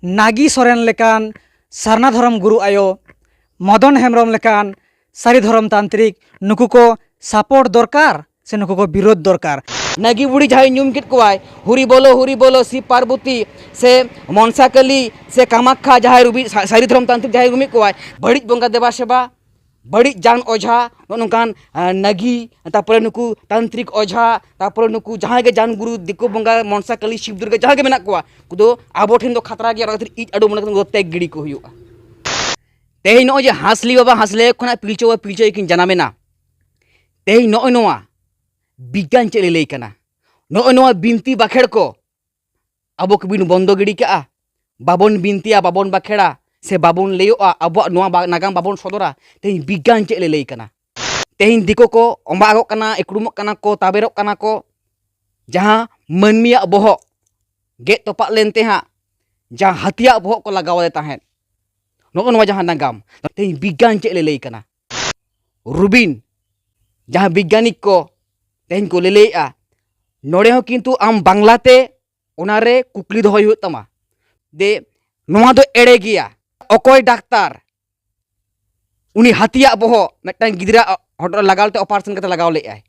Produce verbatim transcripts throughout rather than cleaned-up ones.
ᱱᱟᱜᱤ ᱥᱚᱨᱮᱱ ᱞᱮᱠᱟᱱ ᱥᱟᱨᱱᱟ ᱫᱷᱚᱨᱚᱢ ᱜᱩᱨᱩ ᱟᱭᱳ, ᱢᱚᱫᱚᱱ ᱦᱮᱢᱵᱨᱚᱢ ᱞᱮᱠᱟᱱ ᱥᱟᱹᱨᱤ ᱫᱷᱚᱨᱚᱢ ᱛᱟᱱᱛᱨᱤᱠ, ᱱᱩᱠᱩ ᱠᱚ ᱥᱟᱯᱳᱨᱴ ᱫᱚᱨᱠᱟᱨ ᱥᱮ ᱱᱩᱠᱩ ᱠᱚ ᱵᱤᱨᱳᱫᱷ ᱫᱚᱨᱠᱟᱨ? ᱱᱟᱜᱤ ᱵᱩᱲᱤ ᱡᱟᱦᱟᱸᱭ ᱧᱩᱢ ᱠᱮᱫ ᱠᱚᱣᱟᱭ, ᱦᱩᱨᱤ ᱵᱚᱞᱚ, ᱦᱩᱨᱤ ᱵᱚᱞᱚ, ᱥᱤᱵ ᱯᱟᱨᱵᱚᱛᱤ ᱥᱮ ᱢᱚᱱᱥᱟ ᱠᱟᱹᱞᱤ ᱥᱮ ᱠᱟᱢᱟᱠᱠᱷᱟ, ᱡᱟᱦᱟᱸᱭ ᱨᱩᱵᱤ ᱥᱟ-, ᱥᱟᱹᱨᱤ ᱫᱷᱚᱨᱚᱢ ᱛᱟᱱᱛᱨᱤᱠ ᱡᱟᱦᱟᱸᱭ ᱨᱩᱢᱤᱫ ᱠᱚᱣᱟᱭ, ᱵᱟᱹᱲᱤᱡ ᱵᱚᱸᱜᱟ ᱫᱮᱵᱟ ᱥᱮᱵᱟ, ᱵᱟᱹᱲᱤᱡ ᱡᱟᱱ ᱚᱡᱷᱟ, ᱱᱚᱜᱼᱚ ᱱᱚᱝᱠᱟᱱ, ᱟ, ᱱᱟᱜᱤ, ᱛᱟᱨᱯᱚᱨᱮ ᱱᱩᱠᱩ ᱛᱟᱱᱛᱨᱤᱠ ᱚᱡᱷᱟ, ᱛᱟᱨᱯᱚᱨᱮ ᱱᱩᱠᱩ ᱡᱟᱦᱟᱸᱭ ᱜᱮ ᱡᱟᱱ ᱜᱩᱨᱩ, ᱫᱤᱠᱩ ᱵᱚᱸᱜᱟ, ᱢᱚᱱᱥᱟ ᱠᱟᱹᱞᱤ, ᱥᱤᱵ ᱫᱩᱨᱜᱟ, ᱡᱟᱦᱟᱸᱭ ᱜᱮ ᱢᱮᱱᱟᱜ ᱠᱚᱣᱟ, ᱩᱱᱠᱩ ᱫᱚ ᱟᱵᱚ ᱴᱷᱮᱱ ᱫᱚ ᱠᱷᱟᱛᱨᱟ ᱜᱮᱭᱟ, ᱚᱱᱟ ᱠᱷᱟᱹᱛᱤᱨ ᱤᱡ ᱟᱰᱚ ᱢᱚᱱᱮ ᱠᱟᱛᱮ ᱩᱱᱠᱩ ᱫᱚ ᱛᱮᱜ ᱜᱤᱰᱤ ᱠᱚ ᱦᱩᱭᱩᱜᱼᱟ᱾ ᱛᱮᱦᱮᱧ ᱱᱚᱜᱼᱚᱭ ᱡᱮ ᱦᱟᱸᱥᱞᱤ ᱵᱟᱵᱟ ᱦᱟᱸᱥᱞᱤ ᱠᱷᱚᱱᱟᱜ ᱯᱤᱞᱪᱩ ᱵᱟᱵᱟ ᱯᱤᱞᱪᱩ ᱟᱭᱳ ᱠᱤᱱ ᱡᱟᱱᱟᱢᱮᱱᱟ, ᱛᱮᱦᱮᱧ ᱱᱚᱜᱼᱚᱭ ᱱᱚᱣᱟ ᱵᱤᱜᱽᱜᱟᱱ ᱪᱮᱫ ᱮ ᱞᱟᱹᱭ ᱠᱟᱱᱟ? ᱱᱚᱜᱼᱚᱭ ᱱᱚᱣᱟ ᱵᱤᱱᱛᱤ ᱵᱟᱠᱷᱮᱲ ᱠᱚ ᱟᱵᱚ ᱠᱚᱵᱤᱱ ᱵᱚᱱᱫᱚ ᱜᱤᱰᱤ ᱠᱟᱜᱼᱟ, ᱵᱟᱵᱚᱱ ᱵᱤᱱᱛᱤᱭᱟ, ᱵᱟᱵᱚᱱ ᱵᱟᱠᱷᱮᱲᱟ, ᱥᱮ ᱵᱟᱵᱚᱱ ᱞᱟᱹᱭᱚᱜᱼᱟ, ᱟᱵᱚᱣᱟᱜ ᱱᱚᱣᱟ ᱵᱟ-, ᱱᱟᱜᱟᱢ ᱵᱟᱵᱚᱱ ᱥᱚᱫᱚᱨᱟ, ᱛᱮᱦᱮᱧ ᱵᱤᱜᱽᱜᱟᱱ ᱪᱮᱫ ᱞᱮ ᱞᱟᱹᱭ ᱠᱟᱱᱟ? ᱛᱮᱦᱮᱧ ᱫᱤᱠᱩ ᱠᱚ ᱚᱢᱵᱟᱜᱚᱜ ᱠᱟᱱᱟ, ᱤᱠᱲᱩᱢᱚᱜ ᱠᱟᱱᱟ ᱠᱚ, ᱛᱟᱵᱮᱨᱚᱜ ᱠᱟᱱᱟ ᱠᱚ, ᱡᱟᱦᱟᱸ ᱢᱟᱹᱱᱢᱤᱭᱟᱜ ᱵᱚᱦᱚᱜ ᱜᱮᱫ ᱛᱚᱯᱟᱜ ᱞᱮᱱᱛᱮ ᱦᱟᱸᱜ ᱡᱟᱦᱟᱸ ᱦᱟᱹᱛᱤᱭᱟᱜ ᱵᱚᱦᱚᱜ ᱠᱚ ᱞᱟᱜᱟᱣ ᱟᱫᱮ ᱛᱟᱦᱮᱸᱫ, ᱱᱚᱜᱼᱚ ᱱᱚᱣᱟ ᱡᱟᱦᱟᱸ ᱱᱟᱜᱟᱢ, ᱛᱮᱦᱮᱧ ᱵᱤᱜᱽᱜᱟᱱ ᱪᱮᱫ ᱞᱮ ᱞᱟᱹᱭ ᱠᱟᱱᱟ? ᱨᱩᱵᱤᱱ, ᱡᱟᱦᱟᱸ ᱵᱤᱜᱽᱜᱟᱱᱤᱠ ᱠᱚ ᱛᱮᱦᱮᱧ ᱠᱚ ᱞᱟᱹᱞᱟᱹᱭᱮᱜᱼᱟ, ᱱᱚᱰᱮ ᱦᱚᱸ ᱠᱤᱱᱛᱩ ᱟᱢ ᱵᱟᱝᱞᱟᱛᱮ ᱚᱱᱟᱨᱮ ᱠᱩᱠᱞᱤ ᱫᱚᱦᱚᱭ ᱦᱩᱭᱩᱜ ᱛᱟᱢᱟ᱾ ᱫᱮ, ᱱᱚᱣᱟ ᱫᱚ ᱮᱲᱮ ᱜᱮᱭᱟ᱾ ᱚᱠᱚᱭ ᱰᱟᱠᱛᱟᱨ ᱩᱱᱤ ᱦᱟᱹᱛᱤᱭᱟᱜ ᱵᱚᱦᱚᱜ ᱢᱤᱫᱴᱟᱝ ᱜᱤᱫᱽᱨᱟᱹ ᱦᱚᱴᱚᱜ ᱨᱮ ᱞᱟᱜᱟᱣ ᱞᱮᱫ, ᱚᱯᱟᱨᱮᱥᱚᱱ ᱠᱟᱛᱮ ᱞᱟᱜᱟᱣ ᱞᱮᱫᱼᱟᱭ?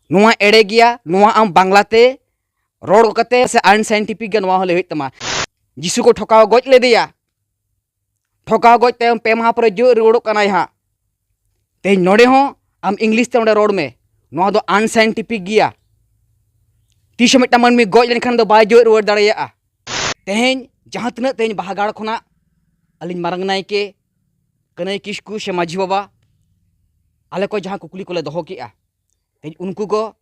ᱱᱚᱣᱟ ᱮᱲᱮ ᱜᱮᱭᱟ, ᱱᱚᱣᱟ ᱟᱢ ᱵᱟᱝᱞᱟᱛᱮ ᱨᱚᱲ ᱠᱟᱛᱮ ᱥᱮ ᱟᱱᱥᱟᱭᱮᱱᱴᱤᱯᱷᱤᱠ ᱜᱮ ᱱᱚᱣᱟ ᱦᱚᱸ ᱞᱟᱹᱭ ᱦᱩᱭᱩᱜ ᱛᱟᱢᱟ᱾ ᱡᱤᱥᱩ ᱠᱚ ᱴᱷᱚᱠᱟᱣ ᱜᱚᱡ ᱞᱮᱫᱮᱭᱟ, ᱴᱷᱚᱠᱟᱣ ᱜᱚᱡ ᱛᱟᱭᱚᱢ ᱯᱮ ᱢᱟᱦᱟ ᱯᱚᱨᱮ ᱡᱤᱣᱮᱫ ᱨᱩᱣᱟᱹᱲᱚᱜ ᱠᱟᱱᱟᱭ ᱦᱟᱸᱜ᱾ ᱛᱮᱦᱮᱧ ᱱᱚᱰᱮ ᱦᱚᱸ ᱟᱢ ᱤᱝᱞᱤᱥ ᱛᱮ ᱚᱸᱰᱮ ᱨᱚᱲ ᱢᱮ, ᱱᱚᱣᱟ ᱫᱚ ᱟᱱᱥᱟᱭᱮᱱᱴᱤᱯᱷᱤᱠ ᱜᱮᱭᱟ᱾ ᱛᱤᱥ ᱦᱚᱸ ᱢᱤᱫᱴᱟᱝ ᱢᱟᱹᱱᱢᱤ ᱜᱚᱡ ᱞᱮᱱᱠᱷᱟᱱ ᱫᱚ ᱵᱟᱭ ᱡᱤᱣᱮᱫ ᱨᱩᱣᱟᱹᱲ ᱫᱟᱲᱮᱭᱟᱜᱼᱟ᱾ ᱛᱮᱦᱮᱧ ᱡᱟᱦᱟᱸ ᱛᱤᱱᱟᱹᱜ ᱛᱮᱦᱮᱧ ᱵᱟᱦᱟᱜᱟᱲ ᱠᱷᱚᱱᱟᱜ ᱟᱹᱞᱤᱧ ᱢᱟᱨᱟᱝ ᱱᱟᱭᱠᱮ, ᱠᱟᱹᱱᱟᱹᱭ ᱠᱤᱥᱠᱩ ᱥᱮ ᱢᱟᱹᱡᱷᱤ ᱵᱟᱵᱟ, ᱟᱞᱮ ᱠᱚ ᱡᱟᱦᱟᱸ ᱠᱩᱠᱞᱤ ᱠᱚᱞᱮ ᱫᱚᱦᱚ ᱠᱮᱜᱼᱟ, ᱛᱮᱦᱮᱧ ᱩᱱᱠᱩ ᱠᱚ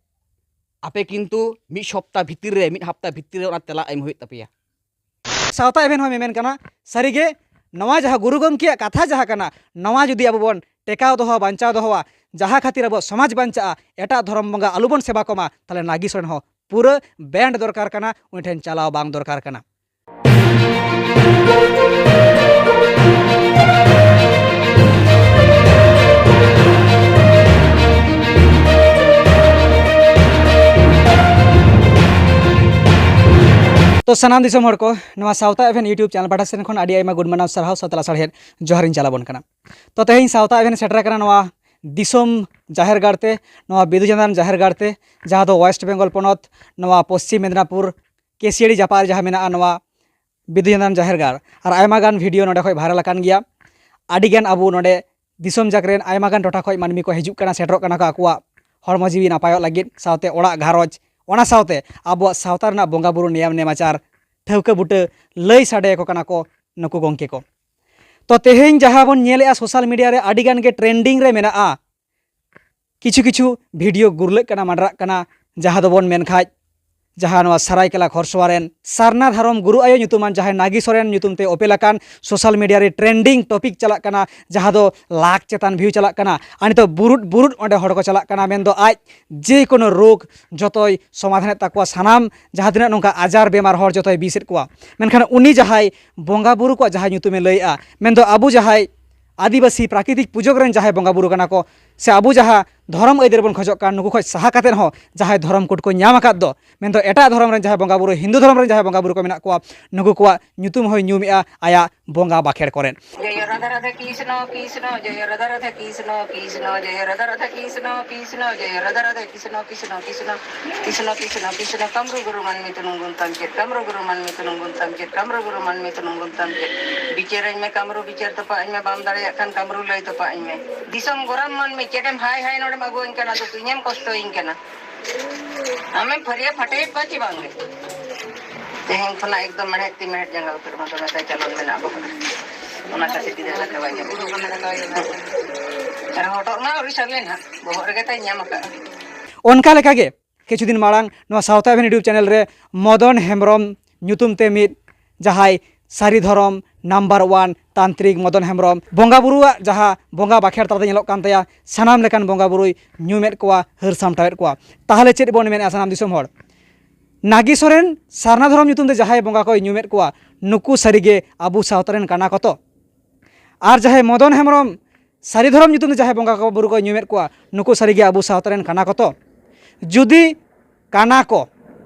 ᱟᱯᱮ ᱠᱤᱱᱛᱩ ᱢᱤᱫ ᱥᱚᱯᱛᱟ ᱵᱷᱤᱛᱤᱨ ᱨᱮ, ᱢᱤᱫ ᱦᱟᱯᱛᱟ ᱵᱷᱤᱛᱤᱨ ᱨᱮ ᱚᱱᱟ ᱛᱮᱞᱟ ᱮᱢ ᱦᱩᱭᱩᱜ ᱛᱟᱯᱮᱭᱟ᱾ ᱥᱟᱶᱛᱟ ᱮᱵᱷᱮᱱ ᱦᱚᱸ ᱢᱮᱢᱮᱱ ᱠᱟᱱᱟ, ᱥᱟᱹᱨᱤᱜᱮ ᱱᱚᱣᱟ ᱡᱟᱦᱟᱸ ᱜᱩᱨᱩ ᱜᱚᱢᱠᱮᱭᱟᱜ ᱠᱟᱛᱷᱟ ᱡᱟᱦᱟᱸ ᱠᱟᱱᱟ, ᱱᱚᱣᱟ ᱡᱩᱫᱤ ᱟᱵᱚ ᱵᱚᱱ ᱴᱮᱠᱟᱣ ᱫᱚᱦᱚ, ᱵᱟᱧᱪᱟᱣ ᱫᱚᱦᱚᱣᱟ, ᱡᱟᱦᱟᱸ ᱠᱷᱟᱹᱛᱤᱨ ᱟᱵᱚ ᱥᱚᱢᱟᱡᱽ ᱵᱟᱧᱪᱟᱜᱼᱟ, ᱮᱴᱟᱜ ᱫᱷᱚᱨᱚᱢ ᱵᱚᱸᱜᱟ ᱟᱞᱚᱵᱚᱱ ᱥᱮᱵᱟ ᱠᱚᱢᱟ, ᱛᱟᱦᱚᱞᱮ ᱱᱟᱜᱤ ᱥᱚᱨᱮᱱ ᱦᱚᱸ ᱯᱩᱨᱟᱹ ᱵᱮᱱᱰ ᱫᱚᱨᱠᱟᱨ ᱠᱟᱱᱟ, ᱩᱱᱤ ᱴᱷᱮᱱ ᱪᱟᱞᱟᱣ ᱵᱟᱝ ᱫᱚᱨᱠᱟᱨ ᱠᱟᱱᱟ᱾ ᱛᱚ ᱥᱟᱱᱟᱢ ᱫᱤᱥᱚᱢ ᱦᱚᱲ ᱠᱚ, ᱱᱚᱣᱟ ᱥᱟᱶᱛᱟ ᱮᱵᱷᱮᱱ YouTube ᱪᱮᱱᱮᱞ ᱯᱟᱦᱴᱟ ᱥᱮᱱ ᱠᱷᱚᱱ ᱟᱹᱰᱤ ᱟᱭᱢᱟ ᱜᱩᱱ ᱢᱟᱱᱟᱣ ᱥᱟᱨᱦᱟᱣ ᱥᱟᱶᱛᱮ ᱞᱟᱥᱟᱲᱦᱮᱫ ᱡᱚᱦᱟᱨᱤᱧ ᱪᱟᱞ ᱟᱵᱚᱱ ᱠᱟᱱᱟ᱾ ᱛᱚ ᱛᱮᱦᱮᱧ ᱥᱟᱶᱛᱟ ᱮᱵᱷᱮᱱ ᱥᱮᱴᱮᱨ ᱟᱠᱟᱱᱟ ᱱᱚᱣᱟ ᱫᱤᱥᱚᱢ ᱡᱟᱦᱮᱨ ᱜᱟᱲ ᱛᱮ, ᱱᱚᱣᱟ ᱵᱤᱫᱩ ᱪᱟᱸᱫᱟᱱ ᱡᱟᱦᱮᱨ ᱜᱟᱲ ᱛᱮ, ᱡᱟᱦᱟᱸ ᱫᱚ ᱳᱭᱮᱥᱴ ᱵᱮᱝᱜᱚᱞ ᱯᱚᱱᱚᱛ, ᱱᱚᱣᱟ ᱯᱚᱥᱪᱤᱢ ᱢᱮᱫᱽᱱᱟᱯᱩᱨ ᱠᱮᱥᱤᱭᱟᱲᱤ ᱡᱟᱯᱟᱜ ᱨᱮ ᱡᱟᱦᱟᱸ ᱢᱮᱱᱟᱜᱼᱟ, ᱱᱚᱣᱟ ᱵᱤᱫᱩ ᱪᱟᱸᱫᱟᱱ ᱡᱟᱦᱮᱨ ᱜᱟᱲ᱾ ᱟᱨ ᱟᱭᱢᱟ ᱜᱟᱱ ᱵᱷᱤᱰᱤᱭᱳ ᱱᱚᱰᱮ ᱠᱷᱚᱱ ᱵᱷᱟᱭᱨᱟᱞ ᱟᱠᱟᱱ ᱜᱮᱭᱟ᱾ ᱟᱹᱰᱤ ᱜᱟᱱ ᱟᱵᱚ ᱱᱚᱰᱮ ᱫᱤᱥᱚᱢ ᱡᱟᱠ ᱨᱮᱱ ᱟᱭᱢᱟ ᱜᱟᱱ ᱴᱚᱴᱷᱟ ᱠᱷᱚᱱ ᱢᱟᱹᱱᱢᱤ ᱠᱚ ᱦᱤᱡᱩᱜ ᱠᱟᱱᱟ, ᱥᱮᱴᱮᱨᱚᱜ ᱠᱟᱱᱟ ᱠᱚ ᱟᱠᱚᱣᱟᱜ ᱦᱚᱲᱢᱚ ᱡᱤᱣᱤ ᱱᱟᱯᱟᱭᱚᱜ ᱞᱟᱹᱜᱤᱫ, ᱥᱟᱶᱛᱮ ᱚᱲᱟᱜ ᱜᱷᱟᱨᱚᱸᱡᱽ, ᱚᱱᱟ ᱥᱟᱶᱛᱮ ᱟᱵᱚᱣᱟᱜ ᱥᱟᱶᱛᱟ ᱨᱮᱱᱟᱜ ᱵᱚᱸᱜᱟ ᱵᱩᱨᱩ ᱱᱮᱭᱟᱢ ᱱᱮᱢᱟᱪᱟᱨ ᱴᱷᱟᱹᱣᱠᱟᱹ ᱵᱩᱴᱟᱹ ᱞᱟᱹᱭ ᱥᱟᱰᱮ ᱟᱠᱚ ᱠᱟᱱᱟ ᱠᱚ ᱱᱩᱠᱩ ᱜᱚᱢᱠᱮ ᱠᱚ᱾ ᱛᱚ ᱛᱮᱦᱮᱧ ᱡᱟᱦᱟᱸ ᱵᱚᱱ ᱧᱮᱞᱮᱜᱼᱟ ᱥᱳᱥᱟᱞ ᱢᱤᱰᱤᱭᱟ ᱨᱮ ᱟᱹᱰᱤ ᱜᱟᱱ ᱜᱮ ᱴᱨᱮᱱᱰᱤᱝ ᱨᱮ ᱢᱮᱱᱟᱜᱼᱟ, ᱠᱤᱪᱷᱩ ᱠᱤᱪᱷᱩ ᱵᱷᱤᱰᱤᱭᱳ ᱜᱩᱨᱞᱟᱹᱜ ᱠᱟᱱᱟ, ᱢᱟᱰᱨᱟᱜ ᱠᱟᱱᱟ, ᱡᱟᱦᱟᱸ ᱫᱚᱵᱚᱱ ᱢᱮᱱ ᱠᱷᱟᱡ ᱡᱟᱦᱟᱸ ᱱᱚᱣᱟ ᱥᱟᱨᱟᱭᱠᱮᱞᱟ ᱠᱷᱚᱨᱥᱚᱣᱟ ᱨᱮᱱ ᱥᱟᱨᱱᱟ ᱫᱷᱚᱨᱚᱢ ᱜᱩᱨᱩ ᱟᱭᱳ ᱧᱩᱛᱩᱢᱟᱱ ᱡᱟᱦᱟᱸᱭ ᱱᱟᱜᱤ ᱥᱚᱨᱮᱱ ᱧᱩᱛᱩᱢ ᱛᱮ ᱚᱯᱮᱞ ᱟᱠᱟᱱ, ᱥᱳᱥᱟᱞ ᱢᱤᱰᱤᱭᱟ ᱨᱮ ᱴᱨᱮᱱᱰᱤᱝ ᱴᱚᱯᱤᱠ ᱪᱟᱞᱟᱜ ᱠᱟᱱᱟ, ᱡᱟᱦᱟᱸ ᱫᱚ ᱞᱟᱠᱷ ᱪᱮᱛᱟᱱ ᱵᱷᱤᱭᱩ ᱪᱟᱞᱟᱜ ᱠᱟᱱᱟ᱾ ᱟᱨ ᱱᱤᱛᱚᱜ ᱵᱩᱨᱩᱫ ᱵᱩᱨᱩᱫ ᱚᱸᱰᱮ ᱦᱚᱲ ᱠᱚ ᱪᱟᱞᱟᱜ ᱠᱟᱱᱟ, ᱢᱮᱱᱫᱚ ᱟᱡ ᱡᱮ ᱠᱳᱱᱳ ᱨᱳᱜᱽ ᱡᱚᱛᱚᱭ ᱥᱚᱢᱟᱫᱷᱟᱱᱮᱫ ᱛᱟᱠᱚᱣᱟ, ᱥᱟᱱᱟᱢ ᱡᱟᱦᱟᱸ ᱛᱤᱱᱟᱹᱜ ᱱᱚᱝᱠᱟ ᱟᱡᱟᱨ ᱵᱮᱢᱟᱨ ᱦᱚᱲ ᱡᱚᱛᱚᱭ ᱵᱤᱥᱮᱫ ᱠᱚᱣᱟ᱾ ᱢᱮᱱᱠᱷᱟᱱ ᱩᱱᱤ ᱡᱟᱦᱟᱸᱭ ᱵᱚᱸᱜᱟ ᱵᱩᱨᱩ ᱠᱚᱣᱟᱜ ᱡᱟᱦᱟᱸ ᱧᱩᱛᱩᱢᱮ ᱞᱟᱹᱭᱮᱜᱼᱟ, ᱢᱮᱱᱫᱚ ᱟᱵᱚ ᱡᱟᱦᱟᱸᱭ ᱟᱹᱫᱤᱵᱟᱹᱥᱤ ᱯᱨᱟᱠᱨᱤᱛᱤᱠ ᱯᱩᱡᱟᱹ ᱠᱚᱨᱮᱱ ᱡᱟᱦᱟᱸᱭ ᱵᱚᱸᱜᱟ ᱵᱩᱨᱩ ᱠᱟᱱᱟ ᱠᱚ, ᱥᱮ ᱟᱵᱚ ᱡᱟᱦᱟᱸ ᱫᱷᱚᱨᱚᱢ ᱟᱹᱭᱫᱟᱹᱨᱤ ᱵᱚᱱ ᱠᱷᱚᱡᱚᱜ ᱠᱟᱱ, ᱱᱩᱠᱩ ᱠᱷᱚᱡ ᱥᱟᱦᱟ ᱠᱟᱛᱮᱫ ᱦᱚᱸ ᱡᱟᱦᱟᱸᱭ ᱫᱷᱚᱨᱚᱢ ᱠᱳᱰ ᱠᱚ ᱧᱟᱢ ᱟᱠᱟᱫ ᱫᱚ, ᱢᱮᱱᱫᱚ ᱮᱴᱟᱜ ᱫᱷᱚᱨᱚᱢ ᱨᱮᱱ ᱡᱟᱦᱟᱸᱭ ᱵᱚᱸᱜᱟ ᱵᱩᱨᱩ, ᱦᱤᱱᱫᱩ ᱫᱷᱚᱨᱚᱢ ᱨᱮᱱ ᱡᱟᱦᱟᱸᱭ ᱵᱚᱸᱜᱟ ᱵᱩᱨᱩ ᱠᱚ ᱢᱮᱱᱟᱜ ᱠᱚᱣᱟ, ᱱᱩᱠᱩ ᱠᱚᱣᱟᱜ ᱧᱩᱛᱩᱢ ᱦᱚᱸᱭ ᱧᱩᱢᱮᱜᱼᱟ ᱟᱭᱟᱜ ᱵᱚᱸᱜᱟ ᱵᱟᱠᱷᱮᱲ ᱠᱚᱨᱮᱫ᱾ ᱡᱚᱭᱚ ᱨᱟᱫᱷᱟ ᱨᱟᱫᱷᱟ ᱠᱨᱤᱥᱱᱚ ᱠᱨᱤᱥᱱᱚ, ᱡᱚᱭᱚ ᱨᱟᱫᱷᱟ ᱨᱟᱫᱷᱟ ᱠᱨᱤᱥᱱᱚ ᱠᱨᱤᱥᱱᱚ, ᱡᱚᱭᱚ ᱨᱟᱫᱷᱟ ᱨᱟᱫᱷᱟ ᱠᱨᱤᱥᱱᱚ ᱠᱨᱤᱥᱱᱚ, ᱡᱚᱭᱚ ᱨᱟᱫᱷᱟ ᱨᱟᱫᱷᱟ ᱠᱨᱤᱥᱱᱚ ᱠᱨᱤᱥᱱᱚ, ᱠᱨᱤᱥᱱᱚ ᱠᱨᱤᱥᱱᱚ ᱠᱨᱤᱥᱱᱚ, ᱠᱟᱢᱨᱩ ᱜᱩᱨᱩ ᱢᱟᱹᱱᱢᱤ ᱛᱩᱱᱩᱢ ᱜᱩᱱᱛᱟᱢ ᱪᱮᱫ, ᱠᱟᱢᱨᱩ ᱜᱩᱨᱩ ᱢᱟᱹᱱᱢᱤ ᱛᱩᱱᱩᱢ ᱜᱩᱱᱛᱟᱢ ᱪᱮᱫ, ᱠᱟᱢᱨᱩ ᱜᱩᱨᱩ ᱢᱟᱹᱱᱢᱤ ᱛᱩᱱᱩᱢ ᱜᱩᱱᱛᱟᱢ ᱪᱮᱫ᱾ ᱵᱤᱪᱟᱹᱨᱟᱹᱧ ᱢᱮ ᱠᱟᱢᱨᱩ, ᱵᱤᱪᱟᱹᱨ ᱛᱚᱯᱟᱜ ᱟᱹᱧ ᱢᱮ, ᱵᱟᱢ ᱫᱟᱲᱮᱭᱟᱜ ᱠᱷᱟᱱ ᱠᱟᱢᱨᱩ ᱞᱟᱹᱭ ᱛᱚᱯᱟᱜ ᱟᱹᱧ ᱢᱮ᱾ ᱫᱤᱥᱚᱢ ᱜᱚᱨᱟᱢ ᱢᱟᱹᱱᱢᱤ ᱪᱮᱫ ᱮᱢ ᱦᱟᱭ ᱦᱟᱭ ᱱᱚᱰᱮᱢ ᱟᱹᱜᱩᱣᱟᱹᱧ ᱠᱟᱱᱟ, ᱫᱩᱠ ᱤᱧᱮᱢ ᱠᱚᱥᱴᱚᱭᱤᱧ ᱠᱟᱱᱟ᱾ ᱟᱢᱮᱢ ᱯᱷᱟᱹᱨᱭᱟᱹ ᱯᱷᱟᱴᱮᱭᱮᱫ ᱠᱚᱣᱟ ᱪᱮ ᱵᱟᱝᱜᱮ? ᱛᱮᱦᱮᱧ ᱠᱷᱚᱱᱟᱜ ᱮᱠᱫᱚᱢ ᱢᱮᱲᱦᱮᱫ ᱛᱤ ᱢᱮᱲᱦᱮᱫ ᱡᱟᱸᱜᱟ ᱩᱛᱟᱹᱨ ᱢᱟ, ᱫᱚᱢᱮ ᱛᱟᱭ ᱪᱟᱞᱚᱱ ᱢᱮᱱᱟᱜᱼᱟ ᱵᱚᱦᱚᱜ ᱨᱮ᱾ ᱚᱱᱟ ᱠᱷᱟᱹᱛᱤᱨ ᱜᱤᱫᱽᱨᱟᱹ ᱫᱟᱠᱟ ᱵᱟᱭ ᱧᱟᱢᱟ᱾ ᱟᱨ ᱦᱚᱴᱚᱜ ᱢᱟ ᱟᱹᱣᱨᱤ ᱥᱟᱵᱮ ᱱᱟᱦᱟᱜ, ᱵᱚᱦᱚᱜ ᱨᱮᱜᱮ ᱛᱟᱭ ᱧᱟᱢ ᱟᱠᱟᱫᱼᱟ᱾ ᱚᱱᱠᱟ ᱞᱮᱠᱟᱜᱮ ᱠᱤᱪᱷᱩ ᱫᱤᱱ ᱢᱟᱲᱟᱝ ᱱᱚᱣᱟ ᱥᱟᱶᱛᱟ ᱮᱵᱷᱮᱱ YouTube ᱪᱮᱱᱮᱞ ᱨᱮ ᱢᱚᱫᱚᱱ ᱦᱮᱢᱵᱨᱚᱢ ᱧᱩᱛᱩᱢ ᱛᱮ ᱢᱤᱫ ᱡᱟᱦᱟᱸᱭ ᱥᱟᱹᱨᱤ ᱫᱷᱚᱨᱚᱢ ᱱᱟᱢᱵᱟᱨ ᱳᱣᱟᱱ ᱛᱟᱱᱛᱨᱤᱠ ᱢᱚᱫᱚᱱ ᱦᱮᱢᱵᱨᱚᱢ ᱵᱚᱸᱜᱟ ᱵᱩᱨᱩᱣᱟᱜ ᱡᱟᱦᱟᱸ ᱵᱚᱸᱜᱟ ᱵᱟᱠᱷᱮᱲ ᱛᱟᱞᱟᱛᱮ ᱧᱮᱞᱚᱜ ᱠᱟᱱ ᱛᱟᱭᱟ, ᱥᱟᱱᱟᱢ ᱞᱮᱠᱟᱱ ᱵᱚᱸᱜᱟ ᱵᱩᱨᱩᱭ ᱧᱩᱢᱮᱫ ᱠᱚᱣᱟ, ᱦᱟᱹᱨ ᱥᱟᱢᱴᱟᱣᱮᱫ ᱠᱚᱣᱟ᱾ ᱛᱟᱦᱚᱞᱮ ᱪᱮᱫ ᱵᱚᱱ ᱢᱮᱱᱮᱫᱼᱟ ᱥᱟᱱᱟᱢ ᱫᱤᱥᱚᱢ ᱦᱚᱲ? ᱱᱟᱜᱤ ᱥᱚᱨᱮᱱ ᱥᱟᱨᱱᱟ ᱫᱷᱚᱨᱚᱢ ᱧᱩᱛᱩᱢ ᱛᱮ ᱡᱟᱦᱟᱸᱭ ᱵᱚᱸᱜᱟ ᱠᱚᱭ ᱧᱩᱢᱮᱫ ᱠᱚᱣᱟ, ᱱᱩᱠᱩ ᱥᱟᱹᱨᱤᱜᱮ ᱟᱵᱚ ᱥᱟᱶᱛᱟ ᱨᱮᱱ ᱠᱟᱱᱟ ᱠᱚ ᱛᱚ? ᱟᱨ ᱡᱟᱦᱟᱸᱭ ᱢᱚᱫᱚᱱ ᱦᱮᱢᱵᱨᱚᱢ ᱥᱟᱹᱨᱤ ᱫᱷᱚᱨᱚᱢ ᱧᱩᱛᱩᱢ ᱛᱮ ᱡᱟᱦᱟᱸᱭ ᱵᱚᱸᱜᱟ ᱠᱚ ᱵᱩᱨᱩ ᱠᱚ ᱧᱩᱢᱮᱫ ᱠᱚᱣᱟ, ᱱᱩᱠᱩ ᱥᱟᱹᱨᱤᱜᱮ ᱟᱵᱚ ᱥᱟᱶᱛᱟ ᱨᱮᱱ ᱠᱟᱱᱟ ᱠᱚ ᱛᱚ? ᱡᱩᱫᱤ ᱠᱟᱱᱟ ᱠᱚ,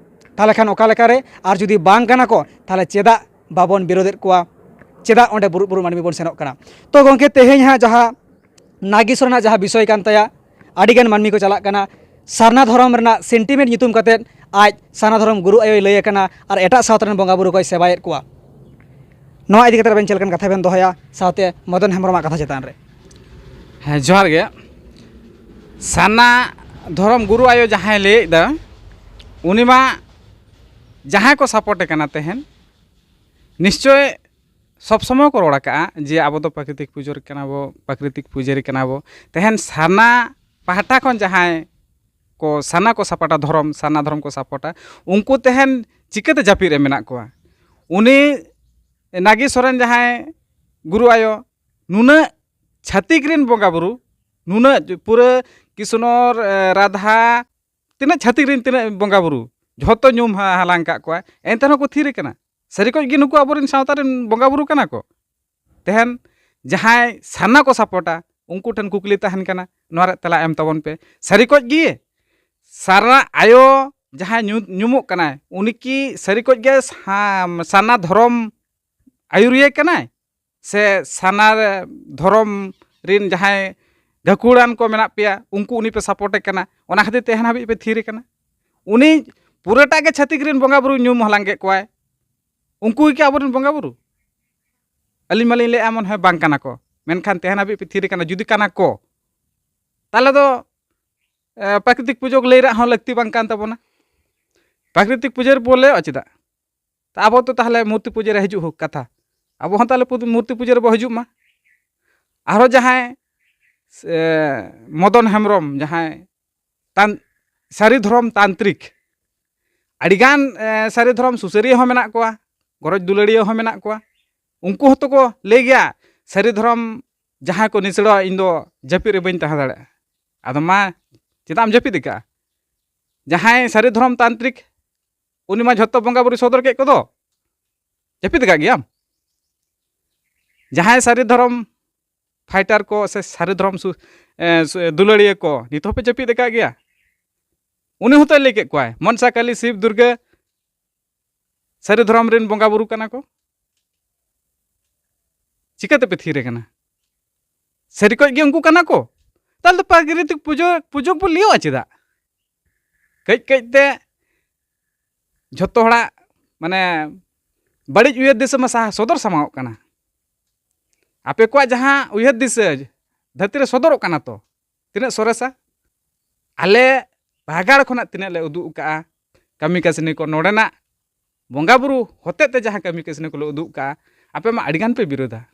ᱛᱟᱦᱚᱞᱮ ᱠᱷᱟᱱ ᱚᱠᱟ ᱞᱮᱠᱟᱨᱮ? ᱟᱨ ᱡᱩᱫᱤ ᱵᱟᱝ ᱠᱟᱱᱟ ᱠᱚ, ᱛᱟᱦᱚᱞᱮ ᱪᱮᱫᱟᱜ ᱵᱟᱵᱚᱱ ᱵᱤᱨᱳᱫᱮᱫ ᱠᱚᱣᱟ? ᱪᱮᱫᱟᱜ ᱚᱸᱰᱮ ᱵᱩᱨᱩ ᱵᱩᱨᱩ ᱢᱟᱹᱱᱢᱤ ᱵᱚᱱ ᱥᱮᱱᱚᱜ ᱠᱟᱱᱟ? ᱛᱚ ᱜᱚᱢᱠᱮ, ᱛᱮᱦᱮᱧ ᱦᱟᱸᱜ ᱡᱟᱦᱟᱸ ᱱᱟᱜᱮᱥ ᱨᱮᱱᱟᱜ ᱡᱟᱦᱟᱸ ᱵᱤᱥᱚᱭ ᱠᱟᱱ ᱛᱟᱭᱟ, ᱟᱹᱰᱤᱜᱟᱱ ᱢᱟᱹᱱᱢᱤ ᱠᱚ ᱪᱟᱞᱟᱜ ᱠᱟᱱᱟ ᱥᱟᱨᱱᱟ ᱫᱷᱚᱨᱚᱢ ᱨᱮᱱᱟᱜ ᱥᱮᱱᱴᱤᱢᱮᱱᱴ ᱧᱩᱛᱩᱢ ᱠᱟᱛᱮᱫ ᱟᱡ ᱥᱟᱨᱱᱟ ᱫᱷᱚᱨᱚᱢ ᱜᱩᱨᱩ ᱟᱭᱳᱭ ᱞᱟᱹᱭ ᱟᱠᱟᱱᱟ ᱟᱨ ᱮᱴᱟᱜ ᱥᱟᱶᱛᱟ ᱨᱮᱱ ᱵᱚᱸᱜᱟ ᱵᱩᱨᱩ ᱠᱚᱭ ᱥᱮᱵᱟᱭᱮᱫ ᱠᱚᱣᱟ᱾ ᱱᱚᱣᱟ ᱤᱫᱤ ᱠᱟᱛᱮᱫ ᱟᱵᱮᱱ ᱪᱮᱫ ᱞᱮᱠᱟᱱ ᱠᱟᱛᱷᱟ ᱵᱮᱱ ᱫᱚᱦᱚᱭᱟ, ᱥᱟᱶᱛᱮ ᱢᱚᱫᱚᱱ ᱦᱮᱢᱵᱨᱚᱢᱟᱜ ᱠᱟᱛᱷᱟ ᱪᱮᱛᱟᱱ ᱨᱮ? ᱦᱮᱸ, ᱡᱚᱦᱟᱨ ᱜᱮ᱾ ᱥᱟᱨᱱᱟ ᱫᱷᱚᱨᱚᱢ ᱜᱩᱨᱩ ᱟᱭᱳ ᱡᱟᱦᱟᱸᱭ ᱞᱟᱹᱭᱮᱫ ᱫᱟ, ᱩᱱᱤ ᱢᱟ ᱡᱟᱦᱟᱸᱭ ᱠᱚ ᱥᱟᱯᱳᱨᱴᱮ ᱠᱟᱱᱟ ᱛᱟᱦᱮᱱ, ᱱᱤᱥᱪᱚᱭ ᱥᱚᱵ ᱥᱚᱢᱚᱭ ᱠᱚ ᱨᱚᱲ ᱟᱠᱟᱜᱼᱟ ᱡᱮ ᱟᱵᱚ ᱫᱚ ᱯᱨᱟᱠᱨᱤᱛᱤᱠ ᱯᱩᱡᱟᱹᱨ ᱠᱟᱱᱟ ᱵᱚ, ᱯᱨᱟᱠᱨᱤᱛᱤᱠ ᱯᱩᱡᱟᱹᱨᱤ ᱠᱟᱱᱟ ᱵᱚ᱾ ᱛᱟᱦᱮᱱ ᱥᱟᱨᱱᱟ ᱯᱟᱦᱴᱟ ᱠᱷᱚᱱ ᱡᱟᱦᱟᱸᱭ ᱠᱚ ᱥᱟᱨᱱᱟ ᱠᱚ ᱥᱟᱯᱚᱴᱟ, ᱫᱷᱚᱨᱚᱢ, ᱥᱟᱨᱱᱟ ᱫᱷᱚᱨᱚᱢ ᱠᱚ ᱥᱟᱯᱚᱴᱟ, ᱩᱱᱠᱩ ᱛᱟᱦᱮᱱ ᱪᱤᱠᱟᱹᱛᱮ ᱡᱟᱹᱯᱤᱫ ᱨᱮ ᱢᱮᱱᱟᱜ ᱠᱚᱣᱟ? ᱩᱱᱤ ᱱᱟᱜᱮᱥ ᱥᱚᱨᱮᱱ ᱡᱟᱦᱟᱸᱭ ᱜᱩᱨᱩ ᱟᱭᱳ, ᱱᱩᱱᱟᱹᱜ ᱪᱷᱟᱹᱛᱤᱠ ᱨᱮᱱ ᱵᱚᱸᱜᱟ ᱵᱩᱨᱩ, ᱱᱩᱱᱟᱹᱜ ᱯᱩᱨᱟᱹ ᱠᱤᱥᱱᱚᱨ, ᱮ, ᱨᱟᱫᱷᱟ, ᱛᱤᱱᱟᱹᱜ ᱪᱷᱟᱹᱛᱤᱠ ᱨᱮᱱ ᱛᱤᱱᱟᱹᱜ ᱵᱚᱸᱜᱟ ᱵᱩᱨᱩ, ᱡᱷᱚᱛᱚ ᱧᱩᱢ ᱦᱟ-, ᱦᱟᱞᱟᱝ ᱠᱟᱜ ᱠᱚᱣᱟ, ᱮᱱᱛᱮ ᱨᱮᱦᱚᱸ ᱠᱚ ᱛᱷᱤᱨ ᱠᱟᱱᱟ᱾ ᱥᱟᱹᱨᱤ ᱠᱚᱡ ᱜᱮ ᱱᱩᱠᱩ ᱟᱵᱚᱨᱮᱱ ᱥᱟᱶᱛᱟ ᱨᱮᱱ ᱵᱚᱸᱜᱟ ᱵᱩᱨᱩ ᱠᱟᱱᱟ ᱠᱚ? ᱛᱮᱦᱮᱱ ᱡᱟᱦᱟᱸᱭ ᱥᱟᱨᱱᱟ ᱠᱚ ᱥᱟᱯᱚᱴᱟ, ᱩᱱᱠᱩ ᱴᱷᱮᱱ ᱠᱩᱠᱞᱤ ᱛᱟᱦᱮᱱ ᱠᱟᱱᱟ, ᱱᱚᱣᱟ ᱨᱮᱭᱟᱜ ᱛᱮᱞᱟ ᱮᱢ ᱛᱟᱵᱚᱱ ᱯᱮ᱾ ᱥᱟᱹᱨᱤ ᱠᱚᱡ ᱜᱮ ᱥᱟᱨᱱᱟ ᱟᱭᱳ ᱡᱟᱦᱟᱸᱭ ᱧᱩ-, ᱧᱩᱢᱚᱜ ᱠᱟᱱᱟᱭ, ᱩᱱᱤ ᱠᱤ ᱥᱟᱹᱨᱤ ᱠᱚᱡ ᱜᱮ ᱥᱟ-, ᱥᱟᱨᱱᱟ ᱫᱷᱚᱨᱚᱢ ᱟᱹᱭᱩᱨᱤᱭᱟᱹ ᱠᱟᱱᱟᱭ? ᱥᱮ ᱥᱟᱨᱱᱟ ᱫᱷᱚᱨᱚᱢ ᱨᱮᱱ ᱡᱟᱦᱟᱸᱭ ᱜᱟᱹᱠᱷᱩᱲᱟᱱ ᱠᱚ ᱢᱮᱱᱟᱜ ᱯᱮᱭᱟ, ᱩᱱᱠᱩ ᱩᱱᱤ ᱯᱮ ᱥᱟᱯᱚᱴᱮ ᱠᱟᱱᱟ, ᱚᱱᱟ ᱠᱷᱟᱹᱛᱤᱨ ᱛᱮᱦᱮᱱ ᱦᱟᱹᱵᱤᱡ ᱯᱮ ᱛᱷᱤᱨ ᱠᱟᱱᱟ? ᱩᱱᱤ ᱯᱩᱨᱟᱹᱴᱟ ᱜᱮ ᱪᱷᱟᱹᱛᱤᱠ ᱨᱮᱱ ᱵᱚᱸᱜᱟ ᱵᱩᱨᱩ ᱧᱩᱢ ᱦᱟᱞᱟᱝ ᱠᱮᱫ ᱠᱚᱣᱟᱭ᱾ ᱩᱱᱠᱩ ᱜᱮ ᱟᱵᱚᱨᱮᱱ ᱵᱚᱸᱜᱟ ᱵᱩᱨᱩ? ᱟᱹᱞᱤᱧ ᱢᱟᱞᱤᱧ ᱞᱟᱹᱭᱮᱫᱼᱟ, ᱢᱚᱱᱮ ᱦᱚᱭ ᱵᱟᱝ ᱠᱟᱱᱟ ᱠᱚ, ᱢᱮᱱᱠᱷᱟᱱ ᱛᱮᱦᱮᱱ ᱦᱟᱹᱵᱤᱡ ᱯᱮ ᱛᱷᱤᱨ ᱠᱟᱱᱟ᱾ ᱡᱩᱫᱤ ᱠᱟᱱᱟ ᱠᱚ, ᱛᱟᱦᱚᱞᱮ ᱫᱚ, ᱮ, ᱯᱨᱟᱠᱨᱤᱛᱤᱠ ᱯᱩᱡᱟᱹ ᱞᱟᱹᱭ ᱨᱮᱭᱟᱜ ᱦᱚᱸ ᱞᱟᱹᱠᱛᱤ ᱵᱟᱝ ᱠᱟᱱ ᱛᱟᱵᱚᱱᱟ᱾ ᱯᱨᱟᱠᱨᱤᱛᱤᱠ ᱯᱩᱡᱟᱹ ᱨᱮᱵᱚ ᱞᱟᱹᱭᱚᱜᱼᱟ ᱪᱮᱫᱟᱜ? ᱛᱟ ᱟᱵᱚ ᱛᱚ ᱛᱟᱦᱚᱞᱮ ᱢᱩᱨᱛᱤ ᱯᱩᱡᱟᱹ ᱨᱮ ᱦᱤᱡᱩᱜ ᱦᱳᱠ ᱠᱟᱛᱷᱟ, ᱟᱵᱚ ᱦᱚᱸ ᱛᱟᱦᱚᱞᱮ ᱯᱩ-, ᱢᱩᱨᱛᱤ ᱯᱩᱡᱟᱹ ᱨᱮᱵᱚ ᱦᱤᱡᱩᱜ ᱢᱟ᱾ ᱟᱨᱦᱚᱸ ᱡᱟᱦᱟᱸᱭ, ᱮ, ᱢᱚᱫᱚᱱ ᱦᱮᱢᱵᱨᱚᱢ, ᱡᱟᱦᱟᱸᱭ ᱛᱟᱱ-, ᱥᱟᱹᱨᱤ ᱫᱷᱚᱨᱚᱢ ᱛᱟᱱᱛᱨᱤᱠ, ᱟᱹᱰᱤᱜᱟᱱ, ᱮ, ᱥᱟᱹᱨᱤ ᱫᱷᱚᱨᱚᱢ ᱥᱩᱥᱟᱹᱨᱤᱭᱟᱹ ᱦᱚᱸ ᱢᱮᱱᱟᱜ ᱠᱚᱣᱟ, ᱜᱚᱨᱚᱡᱽ ᱫᱩᱞᱟᱹᱲᱤᱭᱟᱹ ᱦᱚᱸ ᱢᱮᱱᱟᱜ ᱠᱚᱣᱟ᱾ ᱩᱱᱠᱩ ᱦᱚᱸᱛᱚ ᱠᱚ ᱞᱟᱹᱭ ᱜᱮᱭᱟ, ᱥᱟᱹᱨᱤ ᱫᱷᱚᱨᱚᱢ ᱡᱟᱦᱟᱸᱭ ᱠᱚ ᱱᱤᱥᱲᱟᱹᱣᱟ, ᱤᱧ ᱫᱚ ᱡᱟᱹᱯᱤᱫ ᱨᱮ ᱵᱟᱹᱧ ᱛᱟᱦᱮᱸ ᱫᱟᱲᱮᱭᱟᱜᱼᱟ᱾ ᱟᱫᱚ ᱢᱟ, ᱪᱮᱫᱟᱜ ᱮᱢ ᱡᱟᱹᱯᱤᱫ ᱟᱠᱟᱫᱼᱟ? ᱡᱟᱦᱟᱸᱭ ᱥᱟᱹᱨᱤ ᱫᱷᱚᱨᱚᱢ ᱛᱟᱱᱛᱨᱤᱠ, ᱩᱱᱤ ᱢᱟ ᱡᱷᱚᱛᱚ ᱵᱚᱸᱜᱟ ᱵᱩᱨᱩᱭ ᱥᱚᱫᱚᱨ ᱠᱮᱫ ᱠᱚᱫᱚ᱾ ᱡᱟᱹᱯᱤᱫ ᱟᱠᱟᱫ ᱜᱮᱭᱟᱢ? ᱡᱟᱦᱟᱸᱭ ᱥᱟᱹᱨᱤ ᱫᱷᱚᱨᱚᱢ ᱯᱷᱟᱭᱴᱟᱨ ᱠᱚ ᱥᱮ ᱥᱟᱹᱨᱤ ᱫᱷᱚᱨᱚᱢ ᱥᱩ-, ᱮ, ᱥᱩ-, ᱫᱩᱞᱟᱹᱲᱤᱭᱟᱹ ᱠᱚ, ᱱᱤᱛ ᱦᱚᱸᱯᱮ ᱡᱟᱹᱯᱤᱫ ᱟᱠᱟᱫ ᱜᱮᱭᱟ? ᱩᱱᱤ ᱦᱚᱸᱛᱚᱭ ᱞᱟᱹᱭ ᱠᱮᱫ ᱠᱚᱣᱟᱭ, ᱢᱚᱱᱥᱟ ᱠᱟᱞᱤ, ᱥᱤᱵ, ᱫᱩᱨᱜᱟᱹ ᱥᱟᱹᱨᱤ ᱫᱷᱚᱨᱚᱢ ᱨᱮᱱ ᱵᱚᱸᱜᱟ ᱵᱩᱨᱩ ᱠᱟᱱᱟ ᱠᱚ᱾ ᱪᱤᱠᱟᱹ ᱛᱮᱯᱮ ᱛᱷᱤᱨ ᱟᱠᱟᱱᱟ? ᱥᱟᱹᱨᱤ ᱠᱚᱡ ᱜᱮ ᱩᱱᱠᱩ ᱠᱟᱱᱟ ᱠᱚ? ᱛᱟᱦᱚᱞᱮ ᱫᱚ ᱯᱨᱟᱠᱨᱤᱛᱤᱠ ᱯᱩᱡᱟᱹ ᱯᱩᱡᱟᱹ ᱵᱚ ᱞᱟᱹᱭᱚᱜᱼᱟ ᱪᱮᱫᱟᱜ? ᱠᱟᱹᱡ ᱠᱟᱹᱡ ᱛᱮ ᱡᱷᱚᱛᱚ ᱦᱚᱲᱟᱜ, ᱢᱟᱱᱮ, ᱵᱟᱹᱲᱤᱡ ᱩᱭᱦᱟᱹᱨ ᱫᱤᱥᱟᱹ ᱢᱟ ᱥᱟᱦᱟ ᱥᱚᱫᱚᱨ ᱥᱟᱢᱟᱝᱚᱜ ᱠᱟᱱᱟ᱾ ᱟᱯᱮ ᱠᱚᱣᱟᱜ ᱡᱟᱦᱟᱸ ᱩᱭᱦᱟᱹᱨ ᱫᱤᱥᱟᱹ ᱫᱷᱟᱹᱨᱛᱤ ᱨᱮ ᱥᱚᱫᱚᱨᱚᱜ ᱠᱟᱱᱟ, ᱛᱚ ᱛᱤᱱᱟᱹᱜ ᱥᱚᱨᱮᱥᱟ? ᱟᱞᱮ ᱯᱟᱦᱟᱜᱟᱲ ᱠᱷᱚᱱᱟᱜ ᱛᱤᱱᱟᱹᱜ ᱞᱮ ᱩᱫᱩᱜ ᱟᱠᱟᱫᱼᱟ ᱠᱟᱹᱢᱤ ᱠᱟᱹᱥᱱᱤ ᱠᱚ, ᱱᱚᱰᱮᱱᱟᱜ ᱵᱚᱸᱜᱟ ᱵᱩᱨᱩ ᱦᱚᱛᱮᱡ ᱛᱮ ᱡᱟᱦᱟᱸ ᱠᱟᱹᱢᱤ ᱠᱟᱹᱥᱱᱤ ᱠᱚᱞᱮ ᱩᱫᱩᱜ ᱟᱠᱟᱫᱼᱟ, ᱟᱯᱮ ᱢᱟ ᱟᱹᱰᱤ ᱜᱟᱱ ᱯᱮ ᱵᱤᱨᱳᱫᱟ᱾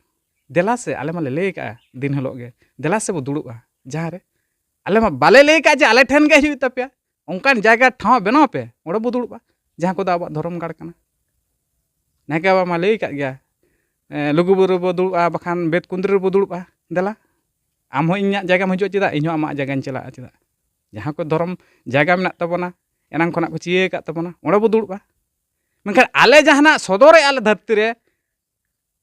ᱫᱮᱞᱟ ᱥᱮ, ᱟᱞᱮ ᱢᱟᱞᱮ ᱞᱟᱹᱭ ᱟᱠᱟᱫᱼᱟ ᱫᱤᱱ ᱦᱤᱞᱳᱜ ᱜᱮ, ᱫᱮᱞᱟ ᱥᱮ ᱵᱚ ᱫᱩᱲᱩᱵᱼᱟ ᱡᱟᱦᱟᱸ ᱨᱮ᱾ ᱟᱞᱮ ᱢᱟ ᱵᱟᱞᱮ ᱞᱟᱹᱭ ᱟᱠᱟᱫ ᱡᱮ ᱟᱞᱮ ᱴᱷᱮᱱ ᱜᱮ ᱦᱩᱭᱩᱜ ᱛᱟᱯᱮᱭᱟ, ᱚᱱᱠᱟᱱ ᱡᱟᱭᱜᱟ ᱴᱷᱟᱶ ᱵᱮᱱᱟᱣ ᱯᱮ, ᱚᱸᱰᱮ ᱵᱚ ᱫᱩᱲᱩᱵᱼᱟ, ᱡᱟᱦᱟᱸ ᱠᱚᱫᱚ ᱟᱵᱚᱣᱟᱜ ᱫᱷᱚᱨᱚᱢ ᱜᱟᱲ ᱠᱟᱱᱟ᱾ ᱱᱟᱭᱠᱮ ᱵᱟᱵᱟ ᱢᱟ ᱞᱟᱹᱭ ᱟᱠᱟᱫ ᱜᱮᱭᱟ, ᱮ, ᱞᱩᱜᱩᱵᱩᱨᱩ ᱨᱮᱵᱚ ᱫᱩᱲᱩᱵᱼᱟ, ᱵᱟᱠᱷᱟᱱ ᱵᱮᱫ ᱠᱩᱸᱫᱽᱨᱤ ᱨᱮᱵᱚ ᱫᱩᱲᱩᱵᱼᱟ᱾ ᱫᱮᱞᱟ, ᱟᱢ ᱦᱚᱸ ᱤᱧᱟᱹᱜ ᱡᱟᱭᱜᱟᱢ ᱦᱤᱡᱩᱜᱼᱟ ᱪᱮᱫᱟᱜ? ᱤᱧ ᱦᱚᱸ ᱟᱢᱟᱜ ᱡᱟᱭᱜᱟᱧ ᱪᱟᱞᱟᱜᱼᱟ ᱪᱮᱫᱟᱜ? ᱡᱟᱦᱟᱸ ᱠᱚ ᱫᱷᱚᱨᱚᱢ ᱡᱟᱭᱜᱟ ᱢᱮᱱᱟᱜ ᱛᱟᱵᱚᱱᱟ, ᱮᱱᱟᱝ ᱠᱷᱚᱱᱟᱜ ᱠᱚ ᱪᱤᱭᱟᱹ ᱟᱠᱟᱫ ᱛᱟᱵᱚᱱᱟ, ᱚᱸᱰᱮ ᱵᱚ ᱫᱩᱲᱩᱵᱼᱟ᱾ ᱢᱮᱱᱠᱷᱟᱱ ᱟᱞᱮ ᱡᱟᱦᱟᱱᱟᱜ ᱥᱚᱫᱚᱨᱮᱜᱼᱟ ᱞᱮ ᱫᱷᱟᱹᱨᱛᱤ ᱨᱮ,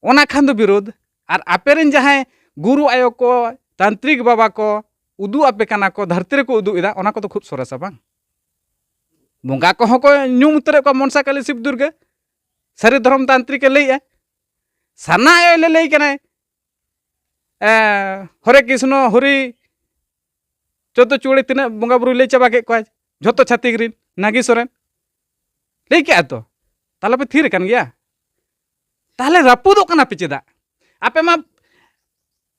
ᱚᱱᱟ ᱠᱷᱟᱱ ᱫᱚ ᱵᱤᱨᱳᱫᱷ᱾ ᱟᱨ ᱟᱯᱮ ᱨᱮᱱ ᱡᱟᱦᱟᱸᱭ ᱜᱩᱨᱩ ᱟᱭᱳ ᱠᱚ, ᱛᱟᱱᱛᱨᱤᱠ ᱵᱟᱵᱟ ᱠᱚ ᱩᱫᱩᱜ ᱟᱯᱮ ᱠᱟᱱᱟ ᱠᱚ, ᱫᱷᱟᱹᱨᱛᱤ ᱨᱮᱠᱚ ᱩᱫᱩᱜ ᱮᱫᱟ, ᱚᱱᱟ ᱠᱚᱫᱚ ᱠᱷᱩᱵ ᱥᱚᱨᱮᱥᱟ ᱵᱟᱝ? ᱵᱚᱸᱜᱟ ᱠᱚᱦᱚᱸ ᱠᱚ ᱧᱩᱢ ᱩᱛᱟᱹᱨᱮᱫ ᱠᱚᱣᱟ, ᱢᱚᱱᱥᱟ ᱠᱟᱞᱤ, ᱥᱤᱵ ᱫᱩᱨᱜᱟᱹ, ᱥᱟᱹᱨᱤ ᱫᱷᱚᱨᱚᱢ ᱛᱟᱱᱛᱨᱤᱠ ᱮ ᱞᱟᱹᱭᱮᱜᱼᱟ᱾ ᱥᱟᱨᱱᱟ ᱟᱭᱳ ᱞᱮ ᱞᱟᱹᱭ ᱠᱟᱱᱟᱭ, ᱮ, ᱦᱚᱨᱮ ᱠᱨᱤᱥᱱᱚ, ᱦᱚᱨᱤ, ᱪᱳᱫᱫᱳ ᱪᱩᱲᱤ ᱛᱤᱱᱟᱹᱜ ᱵᱚᱸᱜᱟ ᱵᱩᱨᱩᱭ ᱞᱟᱹᱭ ᱪᱟᱵᱟ ᱠᱮᱫ ᱠᱚᱣᱟ, ᱡᱷᱚᱛᱚ ᱪᱷᱟᱹᱛᱤᱠ ᱨᱤᱱ, ᱱᱟᱜᱤ ᱥᱚᱨᱮᱱ ᱞᱟᱹᱭ ᱠᱮᱜᱼᱟ ᱛᱚ᱾ ᱛᱟᱦᱚᱞᱮ ᱯᱮ ᱛᱷᱤᱨ ᱟᱠᱟᱱ ᱜᱮᱭᱟ? ᱛᱟᱦᱚᱞᱮ ᱨᱟᱹᱯᱩᱫᱚᱜ ᱠᱟᱱᱟ ᱯᱮ ᱪᱮᱫᱟᱜ? ᱟᱯᱮ ᱢᱟ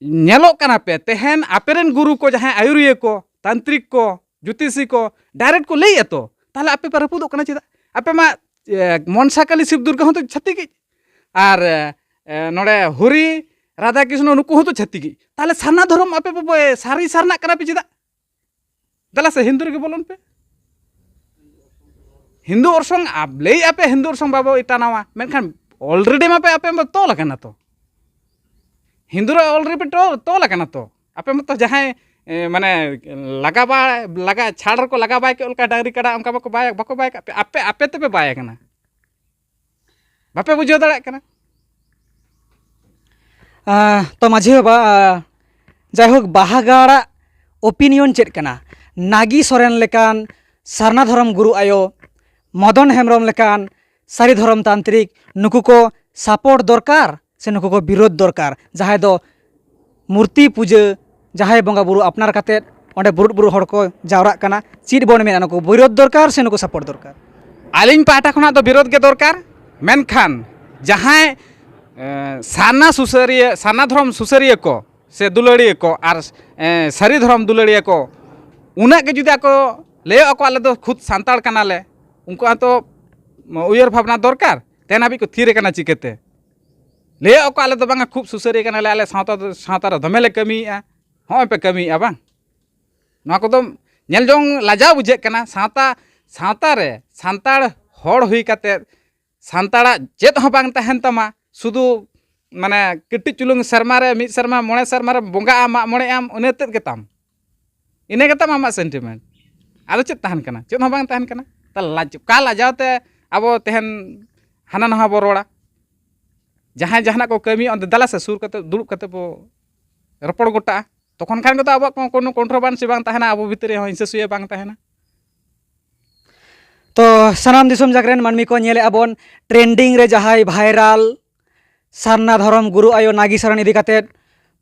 ᱧᱮᱞᱚᱜ ᱠᱟᱱᱟ ᱯᱮ, ᱛᱮᱦᱮᱧ ᱟᱯᱮ ᱨᱮᱱ ᱜᱩᱨᱩ ᱠᱚ, ᱡᱟᱦᱟᱸᱭ ᱟᱭᱩᱨᱤᱭᱟᱹ ᱠᱚ, ᱛᱟᱱᱛᱨᱤᱠ ᱠᱚ, ᱡᱳᱛᱤᱥᱤ ᱠᱚ, direct ᱠᱚ ᱞᱟᱹᱭᱮᱜᱼᱟ ᱛᱚ᱾ ᱛᱟᱦᱚᱞᱮ ᱟᱯᱮ ᱯᱮ ᱨᱟᱹᱯᱩᱫᱚᱜ ᱠᱟᱱᱟ ᱪᱮᱫᱟᱜ? ᱟᱯᱮ ᱢᱟ, ᱮ, ᱢᱚᱱᱥᱟ ᱠᱟᱞᱤ, ᱥᱤᱵ ᱫᱩᱨᱜᱟ ᱦᱚᱸᱛᱚ ᱪᱷᱟᱹᱛᱤᱠᱤᱡ, ᱟᱨ, ᱮ, ᱱᱚᱰᱮ ᱦᱚᱨᱤ, ᱨᱟᱫᱷᱟ ᱠᱨᱤᱥᱱᱚ, ᱱᱩᱠᱩ ᱦᱚᱸᱛᱚ ᱪᱷᱟᱹᱛᱤᱠᱤᱡ᱾ ᱛᱟᱦᱚᱞᱮ ᱥᱟᱨᱱᱟ ᱫᱷᱚᱨᱚᱢ ᱟᱯᱮ ᱯᱮ, ᱯᱮ ᱥᱟᱹᱨᱤ ᱥᱟᱨᱱᱟᱜ ᱠᱟᱱᱟ ᱯᱮ ᱪᱮᱫᱟᱜ? ᱫᱮᱞᱟ ᱥᱮ, ᱦᱤᱱᱫᱩ ᱨᱮᱜᱮ ᱵᱚᱞᱚᱱ ᱯᱮ᱾ ᱦᱤᱱᱫᱩ ᱚᱨᱥᱚᱝ ᱟᱯ-, ᱞᱟᱹᱭᱮᱫᱼᱟ ᱯᱮ ᱦᱤᱱᱫᱩ ᱚᱨᱥᱚᱝ ᱵᱟᱵᱚ ᱮᱴᱟᱱᱟᱣᱟ, ᱢᱮᱱᱠᱷᱟᱱ already ᱢᱟᱯᱮ ᱟᱯᱮ ᱢᱟ ᱛᱚᱞ ᱟᱠᱟᱱᱟ ᱛᱚ᱾ ᱦᱤᱱᱫᱩ ᱨᱮ already ᱯᱮ ᱛᱚᱞ, ᱛᱚᱞ ᱟᱠᱟᱱᱟ ᱛᱚ᱾ ᱟᱯᱮ ᱢᱟᱛᱚ ᱡᱟᱦᱟᱸᱭ, ᱮ, ᱢᱟᱱᱮ, ᱞᱟᱜᱟ ᱵᱟ-, ᱞᱟᱜᱟ, ᱪᱷᱟᱲ ᱨᱮᱠᱚ ᱞᱟᱜᱟ ᱵᱟᱭ ᱠᱮᱫ ᱞᱮᱠᱟ ᱰᱟᱝᱨᱤ ᱠᱟᱰᱟ, ᱚᱱᱠᱟ ᱵᱟᱠᱚ ᱵᱟᱭ, ᱵᱟᱠᱚ ᱵᱟᱭ ᱠᱟᱜ ᱯᱮ᱾ ᱟᱯᱮ, ᱟᱯᱮ ᱛᱮᱯᱮ ᱵᱟᱭ ᱟᱠᱟᱱᱟ᱾ ᱵᱟᱯᱮ ᱵᱩᱡᱷᱟᱹᱣ ᱫᱟᱲᱮᱭᱟᱜ ᱠᱟᱱᱟ᱾ ᱟᱸ, ᱛᱚ ᱢᱟᱹᱡᱷᱤ ᱵᱟᱵᱟ, ᱟᱸ, ᱡᱟᱭᱦᱳᱠ, ᱵᱟᱦᱟᱜᱟᱲᱟᱜ opinion ᱪᱮᱫ ᱠᱟᱱᱟ? ᱱᱟᱜᱤ ᱥᱚᱨᱮᱱ ᱞᱮᱠᱟᱱ ᱥᱟᱨᱱᱟ ᱫᱷᱚᱨᱚᱢ ᱜᱩᱨᱩ ᱟᱭᱳ ᱢᱚᱫᱚᱱ ᱦᱮᱢᱵᱨᱚᱢ ᱞᱮᱠᱟᱱ ᱥᱟᱹᱨᱤ ᱫᱷᱚᱨᱚᱢ ᱛᱟᱱᱛᱨᱤᱠ, ᱱᱩᱠᱩ ᱠᱚ ᱥᱟᱯᱳᱨᱴ ᱫᱚᱨᱠᱟᱨ ᱥᱮ ᱱᱩᱠᱩ ᱠᱚ ᱵᱤᱨᱳᱫᱷ ᱫᱚᱨᱠᱟᱨ? ᱡᱟᱦᱟᱸᱭ ᱫᱚ ᱢᱩᱨᱛᱤ ᱯᱩᱡᱟᱹ, ᱡᱟᱦᱟᱸᱭ ᱵᱚᱸᱜᱟ ᱵᱩᱨᱩ ᱟᱯᱱᱟᱨ ᱠᱟᱛᱮᱫ ᱚᱸᱰᱮ ᱵᱩᱨᱩᱫ ᱵᱩᱨᱩ ᱦᱚᱲ ᱠᱚ ᱡᱟᱣᱨᱟᱜ ᱠᱟᱱᱟ, ᱪᱮᱫ ᱵᱚᱱ ᱢᱮᱱᱟ, ᱱᱩᱠᱩ ᱵᱤᱨᱳᱫᱷ ᱫᱚᱨᱠᱟᱨ ᱥᱮ ᱱᱩᱠᱩ ᱥᱟᱯᱳᱨᱴ ᱫᱚᱨᱠᱟᱨ? ᱟᱹᱞᱤᱧ ᱯᱟᱦᱴᱟ ᱠᱷᱚᱱᱟᱜ ᱫᱚ ᱵᱤᱨᱳᱫᱷ ᱜᱮ ᱫᱚᱨᱠᱟᱨ᱾ ᱢᱮᱱᱠᱷᱟᱱ ᱡᱟᱦᱟᱸᱭ, ᱮ, ᱥᱟᱨᱱᱟ ᱥᱩᱥᱟᱹᱨᱤᱭᱟᱹ, ᱥᱟᱨᱱᱟ ᱫᱷᱚᱨᱚᱢ ᱥᱩᱥᱟᱹᱨᱤᱭᱟᱹ ᱠᱚ ᱥᱮ ᱫᱩᱞᱟᱹᱲᱤᱭᱟᱹ ᱠᱚ ᱟᱨ, ᱮ, ᱥᱟᱹᱨᱤ ᱫᱷᱚᱨᱚᱢ ᱫᱩᱞᱟᱹᱲᱤᱭᱟᱹ ᱠᱚ, ᱩᱱᱟᱹᱜ ᱜᱮ ᱡᱩᱫᱤ ᱟᱠᱚ ᱞᱟᱹᱭᱚᱜ ᱟᱠᱚ, "ᱟᱞᱮ ᱫᱚ ᱠᱷᱩᱫ ᱥᱟᱱᱛᱟᱲ ᱠᱟᱱᱟᱞᱮ", ᱩᱱᱠᱩᱣᱟᱜ ᱛᱚ ᱩᱭᱦᱟᱹᱨ ᱵᱷᱟᱵᱽᱱᱟ ᱫᱚᱨᱠᱟᱨ᱾ ᱛᱮᱦᱮᱧ ᱦᱟᱹᱵᱤᱡ ᱠᱚ ᱛᱷᱤᱨ ᱟᱠᱟᱱᱟ ᱪᱤᱠᱟᱹᱛᱮ? ᱞᱟᱹᱭᱚᱜ ᱟᱠᱚ, "ᱟᱞᱮ ᱫᱚ ᱵᱟᱝᱟ, ᱠᱷᱩᱵ ᱥᱩᱥᱟᱹᱨᱤᱭᱟᱹ ᱠᱟᱱᱟᱞᱮ, ᱟᱞᱮ ᱥᱟᱶᱛᱟ ᱫᱚ, ᱥᱟᱶᱛᱟ ᱨᱮ ᱫᱚᱢᱮ ᱞᱮ ᱠᱟᱹᱢᱤᱭᱮᱫᱼᱟ", ᱦᱚᱸᱜᱼᱚᱭ ᱯᱮ ᱠᱟᱹᱢᱤᱭᱮᱫᱼᱟ ᱵᱟᱝ? ᱱᱚᱣᱟ ᱠᱚᱫᱚ ᱧᱮᱞ ᱡᱚᱝ ᱞᱟᱡᱟᱣ ᱵᱩᱡᱷᱟᱹᱜ ᱠᱟᱱᱟ᱾ ᱥᱟᱶᱛᱟ, ᱥᱟᱶᱛᱟ ᱨᱮ ᱥᱟᱱᱛᱟᱲ ᱦᱚᱲ ᱦᱩᱭ ᱠᱟᱛᱮ ᱥᱟᱱᱛᱟᱲᱟᱜ ᱪᱮᱫ ᱦᱚᱸ ᱵᱟᱝ ᱛᱟᱦᱮᱱ ᱛᱟᱢᱟ, ᱥᱩᱫᱷᱩ ᱢᱟᱱᱮ ᱠᱟᱹᱴᱤᱡ ᱪᱩᱞᱩᱝ ᱥᱮᱨᱢᱟ ᱨᱮ, ᱢᱤᱫ ᱥᱮᱨᱢᱟ, ᱢᱚᱬᱮ ᱥᱮᱨᱢᱟ ᱨᱮ ᱵᱚᱸᱜᱟᱜ ᱟᱢ, ᱢᱟᱜ ᱢᱚᱬᱮᱜ ᱟᱢ, ᱤᱱᱟᱹ ᱛᱮᱫ ᱜᱮᱛᱟᱢ, ᱤᱱᱟᱹ ᱜᱮᱛᱟᱢ ᱟᱢᱟᱜ ᱥᱮᱱᱴᱤᱢᱮᱱᱴ᱾ ᱟᱫᱚ ᱪᱮᱫ ᱛᱟᱦᱮᱱ ᱠᱟᱱᱟ? ᱪᱮᱫ ᱦᱚᱸ ᱵᱟᱝ ᱛᱟᱦᱮᱱ ᱠᱟᱱᱟ᱾ ᱛᱟᱦᱞᱮ ᱞᱟᱡ-, ᱚᱠᱟ ᱞᱟᱡᱟᱣ ᱛᱮ ᱟᱵᱚ ᱛᱮᱦᱮᱧ ᱦᱟᱱᱟ ᱱᱟᱣᱟ ᱵᱚ ᱨᱚᱲᱟ? ᱡᱟᱦᱟᱸᱭ ᱡᱟᱦᱟᱱᱟᱜ ᱠᱚ ᱠᱟᱹᱢᱤᱭᱟ, ᱚᱸᱰᱮ ᱫᱮᱞᱟ ᱥᱮ ᱥᱩᱨ ᱠᱟᱛᱮ, ᱫᱩᱲᱩᱵ ᱠᱟᱛᱮ ᱵᱚ ᱨᱚᱯᱚᱲ ᱜᱚᱴᱟᱜᱼᱟ᱾ ᱛᱚᱠᱷᱚᱱ ᱠᱷᱟᱱ ᱜᱮᱛᱚ ᱟᱵᱚᱣᱟᱜ ᱠᱚ-, ᱠᱳᱱᱳ ᱠᱚᱱᱴᱨᱳᱵᱷᱟᱨᱥᱤ ᱵᱟᱝ ᱛᱟᱦᱮᱱᱟ, ᱟᱵᱚ ᱵᱷᱤᱛᱨᱤ ᱨᱮᱦᱚᱸ ᱦᱤᱝᱥᱟᱹ ᱥᱩᱭᱟᱹ ᱵᱟᱝ ᱛᱟᱦᱮᱱᱟ᱾ ᱛᱚ ᱥᱟᱱᱟᱢ ᱫᱤᱥᱚᱢ ᱡᱟᱠ ᱨᱮᱱ ᱢᱟᱹᱱᱢᱤ ᱠᱚ ᱧᱮᱞᱮᱫᱼᱟ ᱵᱚᱱ, ᱴᱨᱮᱱᱰᱤᱝ ᱨᱮ ᱡᱟᱦᱟᱸᱭ ᱵᱷᱟᱭᱨᱟᱞ ᱥᱟᱨᱱᱟ ᱫᱷᱚᱨᱚᱢ ᱜᱩᱨᱩ ᱟᱭᱳ ᱱᱟᱜᱤ ᱥᱚᱨᱮᱱ ᱤᱫᱤ ᱠᱟᱛᱮᱫ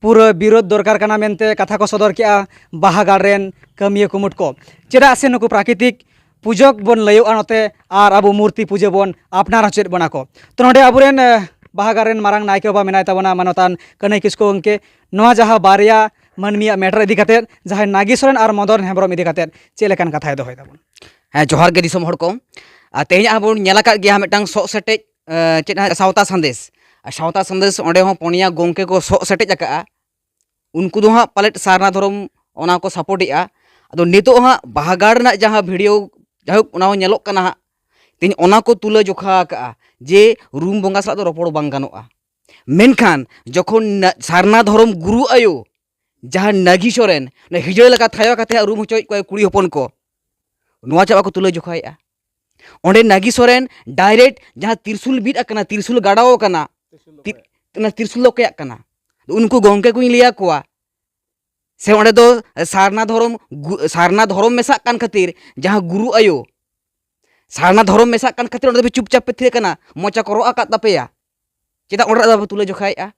ᱯᱩᱨᱟᱹ ᱵᱤᱨᱳᱫᱷ ᱫᱚᱨᱠᱟᱨ ᱠᱟᱱᱟ ᱢᱮᱱᱛᱮ ᱠᱟᱛᱷᱟ ᱠᱚ ᱥᱚᱫᱚᱨ ᱠᱮᱫᱼᱟ ᱵᱟᱦᱟᱜᱟᱲ ᱨᱮᱱ ᱠᱟᱹᱢᱤᱭᱟᱹ ᱠᱩᱢᱩᱴ ᱠᱚ᱾ ᱪᱮᱫᱟᱜ ᱥᱮ ᱱᱩᱠᱩ ᱯᱨᱟᱠᱨᱤᱛᱤᱠ ᱯᱩᱡᱚᱠ ᱵᱚᱱ ᱞᱟᱹᱭᱚᱜᱼᱟ ᱱᱚᱛᱮ, ᱟᱨ ᱟᱵᱚ ᱢᱩᱨᱛᱤ ᱯᱩᱡᱟᱹ ᱵᱚᱱ ᱟᱯᱱᱟᱨ ᱦᱚᱪᱚᱭᱮᱫ ᱵᱚᱱᱟ ᱠᱚ᱾ ᱛᱚ ᱱᱚᱰᱮ ᱟᱵᱚᱨᱮᱱ, ᱮ, ᱵᱟᱦᱟᱜᱟᱲ ᱨᱮᱱ ᱢᱟᱨᱟᱝ ᱱᱟᱭᱠᱮ ᱵᱟᱵᱟ ᱢᱮᱱᱟᱭ ᱛᱟᱵᱚᱱᱟ, ᱢᱟᱱᱚᱛᱟᱱ ᱠᱟᱹᱱᱟᱹᱭ ᱠᱤᱥᱠᱩ ᱜᱚᱢᱠᱮ, ᱱᱚᱣᱟ ᱡᱟᱦᱟᱸ ᱵᱟᱨᱭᱟ ᱢᱟᱹᱱᱢᱤᱭᱟᱜ ᱢᱮᱴᱟᱨ ᱤᱫᱤ ᱠᱟᱛᱮᱫ, ᱡᱟᱦᱟᱸᱭ ᱱᱟᱜᱤ ᱥᱚᱨᱮᱱ ᱟᱨ ᱢᱚᱫᱚᱱ ᱦᱮᱢᱵᱨᱚᱢ ᱤᱫᱤ ᱠᱟᱛᱮᱫ ᱪᱮᱫ ᱞᱮᱠᱟᱱ ᱠᱟᱛᱷᱟᱭ ᱫᱚᱦᱚᱭ ᱛᱟᱵᱚᱱᱟ? ᱦᱮᱸ, ᱡᱚᱦᱟᱨ ᱜᱮ ᱫᱤᱥᱚᱢ ᱦᱚᱲ ᱠᱚ᱾ ᱟᱨ ᱛᱮᱦᱮᱧ ᱟᱵᱚ ᱵᱚᱱ ᱧᱮᱞ ᱟᱠᱟᱫ ᱜᱮᱭᱟ ᱢᱤᱫᱴᱟᱝ ᱥᱚᱜ ᱥᱮᱴᱮᱡ, ᱮ, ᱪᱮᱫ ᱦᱟᱸᱜ, ᱥᱟᱶᱛᱟ ᱥᱟᱸᱫᱮᱥ᱾ ᱟᱨ ᱥᱟᱶᱛᱟ ᱥᱟᱸᱫᱮᱥ ᱚᱸᱰᱮ ᱦᱚᱸ ᱯᱩᱱᱭᱟ ᱜᱚᱢᱠᱮ ᱠᱚ ᱥᱚᱜ ᱥᱮᱴᱮᱡ ᱟᱠᱟᱜᱼᱟ᱾ ᱩᱱᱠᱩ ᱫᱚ ᱦᱟᱸᱜ ᱯᱟᱞᱮᱫ ᱥᱟᱨᱱᱟ ᱫᱷᱚᱨᱚᱢ ᱚᱱᱟ ᱠᱚ ᱥᱟᱯᱳᱨᱴᱮᱜᱼᱟ᱾ ᱟᱫᱚ ᱱᱤᱛᱚᱜ ᱦᱟᱸᱜ ᱵᱟᱦᱟᱜᱟᱲ ᱨᱮᱱᱟᱜ ᱡᱟᱦᱟᱸ ᱵᱷᱤᱰᱤᱭᱳ, ᱡᱟᱭᱦᱳᱠ, ᱚᱱᱟ ᱦᱚᱸ ᱧᱮᱞᱚᱜ ᱠᱟᱱᱟ ᱦᱟᱸᱜ, ᱛᱮᱦᱮᱧ ᱚᱱᱟ ᱠᱚ ᱛᱩᱞᱟᱹ ᱡᱚᱠᱷᱟ ᱟᱠᱟᱜᱼᱟ ᱡᱮ ᱨᱩᱢ ᱵᱚᱸᱜᱟ ᱥᱟᱞᱟᱜ ᱫᱚ ᱨᱚᱯᱚᱲ ᱵᱟᱝ ᱜᱟᱱᱚᱜᱼᱟ᱾ ᱢᱮᱱᱠᱷᱟᱱ ᱡᱚᱠᱷᱚᱱ ᱱᱟ-, ᱥᱟᱨᱱᱟ ᱫᱷᱚᱨᱚᱢ ᱜᱩᱨᱩ ᱟᱭᱳ ᱡᱟᱦᱟᱸ ᱱᱟᱜᱤ ᱥᱚᱨᱮᱱ ᱚᱱᱟ ᱦᱤᱡᱲᱟᱹ ᱞᱮᱠᱟ ᱛᱷᱟᱭᱚ ᱠᱟᱛᱮ ᱦᱟᱸᱜ ᱨᱩᱢ ᱦᱚᱪᱚᱭᱮᱫ ᱠᱚᱣᱟᱭ ᱠᱩᱲᱤ ᱦᱚᱯᱚᱱ ᱠᱚ, ᱱᱚᱣᱟ ᱪᱮᱫ ᱵᱟᱠᱚ ᱛᱩᱞᱟᱹ ᱡᱚᱠᱷᱟᱭᱮᱫᱼᱟ? ᱚᱸᱰᱮ ᱱᱟᱜᱤ ᱥᱚᱨᱮᱱ ᱰᱟᱭᱨᱮᱠᱴ ᱡᱟᱦᱟᱸ ᱛᱤᱨᱥᱩᱞ ᱵᱤᱫ ᱟᱠᱟᱱᱟ, ᱛᱤᱨᱥᱩᱞ ᱜᱟᱰᱟᱣ ᱟᱠᱟᱱᱟ, ᱛᱤᱨᱥᱩᱞ ᱫᱚ ᱛᱤ-, ᱚᱠᱚᱭᱟᱜ? ᱚᱱᱟ ᱛᱤᱨᱥᱩᱞ ᱫᱚ ᱚᱠᱚᱭᱟᱜ ᱠᱟᱱᱟ? ᱩᱱᱠᱩ ᱜᱚᱢᱠᱮ ᱠᱚᱧ ᱞᱟᱹᱭ ᱟᱠᱚᱣᱟ, ᱥᱮ ᱚᱸᱰᱮ ᱫᱚ ᱥᱟᱨᱱᱟ ᱫᱷᱚᱨᱚᱢ ᱜᱩ- ᱥᱟᱨᱱᱟ ᱫᱷᱚᱨᱚᱢ ᱢᱮᱥᱟᱜ ᱠᱟᱱ ᱠᱷᱟᱹᱛᱤᱨ, ᱡᱟᱦᱟᱸ ᱜᱩᱨᱩ ᱟᱭᱳ ᱥᱟᱨᱱᱟ ᱫᱷᱚᱨᱚᱢ ᱢᱮᱥᱟᱜ ᱠᱟᱱ ᱠᱷᱟᱹᱛᱤᱨ ᱚᱸᱰᱮ ᱫᱚ ᱪᱩᱯᱪᱟᱯ ᱯᱮ ᱛᱷᱤᱨ ᱟᱠᱟᱱᱟ, ᱢᱚᱪᱟ ᱠᱚ ᱨᱚᱜ ᱟᱠᱟᱫ ᱛᱟᱯᱮᱭᱟ? ᱪᱮᱫᱟᱜ ᱚᱸᱰᱮ ᱫᱚ ᱵᱟᱯᱮ ᱛᱩᱞᱟᱹ ᱡᱚᱠᱷᱟᱭᱮᱫᱼᱟ?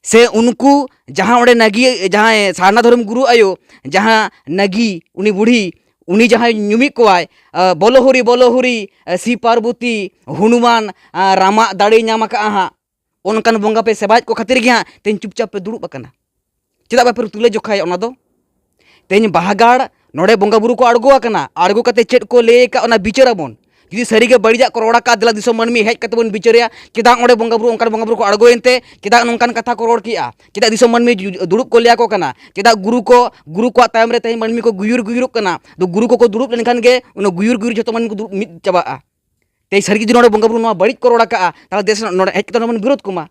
ᱥᱮ ᱩᱱᱠᱩ ᱡᱟᱦᱟᱸ ᱚᱸᱰᱮ ᱱᱟᱜᱤ, ᱡᱟᱦᱟᱸᱭ ᱥᱟᱨᱱᱟ ᱫᱷᱚᱨᱚᱢ ᱜᱩᱨᱩ ᱟᱭᱳ, ᱡᱟᱦᱟᱸ ᱱᱟᱜᱤ, ᱩᱱᱤ ᱵᱩᱲᱦᱤ, ᱩᱱᱤ ᱡᱟᱦᱟᱸᱭ ᱧᱩᱢᱮᱫ ᱠᱚᱣᱟᱭ, ᱟᱸ, "ᱵᱚᱞᱚ ᱦᱚᱨᱤ, ᱵᱚᱞᱚ ᱦᱚᱨᱤ, ᱟᱸ, ᱥᱤᱵ ᱯᱟᱨᱵᱚᱛᱤ, ᱦᱚᱱᱩᱢᱟᱱ, ᱟᱸ, ᱨᱟᱢᱟᱜ ᱫᱟᱲᱮ ᱧᱟᱢ ᱟᱠᱟᱫᱼᱟ ᱦᱟᱸᱜ", ᱚᱱᱠᱟᱱ ᱵᱚᱸᱜᱟ ᱯᱮ ᱥᱮᱵᱟᱭᱮᱫ ᱠᱚ ᱠᱷᱟᱹᱛᱤᱨ ᱜᱮ ᱦᱟᱸᱜ ᱛᱮᱦᱮᱧ ᱪᱩᱯᱪᱟᱯ ᱯᱮ ᱫᱩᱲᱩᱵ ᱟᱠᱟᱱᱟ᱾ ᱪᱮᱫᱟᱜ ᱵᱟᱯᱮ ᱛᱩᱞᱟᱹ ᱡᱚᱠᱷᱟᱭᱟ ᱚᱱᱟ ᱫᱚ? ᱛᱮᱦᱮᱧ ᱵᱟᱦᱟᱜᱟᱲ ᱱᱚᱰᱮ ᱵᱚᱸᱜᱟ ᱵᱩᱨᱩ ᱠᱚ ᱟᱬᱜᱚ ᱟᱠᱟᱱᱟ, ᱟᱬᱜᱚ ᱠᱟᱛᱮ ᱪᱮᱫ ᱠᱚ ᱞᱟᱹᱭ ᱟᱠᱟᱫ ᱚᱱᱟ ᱵᱤᱪᱟᱹᱨ ᱟᱵᱚᱱ᱾ ᱡᱩᱫᱤ ᱥᱟᱹᱨᱤᱜᱮ ᱵᱟᱹᱲᱤᱡᱟᱜ ᱠᱚ ᱨᱚᱲ ᱟᱠᱟᱫ, ᱫᱮᱞᱟ ᱫᱤᱥᱚᱢ ᱢᱟᱹᱱᱢᱤ ᱦᱮᱡ ᱠᱟᱛᱮ ᱵᱚᱱ ᱵᱤᱪᱟᱹᱨᱮᱭᱟ, ᱪᱮᱫᱟᱜ ᱚᱸᱰᱮ ᱵᱚᱸᱜᱟ ᱵᱩᱨᱩ, ᱚᱱᱠᱟᱱ ᱵᱚᱸᱜᱟ ᱵᱩᱨᱩ ᱠᱚ ᱟᱬᱜᱚᱭᱮᱱ ᱛᱮ ᱪᱮᱫᱟᱜ ᱱᱚᱝᱠᱟᱱ ᱠᱟᱛᱷᱟ ᱠᱚ ᱨᱚᱲ ᱠᱮᱜᱼᱟ? ᱪᱮᱫᱟᱜ ᱫᱤᱥᱚᱢ ᱢᱟᱹᱱᱢᱤ ᱡᱩ- ᱫᱩᱲᱩᱵ ᱠᱚ ᱞᱟᱹᱭ ᱟᱠᱚ ᱠᱟᱱᱟ? ᱪᱮᱫᱟᱜ ᱜᱩᱨᱩ ᱠᱚ, ᱜᱩᱨᱩ ᱠᱚᱣᱟᱜ ᱛᱟᱭᱚᱢ ᱨᱮ ᱛᱮᱦᱮᱧ ᱢᱟᱹᱱᱢᱤ ᱠᱚ ᱜᱩᱭᱩᱨ ᱜᱩᱭᱩᱨᱚᱜ ᱠᱟᱱᱟ? ᱫᱚ ᱜᱩᱨᱩ ᱠᱚᱠᱚ ᱫᱩᱲᱩᱵ ᱞᱮᱱᱠᱷᱟᱱ ᱜᱮ ᱚᱱᱟ ᱜᱩᱭᱩᱨ ᱜᱩᱭᱩᱨ ᱡᱷᱚᱛᱚ ᱢᱟᱹᱱᱢᱤ ᱠᱚ ᱫᱩᱲᱩᱵ ᱢᱤᱫ ᱪᱟᱵᱟᱜᱼᱟ᱾ ᱛᱮᱦᱮᱧ ᱥᱟᱹᱨᱤ ᱡᱩᱫᱤ ᱱᱚᱰᱮ ᱵᱚᱸᱜᱟ ᱵᱩᱨᱩ ᱱᱚᱣᱟ ᱵᱟᱹᱲᱤᱡ ᱠᱚ ᱨᱚᱲ ᱟᱠᱟᱜᱼᱟ, ᱛᱟᱦᱚᱞᱮ ᱫᱮᱥ ᱱᱚᱰᱮ ᱦᱮᱡ ᱠᱟᱛᱮ ᱱᱚᱰᱮ ᱵᱚᱱ ᱵᱤᱨᱳᱫ ᱠᱚᱢᱟ᱾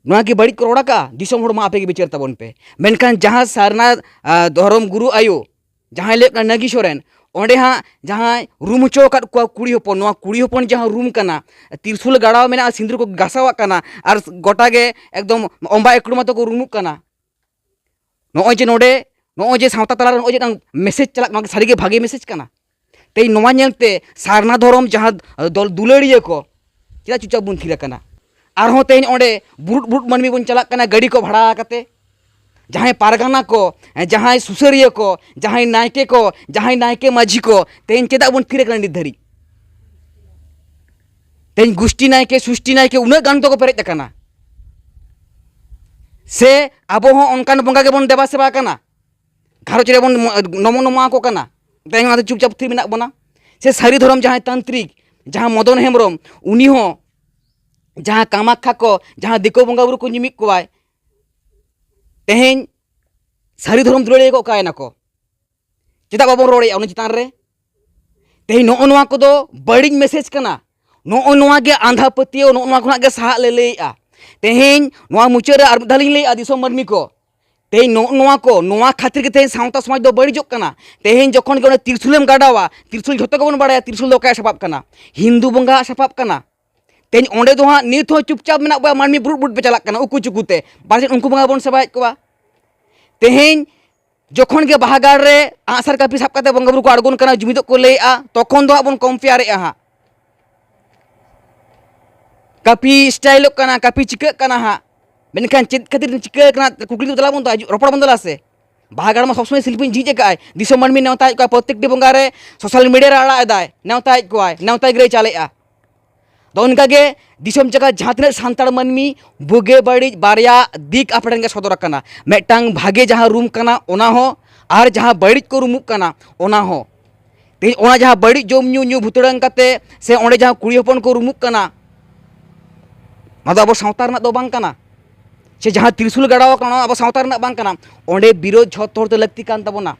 ᱱᱚᱣᱟ ᱠᱤ ᱵᱟᱹᱲᱤᱡ ᱠᱚ ᱨᱚᱲ ᱟᱠᱟᱜᱼᱟ? ᱫᱤᱥᱚᱢ ᱦᱚᱲ ᱢᱟ ᱟᱯᱮ ᱜᱮ ᱵᱤᱪᱟᱹᱨ ᱛᱟᱵᱚᱱ ᱯᱮ᱾ ᱢᱮᱱᱠᱷᱟᱱ ᱡᱟᱦᱟᱸ ᱥᱟᱨᱱᱟ, ᱟ, ᱫᱷᱚᱨᱚᱢ ᱜᱩᱨᱩ ᱟᱭᱳ, ᱡᱟᱦᱟᱸᱭ ᱞᱟᱹᱭ ᱠᱟᱱᱟ ᱱᱟᱜᱤ ᱥᱚᱨᱮᱱ, ᱚᱸᱰᱮ ᱦᱟᱸᱜ ᱡᱟᱦᱟᱸᱭ ᱨᱩᱢ ᱦᱚᱪᱚ ᱟᱠᱟᱫ ᱠᱚᱣᱟ ᱠᱩᱲᱤ ᱦᱚᱯᱚᱱ, ᱱᱚᱣᱟ ᱠᱩᱲᱤ ᱦᱚᱯᱚᱱ ᱡᱟᱦᱟᱸ ᱨᱩᱢ ᱠᱟᱱᱟ, ᱛᱤᱨᱥᱩᱞ ᱜᱟᱲᱟᱣ ᱢᱮᱱᱟᱜᱼᱟ, ᱥᱤᱸᱫᱩᱨ ᱠᱚ ᱜᱟᱥᱟᱣᱟᱜ ᱠᱟᱱᱟ, ᱟᱨ ᱜᱚᱴᱟ ᱜᱮ ᱮᱠᱫᱚᱢ ᱚᱢᱵᱟ ᱮᱠᱲᱩᱢᱟ ᱛᱮᱠᱚ ᱨᱩᱢᱩᱜ ᱠᱟᱱᱟ᱾ ᱱᱚᱜᱼᱚᱭ ᱡᱮ ᱱᱚᱰᱮ, ᱱᱚᱜᱼᱚᱭ ᱡᱮ ᱥᱟᱶᱛᱟ ᱛᱟᱞᱟᱨᱮ ᱱᱚᱜᱼᱚᱭ ᱡᱮ ᱢᱤᱫᱴᱟᱝ ᱢᱮᱥᱮᱡᱽ ᱪᱟᱞᱟᱜ ᱠᱟᱱᱟ, ᱱᱚᱣᱟ ᱠᱤ ᱥᱟᱹᱨᱤᱜᱮ ᱵᱷᱟᱜᱮ ᱢᱮᱥᱮᱡᱽ ᱠᱟᱱᱟ? ᱛᱮᱦᱮᱧ ᱱᱚᱣᱟ ᱧᱮᱞᱛᱮ ᱥᱟᱨᱱᱟ ᱫᱷᱚᱨᱚᱢ ᱡᱟᱦᱟᱸ, ᱟᱸ, ᱫᱚᱞ ᱫᱩᱞᱟᱹᱲᱤᱭᱟᱹ ᱠᱚ ᱪᱮᱫᱟᱜ ᱪᱩᱯᱪᱟᱯ ᱵᱚᱱ ᱛᱷᱤᱨ ᱟᱠᱟᱱᱟ? ᱟᱨᱦᱚᱸ ᱛᱮᱦᱮᱧ ᱚᱸᱰᱮ ᱵᱩᱨᱩᱫ ᱵᱩᱨᱩᱫ ᱢᱟᱹᱱᱢᱤ ᱵᱚᱱ ᱪᱟᱞᱟᱜ ᱠᱟᱱᱟ ᱜᱟᱹᱰᱤ ᱠᱚ ᱵᱷᱟᱲᱟ ᱠᱟᱛᱮ, ᱡᱟᱦᱟᱸᱭ ᱯᱟᱨᱜᱟᱱᱟ ᱠᱚ, ᱡᱟᱦᱟᱸᱭ ᱥᱩᱥᱟᱹᱨᱤᱭᱟᱹ ᱠᱚ, ᱡᱟᱦᱟᱸᱭ ᱱᱟᱭᱠᱮ ᱠᱚ, ᱡᱟᱦᱟᱸᱭ ᱱᱟᱭᱠᱮ ᱢᱟᱹᱡᱷᱤ ᱠᱚ, ᱛᱮᱦᱮᱧ ᱪᱮᱫᱟᱜ ᱵᱚᱱ ᱛᱷᱤᱨ ᱟᱠᱟᱱᱟ ᱱᱤᱛ ᱫᱷᱟᱹᱨᱤᱡ? ᱛᱮᱦᱮᱧ ᱜᱩᱥᱴᱤ ᱱᱟᱭᱠᱮ, ᱥᱩᱥᱴᱤ ᱱᱟᱭᱠᱮ ᱩᱱᱟᱹᱜ ᱜᱟᱱ ᱫᱚᱠᱚ ᱯᱮᱨᱮᱡ ᱟᱠᱟᱱᱟ᱾ ᱥᱮ ᱟᱵᱚ ᱦᱚᱸ ᱚᱱᱠᱟᱱ ᱵᱚᱸᱜᱟ ᱜᱮᱵᱚᱱ ᱫᱮᱵᱟ ᱥᱮᱵᱟ ᱠᱟᱱᱟ? ᱜᱷᱟᱨᱚᱸᱡᱽ ᱨᱮᱵᱚᱱ ᱱᱚᱢᱚ ᱱᱚᱢᱚ ᱟᱠᱚ ᱠᱟᱱᱟ, ᱛᱮᱦᱮᱧ ᱚᱱᱟᱛᱮ ᱪᱩᱯᱪᱟᱯ ᱛᱷᱤᱨ ᱢᱮᱱᱟᱜ ᱵᱚᱱᱟ᱾ ᱥᱮ ᱥᱟᱹᱨᱤ ᱫᱷᱚᱨᱚᱢ ᱡᱟᱦᱟᱸᱭ ᱛᱟᱱᱛᱨᱤᱠ, ᱡᱟᱦᱟᱸ ᱢᱚᱫᱚᱱ ᱦᱮᱢᱵᱨᱚᱢ, ᱩᱱᱤ ᱦᱚᱸ ᱡᱟᱦᱟᱸ ᱠᱟᱢᱟᱠᱠᱷᱟ ᱠᱚ, ᱡᱟᱦᱟᱸ ᱫᱤᱠᱩ ᱵᱚᱸᱜᱟ ᱵᱩᱨᱩ ᱠᱚ ᱧᱩᱢᱤᱫ ᱠᱚᱣᱟᱭ, ᱛᱮᱦᱮᱧ ᱥᱟᱹᱨᱤ ᱫᱷᱚᱨᱚᱢ ᱫᱩᱞᱟᱹᱲᱤᱭᱟᱹ ᱠᱚ ᱚᱠᱟᱭᱮᱱᱟ ᱠᱚ? ᱪᱮᱫᱟᱜ ᱵᱟᱵᱚᱱ ᱨᱚᱲᱮᱫᱼᱟ ᱚᱱᱟ ᱪᱮᱛᱟᱱ ᱨᱮ? ᱛᱮᱦᱮᱧ ᱱᱚᱜᱼᱚ ᱱᱚᱣᱟ ᱠᱚᱫᱚ ᱵᱟᱹᱲᱤᱡ ᱢᱮᱥᱮᱡᱽ ᱠᱟᱱᱟ᱾ ᱱᱚᱜᱼᱚ ᱱᱚᱣᱟ ᱜᱮ ᱟᱸᱫᱷᱟ ᱯᱟᱹᱛᱭᱟᱹᱣ, ᱱᱚᱜᱼᱚ ᱱᱚᱣᱟ ᱠᱷᱚᱱᱟᱜ ᱜᱮ ᱥᱟᱦᱟᱜ ᱞᱮ ᱞᱟᱹᱭᱮᱫᱼᱟ᱾ ᱛᱮᱦᱮᱧ ᱱᱚᱣᱟ ᱢᱩᱪᱟᱹᱫ ᱨᱮ ᱟᱨ ᱢᱤᱫ ᱫᱷᱟᱣ ᱞᱤᱧ ᱞᱟᱹᱭᱮᱫᱼᱟ, ᱫᱤᱥᱚᱢ ᱢᱟᱹᱱᱢᱤ ᱠᱚ, ᱛᱮᱦᱮᱧ ᱱᱚᱜᱼᱚ ᱱᱚᱣᱟ ᱠᱚ, ᱱᱚᱣᱟ ᱠᱷᱟᱹᱛᱤᱨ ᱜᱮ ᱛᱮᱦᱮᱧ ᱥᱟᱶᱛᱟ ᱥᱚᱢᱟᱡᱽ ᱫᱚ ᱵᱟᱹᱲᱤᱡᱚᱜ ᱠᱟᱱᱟ᱾ ᱛᱮᱦᱮᱧ ᱡᱚᱠᱷᱚᱱ ᱜᱮ ᱚᱸᱰᱮ ᱛᱤᱨᱥᱩᱞᱮᱢ ᱜᱟᱰᱟᱣᱟ, ᱛᱤᱨᱥᱩᱞ ᱡᱷᱚᱛᱚ ᱜᱮᱵᱚᱱ ᱵᱟᱲᱟᱭᱟ, ᱛᱤᱨᱥᱩᱞ ᱫᱚ ᱚᱠᱚᱭᱟᱜ ᱥᱟᱯᱟᱵ ᱠᱟᱱᱟ? ᱦᱤᱱᱫᱩ ᱵᱚᱸᱜᱟᱣᱟᱜ ᱥᱟᱯᱟᱵ ᱠᱟᱱᱟ᱾ ᱛᱮᱦᱮᱧ ᱚᱸᱰᱮ ᱫᱚ ᱦᱟᱸᱜ ᱱᱤᱛ ᱦᱚᱸ ᱪᱩᱯᱪᱟᱯ ᱢᱮᱱᱟᱜ ᱵᱚᱱᱟ, ᱢᱟᱹᱱᱢᱤ ᱵᱩᱨᱩᱫ ᱵᱩᱨᱩᱫ ᱯᱮ ᱪᱟᱞᱟᱜ ᱠᱟᱱᱟ ᱩᱠᱩ ᱪᱩᱠᱩ ᱛᱮ, ᱯᱟᱪᱮᱫ ᱩᱱᱠᱩ ᱵᱚᱸᱜᱟ ᱵᱚᱱ ᱥᱮᱵᱟᱭᱮᱫ ᱠᱚᱣᱟ᱾ ᱛᱮᱦᱮᱧ ᱡᱚᱠᱷᱚᱱ ᱜᱮ ᱵᱟᱦᱟ ᱜᱟᱲ ᱨᱮ ᱟᱸᱜᱼᱥᱟᱨ ᱠᱟᱹᱯᱤ ᱥᱟᱵ ᱠᱟᱛᱮ ᱵᱚᱸᱜᱟ ᱵᱩᱨᱩ ᱠᱚ ᱟᱬᱜᱚᱱ ᱠᱟᱱᱟ, ᱡᱩᱢᱤᱫᱚᱜ ᱠᱚ ᱞᱟᱹᱭᱮᱜᱼᱟ, ᱛᱚᱠᱷᱚᱱ ᱫᱚ ᱦᱟᱸᱜ ᱵᱚᱱ ᱠᱚᱢᱯᱮᱭᱟᱨᱮᱜᱼᱟ ᱦᱟᱸᱜ᱾ ᱠᱟᱹᱯᱤ ᱥᱴᱟᱭᱤᱞᱚᱜ ᱠᱟᱱᱟ, ᱠᱟᱹᱯᱤ ᱪᱤᱠᱟᱹᱜ ᱠᱟᱱᱟ ᱦᱟᱸᱜ᱾ ᱢᱮᱱᱠᱷᱟᱱ ᱪᱮᱫ ᱠᱷᱟᱹᱛᱤᱨ ᱪᱤᱠᱟᱹ ᱠᱟᱱᱟ, ᱠᱩᱠᱞᱤ ᱫᱚ ᱫᱮᱞᱟ ᱵᱚᱱ ᱫᱚ ᱦᱤᱡᱩᱜ, ᱨᱚᱯᱚᱲ ᱵᱚᱱ ᱫᱮᱞᱟ ᱥᱮ᱾ ᱵᱟᱦᱟ ᱜᱟᱲ ᱢᱟ ᱥᱚᱵᱽ ᱥᱚᱢᱚᱭ ᱥᱤᱞᱯᱤᱧ ᱡᱷᱤᱡ ᱟᱠᱟᱫᱼᱟᱭ, ᱫᱤᱥᱚᱢ ᱢᱟᱹᱱᱢᱤ ᱱᱮᱣᱛᱟᱭᱮᱫ ᱠᱚᱣᱟ, ᱯᱨᱚᱛᱮᱠᱴᱤ ᱵᱚᱸᱜᱟ ᱨᱮ ᱥᱳᱥᱟᱞ ᱢᱤᱰᱤᱭᱟ ᱨᱮ ᱟᱲᱟᱜ ᱮᱫᱟᱭ, ᱱᱮᱣᱛᱟᱭᱮᱫ ᱠᱚᱣᱟᱭ, ᱱᱮᱣᱛᱟ ᱜᱤᱨᱟᱹᱭ ᱪᱟᱞᱮᱜᱼᱟ᱾ ᱫᱚ ᱚᱱᱠᱟᱜᱮ ᱫᱤᱥᱚᱢ ᱡᱟᱠᱟᱛ ᱡᱟᱦᱟᱸ ᱛᱤᱱᱟᱹᱜ ᱥᱟᱱᱛᱟᱲ ᱢᱟᱹᱱᱢᱤ ᱵᱩᱜᱤ ᱵᱟᱹᱲᱤᱡ ᱵᱟᱨᱭᱟ ᱫᱤᱠ ᱟᱯᱮ ᱴᱷᱮᱱ ᱜᱮ ᱥᱚᱫᱚᱨ ᱟᱠᱟᱱᱟ᱾ ᱢᱤᱫᱴᱟᱝ ᱵᱷᱟᱜᱮ ᱡᱟᱦᱟᱸ ᱨᱩᱢ ᱠᱟᱱᱟ ᱚᱱᱟ ᱦᱚᱸ, ᱟᱨ ᱡᱟᱦᱟᱸ ᱵᱟᱹᱲᱤᱡ ᱠᱚ ᱨᱩᱢᱩᱜ ᱠᱟᱱᱟ ᱚᱱᱟ ᱦᱚᱸ᱾ ᱛᱮᱦᱮᱧ ᱚᱱᱟ ᱡᱟᱦᱟᱸ ᱵᱟᱹᱲᱤᱡ ᱡᱚᱢ ᱧᱩ, ᱧᱩ ᱵᱷᱩᱛᱲᱟᱹᱝ ᱠᱟᱛᱮ ᱥᱮ ᱚᱸᱰᱮ ᱡᱟᱦᱟᱸ ᱠᱩᱲᱤ ᱦᱚᱯᱚᱱ ᱠᱚ ᱨᱩᱢᱩᱜ ᱠᱟᱱᱟ, ᱱᱚᱣᱟ ᱫᱚ ᱟᱵᱚ ᱥᱟᱶᱛᱟ ᱨᱮᱱᱟᱜ ᱫᱚ ᱵᱟᱝ ᱠᱟᱱᱟ᱾ ᱥᱮ ᱡᱟᱦᱟᱸ ᱛᱨᱤᱥᱩᱞ ᱜᱟᱲᱟᱣ ᱟᱠᱟᱱᱟ, ᱚᱱᱟ ᱟᱵᱚ ᱥᱟᱶᱛᱟ ᱨᱮᱱᱟᱜ ᱵᱟᱝ ᱠᱟᱱᱟ᱾ ᱚᱸᱰᱮ ᱵᱤᱨᱳᱫᱷ ᱡᱷᱚᱛᱚ ᱦᱚᱲ ᱛᱮ ᱞᱟᱹᱠᱛᱤ ᱠᱟᱱ ᱛᱟᱵᱚᱱᱟ᱾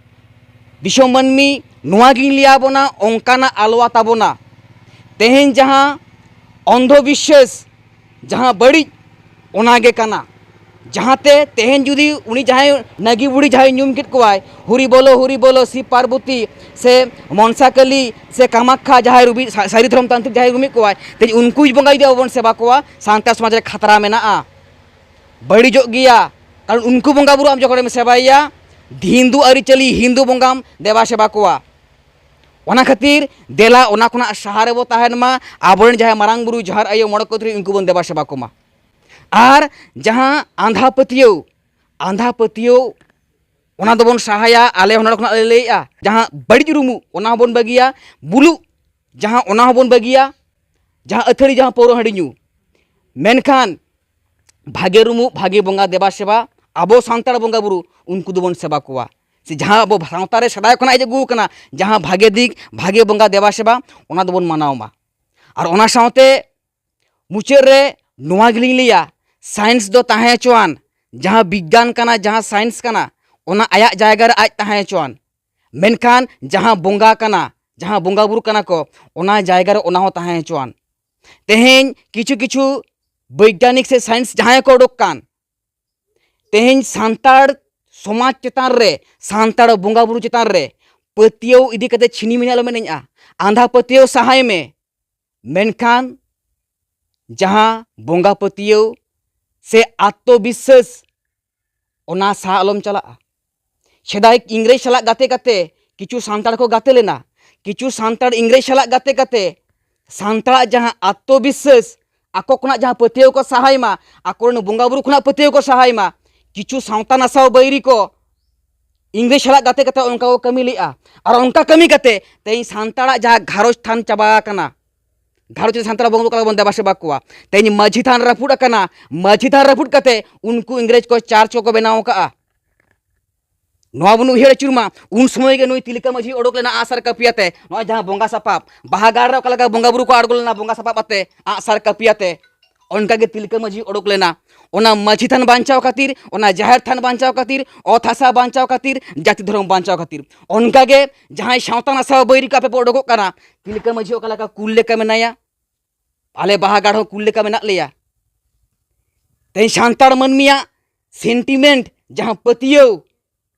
ᱫᱤᱥᱚᱢ ᱢᱟᱹᱱᱢᱤ, ᱱᱚᱣᱟ ᱜᱤᱧ ᱞᱟᱹᱭ ᱟᱵᱚᱱᱟ, ᱚᱱᱠᱟᱱᱟᱜ ᱟᱞᱚᱣᱟ ᱛᱟᱵᱚᱱᱟ᱾ ᱛᱮᱦᱮᱧ ᱡᱟᱦᱟᱸ ᱚᱱᱫᱷᱚ ᱵᱤᱥᱥᱟᱹᱥ, ᱡᱟᱦᱟᱸ ᱵᱟᱹᱲᱤᱡ, ᱚᱱᱟ ᱜᱮ ᱠᱟᱱᱟ᱾ ᱡᱟᱦᱟᱸᱛᱮ ᱛᱮᱦᱮᱧ ᱡᱩᱫᱤ ᱩᱱᱤ ᱡᱟᱦᱟᱸᱭ ᱱᱟᱹᱜᱤ ᱵᱩᱲᱦᱤ ᱡᱟᱦᱟᱸᱭ ᱧᱩᱢ ᱠᱮᱫ ᱠᱚᱣᱟᱭ, ᱦᱩᱨᱤ ᱵᱚᱞᱚ, ᱦᱩᱨᱤ ᱵᱚᱞᱚ, ᱥᱤᱵ ᱯᱟᱨᱵᱚᱛᱤ ᱥᱮ ᱢᱚᱱᱥᱟ ᱠᱟᱹᱞᱤ ᱥᱮ ᱠᱟᱢᱟᱠᱠᱷᱟ, ᱡᱟᱦᱟᱸᱭ ᱨᱩᱢᱤ-, ᱥᱟ-, ᱥᱟᱹᱨᱤ ᱫᱷᱚᱨᱚᱢ ᱛᱟᱱᱛᱨᱤᱠ ᱡᱟᱦᱟᱸᱭ ᱨᱩᱢᱤᱫ ᱠᱚᱣᱟᱭ, ᱛᱮᱦᱮᱧ ᱩᱱᱠᱩ ᱵᱚᱸᱜᱟ ᱡᱩᱫᱤ ᱟᱵᱚ ᱵᱚᱱ ᱥᱮᱵᱟ ᱠᱚᱣᱟ, ᱥᱟᱱᱛᱟᱲ ᱥᱚᱢᱟᱡᱽ ᱨᱮ ᱠᱷᱟᱛᱨᱟ ᱢᱮᱱᱟᱜᱼᱟ, ᱵᱟᱹᱲᱤᱡᱚᱜ ᱜᱮᱭᱟ᱾ ᱠᱟᱨᱚᱱ ᱩᱱᱠᱩ ᱵᱚᱸᱜᱟ ᱵᱩᱨᱩ ᱟᱢ ᱡᱚᱠᱷᱚᱱᱮᱢ ᱥᱮᱵᱟᱭᱮᱭᱟ, ᱦᱤᱱᱫᱩ ᱟᱹᱨᱤᱪᱟᱹᱞᱤ, ᱦᱤᱱᱫᱩ ᱵᱚᱸᱜᱟᱢ ᱫᱮᱵᱟ ᱥᱮᱵᱟ ᱠᱚᱣᱟ᱾ ᱚᱱᱟ ᱠᱷᱟᱹᱛᱤᱨ ᱫᱮᱞᱟ ᱚᱱᱟ ᱠᱷᱚᱱᱟᱜ ᱥᱟᱦᱟ ᱨᱮᱵᱚ ᱛᱟᱦᱮᱱ ᱢᱟ, ᱟᱵᱚᱨᱮᱱ ᱡᱟᱦᱟᱸᱭ ᱢᱟᱨᱟᱝ ᱵᱩᱨᱩ, ᱡᱟᱦᱮᱨ ᱟᱭᱳ, ᱢᱚᱬᱮ ᱠᱚ ᱛᱩᱨᱩᱭ, ᱩᱱᱠᱩ ᱵᱚᱱ ᱫᱮᱵᱟ ᱥᱮᱵᱟ ᱠᱚᱢᱟ᱾ ᱟᱨ ᱡᱟᱦᱟᱸ ᱟᱸᱫᱷᱟ ᱯᱟᱹᱛᱭᱟᱹᱣ, ᱟᱸᱫᱷᱟ ᱯᱟᱹᱛᱭᱟᱹᱣ, ᱚᱱᱟ ᱫᱚᱵᱚᱱ ᱥᱟᱦᱟᱭᱟ᱾ ᱟᱞᱮ ᱦᱚᱸ ᱱᱚᱰᱮ ᱠᱷᱚᱱᱟᱜ ᱞᱮ ᱞᱟᱹᱭᱮᱜᱼᱟ, ᱡᱟᱦᱟᱸ ᱵᱟᱹᱲᱤᱡ ᱨᱩᱢᱩᱜ, ᱚᱱᱟ ᱦᱚᱸᱵᱚᱱ ᱵᱟᱹᱜᱤᱭᱟ᱾ ᱵᱩᱞᱩᱜ, ᱡᱟᱦᱟᱸ, ᱚᱱᱟ ᱦᱚᱸᱵᱚᱱ ᱵᱟᱹᱜᱤᱭᱟ᱾ ᱡᱟᱦᱟᱸ ᱟᱹᱛᱷᱟᱹᱲᱤ, ᱡᱟᱦᱟᱸ ᱯᱟᱹᱣᱨᱟᱹ ᱦᱟᱺᱰᱤ ᱧᱩ, ᱢᱮᱱᱠᱷᱟᱱ ᱵᱷᱟᱜᱮ ᱨᱩᱢᱩᱜ, ᱵᱷᱟᱜᱮ ᱵᱚᱸᱜᱟ ᱫᱮᱵᱟ ᱥᱮᱵᱟ, ᱟᱵᱚ ᱥᱟᱱᱛᱟᱲ ᱵᱚᱸᱜᱟ ᱵᱩᱨᱩ, ᱩᱱᱠᱩ ᱫᱚᱵᱚᱱ ᱥᱮᱵᱟ ᱠᱚᱣᱟ᱾ ᱥᱮ ᱡᱟᱦᱟᱸ ᱟᱵᱚ ᱥᱟᱶᱛᱟ ᱨᱮ ᱥᱮᱫᱟᱭ ᱠᱷᱚᱱᱟᱜ ᱦᱮᱡ ᱟᱹᱜᱩ ᱟᱠᱟᱱᱟ, ᱡᱟᱦᱟᱸ ᱵᱷᱟᱜᱮ ᱫᱤᱠ, ᱵᱷᱟᱜᱮ ᱵᱚᱸᱜᱟ ᱫᱮᱵᱟ ᱥᱮᱵᱟ, ᱚᱱᱟ ᱫᱚᱵᱚᱱ ᱢᱟᱱᱟᱣ ᱢᱟ᱾ ᱟᱨ ᱚᱱᱟ ᱥᱟᱶᱛᱮ ᱢᱩᱪᱟᱹᱫ ᱨᱮ ᱱᱚᱣᱟ ᱜᱮᱞᱤᱧ ᱞᱟᱹᱭᱟ, ᱥᱟᱭᱮᱱᱥ ᱫᱚ ᱛᱟᱦᱮᱸ ᱦᱚᱪᱚᱣᱟᱱ, ᱡᱟᱦᱟᱸ ᱵᱤᱜᱽᱜᱟᱱ ᱠᱟᱱᱟ, ᱡᱟᱦᱟᱸ ᱥᱟᱭᱮᱱᱥ ᱠᱟᱱᱟ, ᱚᱱᱟ ᱟᱭᱟᱜ ᱡᱟᱭᱜᱟ ᱨᱮ ᱟᱡ ᱛᱟᱦᱮᱸ ᱦᱚᱪᱚᱣᱟᱱ᱾ ᱢᱮᱱᱠᱷᱟᱱ ᱡᱟᱦᱟᱸ ᱵᱚᱸᱜᱟ ᱠᱟᱱᱟ, ᱡᱟᱦᱟᱸ ᱵᱚᱸᱜᱟ ᱵᱩᱨᱩ ᱠᱟᱱᱟ ᱠᱚ, ᱚᱱᱟ ᱡᱟᱭᱜᱟ ᱨᱮ ᱚᱱᱟ ᱦᱚᱸ ᱛᱟᱦᱮᱸ ᱦᱚᱪᱚᱣᱟᱱ᱾ ᱛᱮᱦᱮᱧ ᱠᱤᱪᱷᱩ ᱠᱤᱪᱷᱩ ᱵᱳᱭᱜᱟᱱᱤᱠ ᱥᱮ ᱥᱟᱭᱮᱱᱥ ᱡᱟᱦᱟᱸᱭ ᱠᱚ ᱩᱰᱩᱠ ᱠᱟᱱ, ᱛᱮᱦᱮᱧ ᱥᱟᱱᱛᱟᱲ ᱥᱚᱢᱟᱡᱽ ᱪᱮᱛᱟᱱ ᱨᱮ, ᱥᱟᱱᱛᱟᱲ ᱵᱚᱸᱜᱟ ᱵᱩᱨᱩ ᱪᱮᱛᱟᱱ ᱨᱮ ᱯᱟᱹᱛᱭᱟᱹᱣ ᱤᱫᱤ ᱠᱟᱛᱮ ᱪᱷᱤᱱᱤ ᱢᱤᱱᱤ ᱟᱞᱚᱢ ᱮᱱᱮᱡᱼᱟ᱾ ᱟᱸᱫᱷᱟ ᱯᱟᱹᱛᱭᱟᱹᱣ ᱥᱟᱦᱟᱭ ᱢᱮ, ᱢᱮᱱᱠᱷᱟᱱ ᱡᱟᱦᱟᱸ ᱵᱚᱸᱜᱟ ᱯᱟᱹᱛᱭᱟᱹᱣ ᱥᱮ ᱟᱛᱢᱚ ᱵᱤᱥᱥᱟᱹᱥ, ᱚᱱᱟ ᱥᱟᱦᱟ ᱟᱞᱚᱢ ᱪᱟᱞᱟᱜᱼᱟ᱾ ᱥᱮᱫᱟᱭ ᱤᱝᱨᱮᱡᱽ ᱥᱟᱞᱟᱜ ᱜᱟᱛᱮ ᱠᱟᱛᱮ ᱠᱤᱪᱷᱩ ᱥᱟᱱᱛᱟᱲ ᱠᱚ ᱜᱟᱛᱮ ᱞᱮᱱᱟ᱾ ᱠᱤᱪᱷᱩ ᱥᱟᱱᱛᱟᱲ ᱤᱝᱨᱮᱡᱽ ᱥᱟᱞᱟᱜ ᱜᱟᱛᱮ ᱠᱟᱛᱮ ᱥᱟᱱᱛᱟᱲᱟᱜ ᱡᱟᱦᱟᱸ ᱟᱛᱢᱚᱵᱤᱥᱥᱟᱹᱥ, ᱟᱠᱚ ᱠᱷᱚᱱᱟᱜ ᱡᱟᱦᱟᱸ ᱯᱟᱹᱛᱭᱟᱹᱣ ᱠᱚ ᱥᱟᱦᱟᱭ ᱢᱟ, ᱟᱠᱚᱨᱮᱱ ᱵᱚᱸᱜᱟ ᱵᱩᱨᱩ ᱠᱷᱚᱱᱟᱜ ᱯᱟᱹᱛᱭᱟᱹᱣ ᱠᱚ ᱥᱟᱦᱟᱭ ᱢᱟ, ᱠᱤᱪᱷᱩ ᱥᱟᱶᱛᱟ ᱱᱟᱥᱟᱣ ᱵᱟᱹᱭᱨᱤ ᱠᱚ ᱤᱝᱨᱮᱡᱽ ᱥᱟᱞᱟᱜ ᱜᱟᱛᱮ ᱠᱟᱛᱮ ᱚᱱᱠᱟ ᱠᱚ ᱠᱟᱹᱢᱤ ᱞᱮᱜᱼᱟ᱾ ᱟᱨ ᱚᱱᱠᱟ ᱠᱟᱹᱢᱤ ᱠᱟᱛᱮ ᱛᱮᱦᱮᱧ ᱥᱟᱱᱛᱟᱲᱟᱜ ᱡᱟᱦᱟᱸ ᱜᱷᱟᱨᱚᱸᱡᱽ ᱛᱷᱟᱱ ᱪᱟᱵᱟ ᱟᱠᱟᱱᱟ, ᱜᱷᱟᱨᱚᱸᱡᱽ ᱨᱮ ᱥᱟᱱᱛᱟᱲ ᱵᱚᱸᱜᱟ ᱵᱩᱨᱩ ᱚᱠᱟ ᱞᱮᱠᱟ ᱵᱚᱱ ᱫᱮᱵᱟ ᱥᱮᱵᱟ ᱠᱚᱣᱟ, ᱛᱮᱦᱮᱧ ᱢᱟᱹᱡᱷᱤ ᱛᱷᱟᱱ ᱨᱟᱹᱯᱩᱫ ᱟᱠᱟᱱᱟ᱾ ᱢᱟᱹᱡᱷᱤ ᱛᱷᱟᱱ ᱨᱟᱹᱯᱩᱫ ᱠᱟᱛᱮ ᱩᱱᱠᱩ ᱤᱝᱨᱮᱡᱽ ᱠᱚ ᱪᱟᱨᱪ ᱠᱚᱠᱚ ᱵᱮᱱᱟᱣ ᱟᱠᱟᱫᱼᱟ᱾ ᱱᱚᱣᱟ ᱵᱚᱱ ᱩᱭᱦᱟᱹᱨ ᱟᱹᱪᱩᱨ ᱢᱟ, ᱩᱱ ᱥᱚᱢᱚᱭ ᱜᱮ ᱱᱩᱭ ᱛᱤᱞᱠᱟᱹ ᱢᱟᱹᱡᱷᱤ ᱚᱰᱚᱠ ᱞᱮᱱᱟ ᱟᱜᱼᱥᱟᱨ ᱠᱟᱹᱯᱤ ᱟᱛᱮ᱾ ᱱᱚᱜᱼᱚᱭ ᱡᱟᱦᱟᱸ ᱵᱚᱸᱜᱟ ᱥᱟᱯᱟᱵ, ᱵᱟᱦᱟ ᱜᱟᱲ ᱨᱮ ᱚᱠᱟ ᱞᱮᱠᱟ ᱵᱚᱸᱜᱟ ᱵᱩᱨᱩ ᱠᱚ ᱟᱬᱜᱚ ᱞᱮᱱᱟ ᱵᱚᱸᱜᱟ ᱥᱟᱯᱟᱵ ᱟᱛᱮ, ᱟᱜᱼᱥᱟᱨ ᱠᱟᱹᱯᱤ ᱟᱛᱮ, ᱚᱱᱠᱟ ᱜᱮ ᱛᱤᱞᱠᱟᱹ ᱢᱟᱹᱡᱷᱤ ᱚᱰᱚᱠ ᱞᱮᱱᱟ᱾ ᱚᱱᱟ ᱢᱟᱹᱡᱷᱤ ᱛᱷᱟᱱ ᱵᱟᱧᱪᱟᱣ ᱠᱷᱟᱹᱛᱤᱨ, ᱚᱱᱟ ᱡᱟᱦᱮᱨ ᱛᱷᱟᱱ ᱵᱟᱧᱪᱟᱣ ᱠᱷᱟᱹᱛᱤᱨ, ᱚᱛ ᱦᱟᱥᱟ ᱵᱟᱧᱪᱟᱣ ᱠᱷᱟᱹᱛᱤᱨ, ᱡᱟᱹᱛᱤ ᱫᱷᱚᱨᱚᱢ ᱵᱟᱧᱪᱟᱣ ᱠᱷᱟᱹᱛᱤᱨ᱾ ᱚᱱᱠᱟ ᱜᱮ ᱡᱟᱦᱟᱸᱭ ᱥᱟᱶᱛᱟ ᱱᱟᱥᱟᱣ ᱵᱟᱹᱭᱨᱤ ᱠᱚ ᱟᱯᱮ ᱯᱮ ᱚᱰᱚᱠᱚᱜ ᱠᱟᱱᱟ, ᱛᱤᱞᱠᱟᱹ ᱢᱟᱹᱡᱷᱤ ᱚᱠᱟ ᱞᱮᱠᱟ ᱠᱩᱞ ᱞᱮᱠᱟ ᱢᱮᱱᱟᱭᱟ, ᱟᱞᱮ ᱵᱟᱦᱟ ᱜᱟᱲ ᱦᱚᱸ ᱠᱩᱞ ᱞᱮᱠᱟ ᱢᱮᱱᱟᱜ ᱞᱮᱭᱟ᱾ ᱛᱮᱦᱮᱧ ᱥᱟᱱᱛᱟᱲ ᱢᱟᱹᱱᱢᱤᱭᱟᱜ ᱥᱮᱱᱴᱤᱢᱮᱱᱴ, ᱡᱟᱦᱟᱸ ᱯᱟᱹᱛᱭᱟᱹᱣ,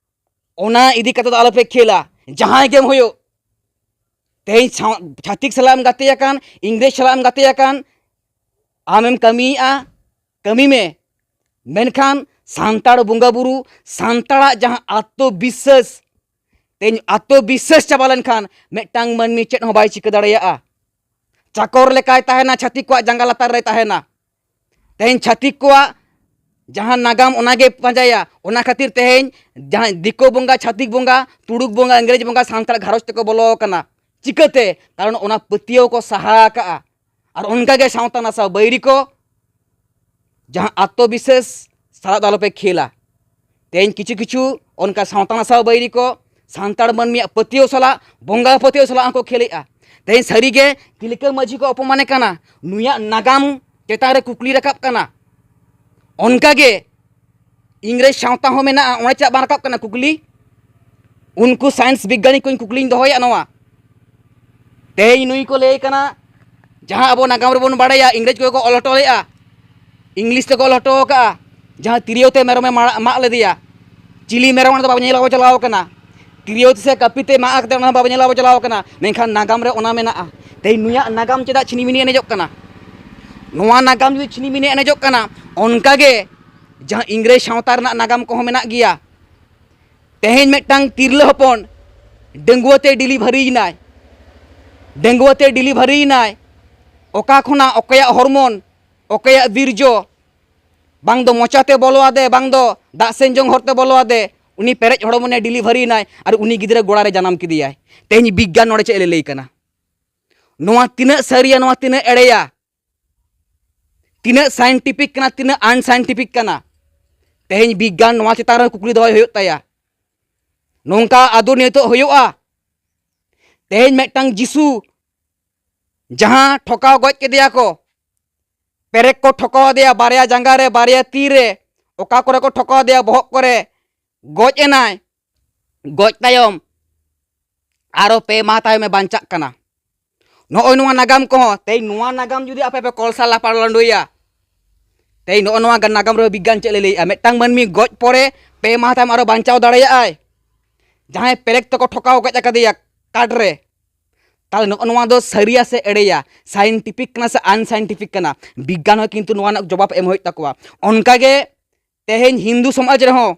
ᱚᱱᱟ ᱤᱫᱤ ᱠᱟᱛᱮ ᱫᱚ ᱟᱞᱚᱯᱮ ᱠᱷᱮᱞᱟ᱾ ᱡᱟᱦᱟᱸᱭ ᱜᱮᱢ ᱦᱩᱭᱩᱜ, ᱛᱮᱦᱮᱧ ᱥᱟᱶ-, ᱪᱷᱟᱹᱛᱤᱠ ᱥᱟᱞᱟᱜ ᱮᱢ ᱜᱟᱛᱮ ᱟᱠᱟᱱ, ᱤᱝᱨᱮᱡᱽ ᱥᱟᱞᱟᱜ ᱮᱢ ᱜᱟᱛᱮ ᱟᱠᱟᱱ, ᱟᱢᱮᱢ ᱠᱟᱹᱢᱤᱭᱮᱫᱼᱟ, ᱠᱟᱹᱢᱤ ᱢᱮ, ᱢᱮᱱᱠᱷᱟᱱ ᱥᱟᱱᱛᱟᱲ ᱵᱚᱸᱜᱟ ᱵᱩᱨᱩ, ᱥᱟᱱᱛᱟᱲᱟᱜ ᱡᱟᱦᱟᱸ ᱟᱛᱢᱚ ᱵᱤᱥᱥᱟᱹᱥ, ᱛᱮᱦᱮᱧ ᱟᱛᱢᱚ ᱵᱤᱥᱥᱟᱹᱥ ᱪᱟᱵᱟ ᱞᱮᱱᱠᱷᱟᱱ ᱢᱤᱫᱴᱟᱝ ᱢᱟᱹᱱᱢᱤ ᱪᱮᱫ ᱦᱚᱸ ᱵᱟᱭ ᱪᱤᱠᱟᱹ ᱫᱟᱲᱮᱭᱟᱜᱼᱟ᱾ ᱪᱟᱠᱚᱨ ᱞᱮᱠᱟᱭ ᱛᱟᱦᱮᱱᱟ, ᱪᱷᱟᱹᱛᱤᱠ ᱠᱚᱣᱟᱜ ᱡᱟᱸᱜᱟ ᱞᱟᱛᱟᱨ ᱨᱮᱭ ᱛᱟᱦᱮᱱᱟ᱾ ᱛᱮᱦᱮᱧ ᱪᱷᱟᱹᱛᱤᱠ ᱠᱚᱣᱟᱜ ᱡᱟᱦᱟᱸ ᱱᱟᱜᱟᱢ, ᱚᱱᱟᱜᱮ ᱯᱟᱸᱡᱟᱭᱟ᱾ ᱚᱱᱟ ᱠᱷᱟᱹᱛᱤᱨ ᱛᱮᱦᱮᱧ ᱡᱟᱦᱟᱸᱭ ᱫᱤᱠᱩ ᱵᱚᱸᱜᱟ, ᱪᱷᱟᱹᱛᱤᱠ ᱵᱚᱸᱜᱟ, ᱛᱩᱲᱩᱠ ᱵᱚᱸᱜᱟ, ᱤᱝᱨᱮᱡᱽ ᱵᱚᱸᱜᱟ ᱥᱟᱱᱛᱟᱲ ᱜᱷᱟᱨᱚᱸᱡᱽ ᱛᱮᱠᱚ ᱵᱚᱞᱚ ᱟᱠᱟᱱᱟ᱾ ᱪᱤᱠᱟᱹᱛᱮ? ᱠᱟᱨᱚᱱ ᱚᱱᱟ ᱯᱟᱹᱛᱭᱟᱹᱣ ᱠᱚ ᱥᱟᱦᱟ ᱟᱠᱟᱜᱼᱟ᱾ ᱟᱨ ᱚᱱᱠᱟᱜᱮ ᱥᱟᱶᱛᱟ ᱱᱟᱥᱟᱣ ᱵᱟᱹᱭᱨᱤ ᱠᱚ ᱡᱟᱦᱟᱸ ᱟᱛᱢᱚᱵᱤᱥᱥᱟᱹᱥ ᱥᱟᱞᱟᱜ ᱫᱚ ᱟᱞᱚᱯᱮ ᱠᱷᱮᱞᱟ᱾ ᱛᱮᱦᱮᱧ ᱠᱤᱪᱷᱩ ᱠᱤᱪᱷᱩ ᱚᱱᱠᱟ ᱥᱟᱶᱛᱟ ᱱᱟᱥᱟᱣ ᱵᱟᱹᱭᱨᱤ ᱠᱚ ᱥᱟᱱᱛᱟᱲ ᱢᱟᱹᱱᱢᱤᱭᱟᱜ ᱯᱟᱹᱛᱭᱟᱹᱣ ᱥᱟᱞᱟᱜ, ᱵᱚᱸᱜᱟ ᱯᱟᱹᱛᱭᱟᱹᱣ ᱥᱟᱞᱟᱜ ᱦᱚᱸᱠᱚ ᱠᱷᱮᱞᱮᱜᱼᱟ᱾ ᱛᱮᱦᱮᱧ ᱥᱟᱹᱨᱤᱜᱮ ᱛᱤᱞᱠᱟᱹ ᱢᱟᱹᱡᱷᱤ ᱠᱚ ᱚᱯᱚᱢᱟᱱᱮ ᱠᱟᱱᱟ, ᱱᱩᱭᱟᱜ ᱱᱟᱜᱟᱢ ᱪᱮᱛᱟᱱ ᱨᱮ ᱠᱩᱠᱞᱤ ᱨᱟᱠᱟᱵ ᱠᱟᱱᱟ᱾ ᱚᱱᱠᱟᱜᱮ ᱤᱝᱨᱮᱡᱽ ᱥᱟᱶᱛᱟ ᱦᱚᱸ ᱢᱮᱱᱟᱜᱼᱟ, ᱚᱱᱟ ᱪᱮᱫᱟᱜ ᱵᱟᱝ ᱨᱟᱠᱟᱵ ᱠᱟᱱᱟ ᱠᱩᱠᱞᱤ? ᱩᱱᱠᱩ ᱥᱟᱭᱮᱱᱥ ᱵᱤᱜᱽᱜᱟᱱᱤ ᱠᱚᱧ ᱠᱩᱠᱞᱤᱧ ᱫᱚᱦᱚᱭᱟ ᱱᱚᱣᱟ᱾ ᱛᱮᱦᱮᱧ ᱱᱩᱭ ᱠᱚ ᱞᱟᱹᱭ ᱠᱟᱱᱟ, ᱡᱟᱦᱟᱸ ᱟᱵᱚ ᱱᱟᱜᱟᱢ ᱨᱮᱵᱚᱱ ᱵᱟᱲᱟᱭᱟ, ᱤᱝᱨᱮᱡᱽ ᱠᱚ ᱠᱚ ᱚᱞ ᱦᱚᱴᱚ ᱞᱮᱫᱼᱟ, ᱤᱝᱞᱤᱥ ᱛᱮᱠᱚ ᱚᱞ ᱦᱚᱴᱚ ᱟᱠᱟᱫᱼᱟ, ᱡᱟᱦᱟᱸ ᱛᱤᱨᱭᱳ ᱛᱮ ᱢᱮᱨᱚᱢᱮ ᱢᱟᱲᱟ-, ᱢᱟᱜ ᱞᱮᱫᱮᱭᱟ᱾ ᱪᱤᱞᱤ ᱢᱮᱨᱚᱢ, ᱚᱱᱟ ᱫᱚ ᱵᱟᱵᱚ ᱧᱮᱞ, ᱵᱟᱵᱚ ᱪᱟᱞᱟᱣ ᱠᱟᱱᱟ᱾ ᱛᱤᱨᱭᱳ ᱥᱮ ᱠᱟᱹᱯᱤ ᱛᱮ ᱢᱟᱜ ᱠᱟᱛᱮ ᱚᱱᱟ ᱦᱚᱸ ᱵᱟᱵᱚ ᱧᱮᱞ, ᱵᱟᱵᱚ ᱪᱟᱞᱟᱣ ᱠᱟᱱᱟ, ᱢᱮᱱᱠᱷᱟᱱ ᱱᱟᱜᱟᱢ ᱨᱮ ᱚᱱᱟ ᱢᱮᱱᱟᱜᱼᱟ᱾ ᱛᱮᱦᱮᱧ ᱱᱩᱭᱟᱜ ᱱᱟᱜᱟᱢ ᱪᱮᱫᱟᱜ ᱪᱷᱤᱱᱤᱢᱤᱱᱤ ᱮᱱᱮᱡᱚᱜ ᱠᱟᱱᱟ? ᱱᱚᱣᱟ ᱱᱟᱜᱟᱢ ᱡᱩᱫᱤ ᱪᱷᱤᱱᱤᱢᱤᱱᱤ ᱮᱱᱮᱡᱚᱜ ᱠᱟᱱᱟ, ᱚᱱᱠᱟᱜᱮ ᱡᱟᱦᱟᱸ ᱤᱝᱨᱮᱡᱽ ᱥᱟᱶᱛᱟ ᱨᱮᱱᱟᱜ ᱱᱟᱜᱟᱢ ᱠᱚᱦᱚᱸ ᱢᱮᱱᱟᱜ ᱜᱮᱭᱟ᱾ ᱛᱮᱦᱮᱧ ᱢᱤᱫᱴᱟᱝ ᱛᱤᱨᱞᱟᱹ ᱦᱚᱯᱚᱱ ᱰᱟᱺᱜᱩᱣᱟᱹ ᱛᱮ ᱰᱮᱞᱤᱵᱷᱟᱨᱤ ᱭᱮᱱᱟᱭ, ᱰᱟᱺᱜᱩᱣᱟᱹ ᱛᱮ ᱰᱮᱞᱤᱵᱷᱟᱨᱤ ᱭᱮᱱᱟᱭ, ᱚᱠᱟ ᱠᱷᱚᱱᱟᱜ ᱚᱠᱚᱭᱟᱜ ᱦᱚᱨᱢᱚᱱ, ᱚᱠᱚᱭᱟᱜ ᱵᱤᱨᱡᱚ, ᱵᱟᱝ ᱫᱚ ᱢᱚᱪᱟᱛᱮ ᱵᱚᱞᱚ ᱟᱫᱮ, ᱵᱟᱝ ᱫᱚ ᱫᱟᱜ ᱥᱮᱱ ᱡᱚᱝ ᱦᱚᱨᱛᱮ ᱵᱚᱞᱚ ᱟᱫᱮ, ᱩᱱᱤ ᱯᱮᱨᱮᱡ ᱦᱚᱲᱢᱚ ᱱᱤᱭᱮ ᱰᱮᱞᱤᱵᱷᱟᱨᱤ ᱭᱮᱱᱟᱭ ᱟᱨ ᱩᱱᱤ ᱜᱤᱫᱽᱨᱟᱹ ᱜᱚᱲᱟ ᱨᱮ ᱡᱟᱱᱟᱢ ᱠᱮᱫᱮᱭᱟᱭ᱾ ᱛᱮᱦᱮᱧ ᱵᱤᱜᱽᱜᱟᱱ ᱱᱚᱰᱮ ᱪᱮᱫ ᱮ ᱞᱟᱹᱭ ᱠᱟᱱᱟ? ᱱᱚᱣᱟ ᱛᱤᱱᱟᱹᱜ ᱥᱟᱹᱨᱤᱭᱟ, ᱱᱚᱣᱟ ᱛᱤᱱᱟᱹᱜ ᱮᱲᱮᱭᱟ, ᱛᱤᱱᱟᱹᱜ ᱥᱟᱭᱮᱱᱴᱤᱯᱷᱤᱠ ᱠᱟᱱᱟ, ᱛᱤᱱᱟᱹᱜ ᱟᱱᱥᱟᱭᱮᱱᱴᱤᱯᱷᱤᱠ ᱠᱟᱱᱟ? ᱛᱮᱦᱮᱧ ᱵᱤᱜᱽᱜᱟᱱ ᱱᱚᱣᱟ ᱪᱮᱛᱟᱱ ᱨᱮ ᱠᱩᱠᱞᱤ ᱫᱚᱦᱚᱭ ᱦᱩᱭᱩᱜ ᱛᱟᱭᱟ᱾ ᱱᱚᱝᱠᱟ ᱟᱫᱚ ᱱᱤᱛᱚᱜ ᱦᱩᱭᱩᱜᱼᱟ? ᱛᱮᱦᱮᱧ ᱢᱤᱫᱴᱟᱝ ᱡᱤᱥᱩ ᱡᱟᱦᱟᱸ ᱴᱷᱚᱠᱟᱣ ᱜᱚᱡ ᱠᱮᱫᱮᱭᱟ ᱠᱚ, ᱯᱮᱨᱮᱠ ᱠᱚ ᱴᱷᱚᱠᱟᱣ ᱟᱫᱮᱭᱟ, ᱵᱟᱨᱭᱟ ᱡᱟᱸᱜᱟ ᱨᱮ, ᱵᱟᱨᱭᱟ ᱛᱤ ᱨᱮ, ᱚᱠᱟ ᱠᱚᱨᱮ ᱠᱚ ᱴᱷᱚᱠᱟᱣ ᱟᱫᱮᱭᱟ, ᱵᱚᱦᱚᱜ ᱠᱚᱨᱮ, ᱜᱚᱡ ᱮᱱᱟᱭ᱾ ᱜᱚᱡ ᱛᱟᱭᱚᱢ ᱟᱨᱚ ᱯᱮ ᱢᱟᱦᱟ ᱛᱟᱭᱚᱢᱮ ᱵᱟᱧᱪᱟᱜ ᱠᱟᱱᱟ᱾ ᱱᱚᱜᱼᱚᱭ ᱱᱚᱣᱟ ᱱᱟᱜᱟᱢ ᱠᱚᱦᱚᱸ, ᱛᱮᱦᱮᱧ ᱱᱚᱣᱟ ᱱᱟᱜᱟᱢ ᱡᱩᱫᱤ ᱟᱯᱮ ᱯᱮ ᱠᱚᱞᱥᱟ ᱞᱟᱯᱟᱲ ᱞᱟᱸᱰᱩᱭᱟ, ᱛᱮᱦᱮᱧ ᱱᱚᱜᱼᱚ ᱱᱚᱣᱟ ᱱᱟᱜᱟᱢ ᱨᱮ ᱵᱤᱜᱽᱜᱟᱱ ᱪᱮᱫ ᱞᱮ ᱞᱟᱹᱭᱮᱜᱼᱟ? ᱢᱤᱫᱴᱟᱝ ᱢᱟᱹᱱᱢᱤ ᱜᱚᱡ ᱯᱚᱨᱮ ᱯᱮ ᱢᱟᱦᱟ ᱛᱟᱭᱚᱢ ᱟᱨᱚ ᱵᱟᱧᱪᱟᱣ ᱫᱟᱲᱮᱭᱟᱜᱼᱟᱭ, ᱡᱟᱦᱟᱸᱭ ᱯᱮᱨᱮᱠ ᱛᱮᱠᱚ ᱴᱷᱚᱠᱟᱣ ᱜᱚᱡ ᱟᱠᱟᱫᱮᱭᱟ ᱠᱟᱴ ᱨᱮ᱾ ᱛᱟᱦᱞᱮ ᱱᱚᱜᱼᱚ ᱱᱚᱣᱟ ᱫᱚ ᱥᱟᱹᱨᱤᱭᱟ ᱥᱮ ᱮᱲᱮᱭᱟ? ᱥᱟᱭᱮᱱᱴᱤᱯᱷᱤᱠ ᱠᱟᱱᱟ ᱥᱮ ᱟᱱᱥᱟᱭᱮᱱᱴᱤᱯᱷᱤᱠ ᱠᱟᱱᱟ? ᱵᱤᱜᱽᱜᱟᱱ ᱦᱚᱸ ᱠᱤᱱᱛᱩ ᱱᱚᱣᱟ ᱨᱮᱱᱟᱜ ᱡᱚᱵᱟᱵ ᱮᱢ ᱦᱩᱭᱩᱜ ᱛᱟᱠᱚᱣᱟ᱾ ᱚᱱᱠᱟᱜᱮ ᱛᱮᱦᱮᱧ ᱦᱤᱱᱫᱩ ᱥᱚᱢᱟᱡᱽ ᱨᱮᱦᱚᱸ,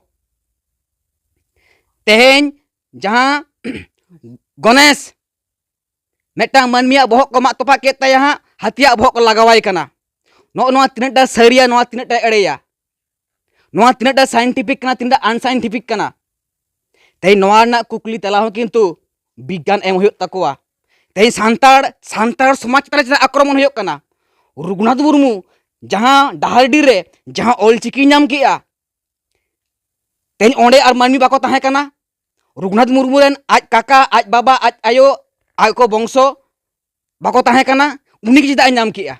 ᱛᱮᱦᱮᱧ ᱡᱟᱦᱟᱸ ᱜᱚᱱᱮᱥ ᱢᱤᱫᱴᱟᱝ ᱢᱟᱹᱱᱢᱤᱭᱟᱜ ᱵᱚᱦᱚᱜ ᱠᱚ ᱢᱟᱜ ᱛᱚᱯᱟᱜ ᱠᱮᱫ ᱛᱟᱭᱟ ᱦᱟᱸᱜ, ᱦᱟᱹᱛᱤᱭᱟᱜ ᱵᱚᱦᱚᱜ ᱠᱚ ᱞᱟᱜᱟᱣᱟᱭ ᱠᱟᱱᱟ᱾ ᱱᱚᱜᱼᱚ ᱱᱚᱣᱟ ᱛᱤᱱᱟᱹᱜᱴᱟ ᱥᱟᱹᱨᱤᱭᱟ, ᱱᱚᱣᱟ ᱛᱤᱱᱟᱹᱜᱴᱟ ᱮᱲᱮᱭᱟ? ᱱᱚᱣᱟ ᱛᱤᱱᱟᱹᱜᱴᱟ ᱥᱟᱭᱮᱱᱴᱤᱯᱷᱤᱠ ᱠᱟᱱᱟ, ᱛᱤᱱᱟᱹᱜᱴᱟ ᱟᱱᱥᱟᱭᱮᱱᱴᱤᱯᱷᱤᱠ ᱠᱟᱱᱟ? ᱛᱮᱦᱮᱧ ᱱᱚᱣᱟ ᱨᱮᱱᱟᱜ ᱠᱩᱠᱞᱤ ᱛᱮᱞᱟ ᱦᱚᱸ ᱠᱤᱱᱛᱩ ᱵᱤᱜᱽᱜᱟᱱ ᱮᱢ ᱦᱩᱭᱩᱜ ᱛᱟᱠᱚᱣᱟ᱾ ᱛᱮᱦᱮᱧ ᱥᱟᱱᱛᱟᱲ, ᱥᱟᱱᱛᱟᱲ ᱥᱚᱢᱟᱡᱽ ᱪᱮᱛᱟᱱ ᱨᱮ ᱪᱮᱫᱟᱜ ᱟᱠᱨᱚᱢᱚᱱ ᱦᱩᱭᱩᱜ ᱠᱟᱱᱟ? ᱨᱚᱜᱷᱩᱱᱟᱛᱷ ᱢᱩᱨᱢᱩ ᱡᱟᱦᱟᱸ ᱰᱟᱦᱟᱨᱰᱤ ᱨᱮ ᱡᱟᱦᱟᱸ ᱚᱞᱪᱤᱠᱤ ᱧᱟᱢ ᱠᱮᱜᱼᱟ, ᱛᱮᱦᱮᱧ ᱚᱸᱰᱮ ᱟᱨ ᱢᱟᱹᱱᱢᱤ ᱵᱟᱠᱚ ᱛᱟᱦᱮᱸ ᱠᱟᱱᱟ? ᱨᱚᱜᱷᱩᱱᱟᱛᱷ ᱢᱩᱨᱢᱩ ᱨᱮᱱ ᱟᱡ ᱠᱟᱠᱟ, ᱟᱡ ᱵᱟᱵᱟ, ᱟᱡ ᱟᱭᱳ, ᱟᱡ ᱠᱚ ᱵᱚᱝᱥᱚ ᱵᱟᱠᱚ ᱛᱟᱦᱮᱸ ᱠᱟᱱᱟ? ᱩᱱᱤ ᱜᱮ ᱪᱮᱫᱟᱜ ᱮ ᱧᱟᱢ ᱠᱮᱜᱼᱟ?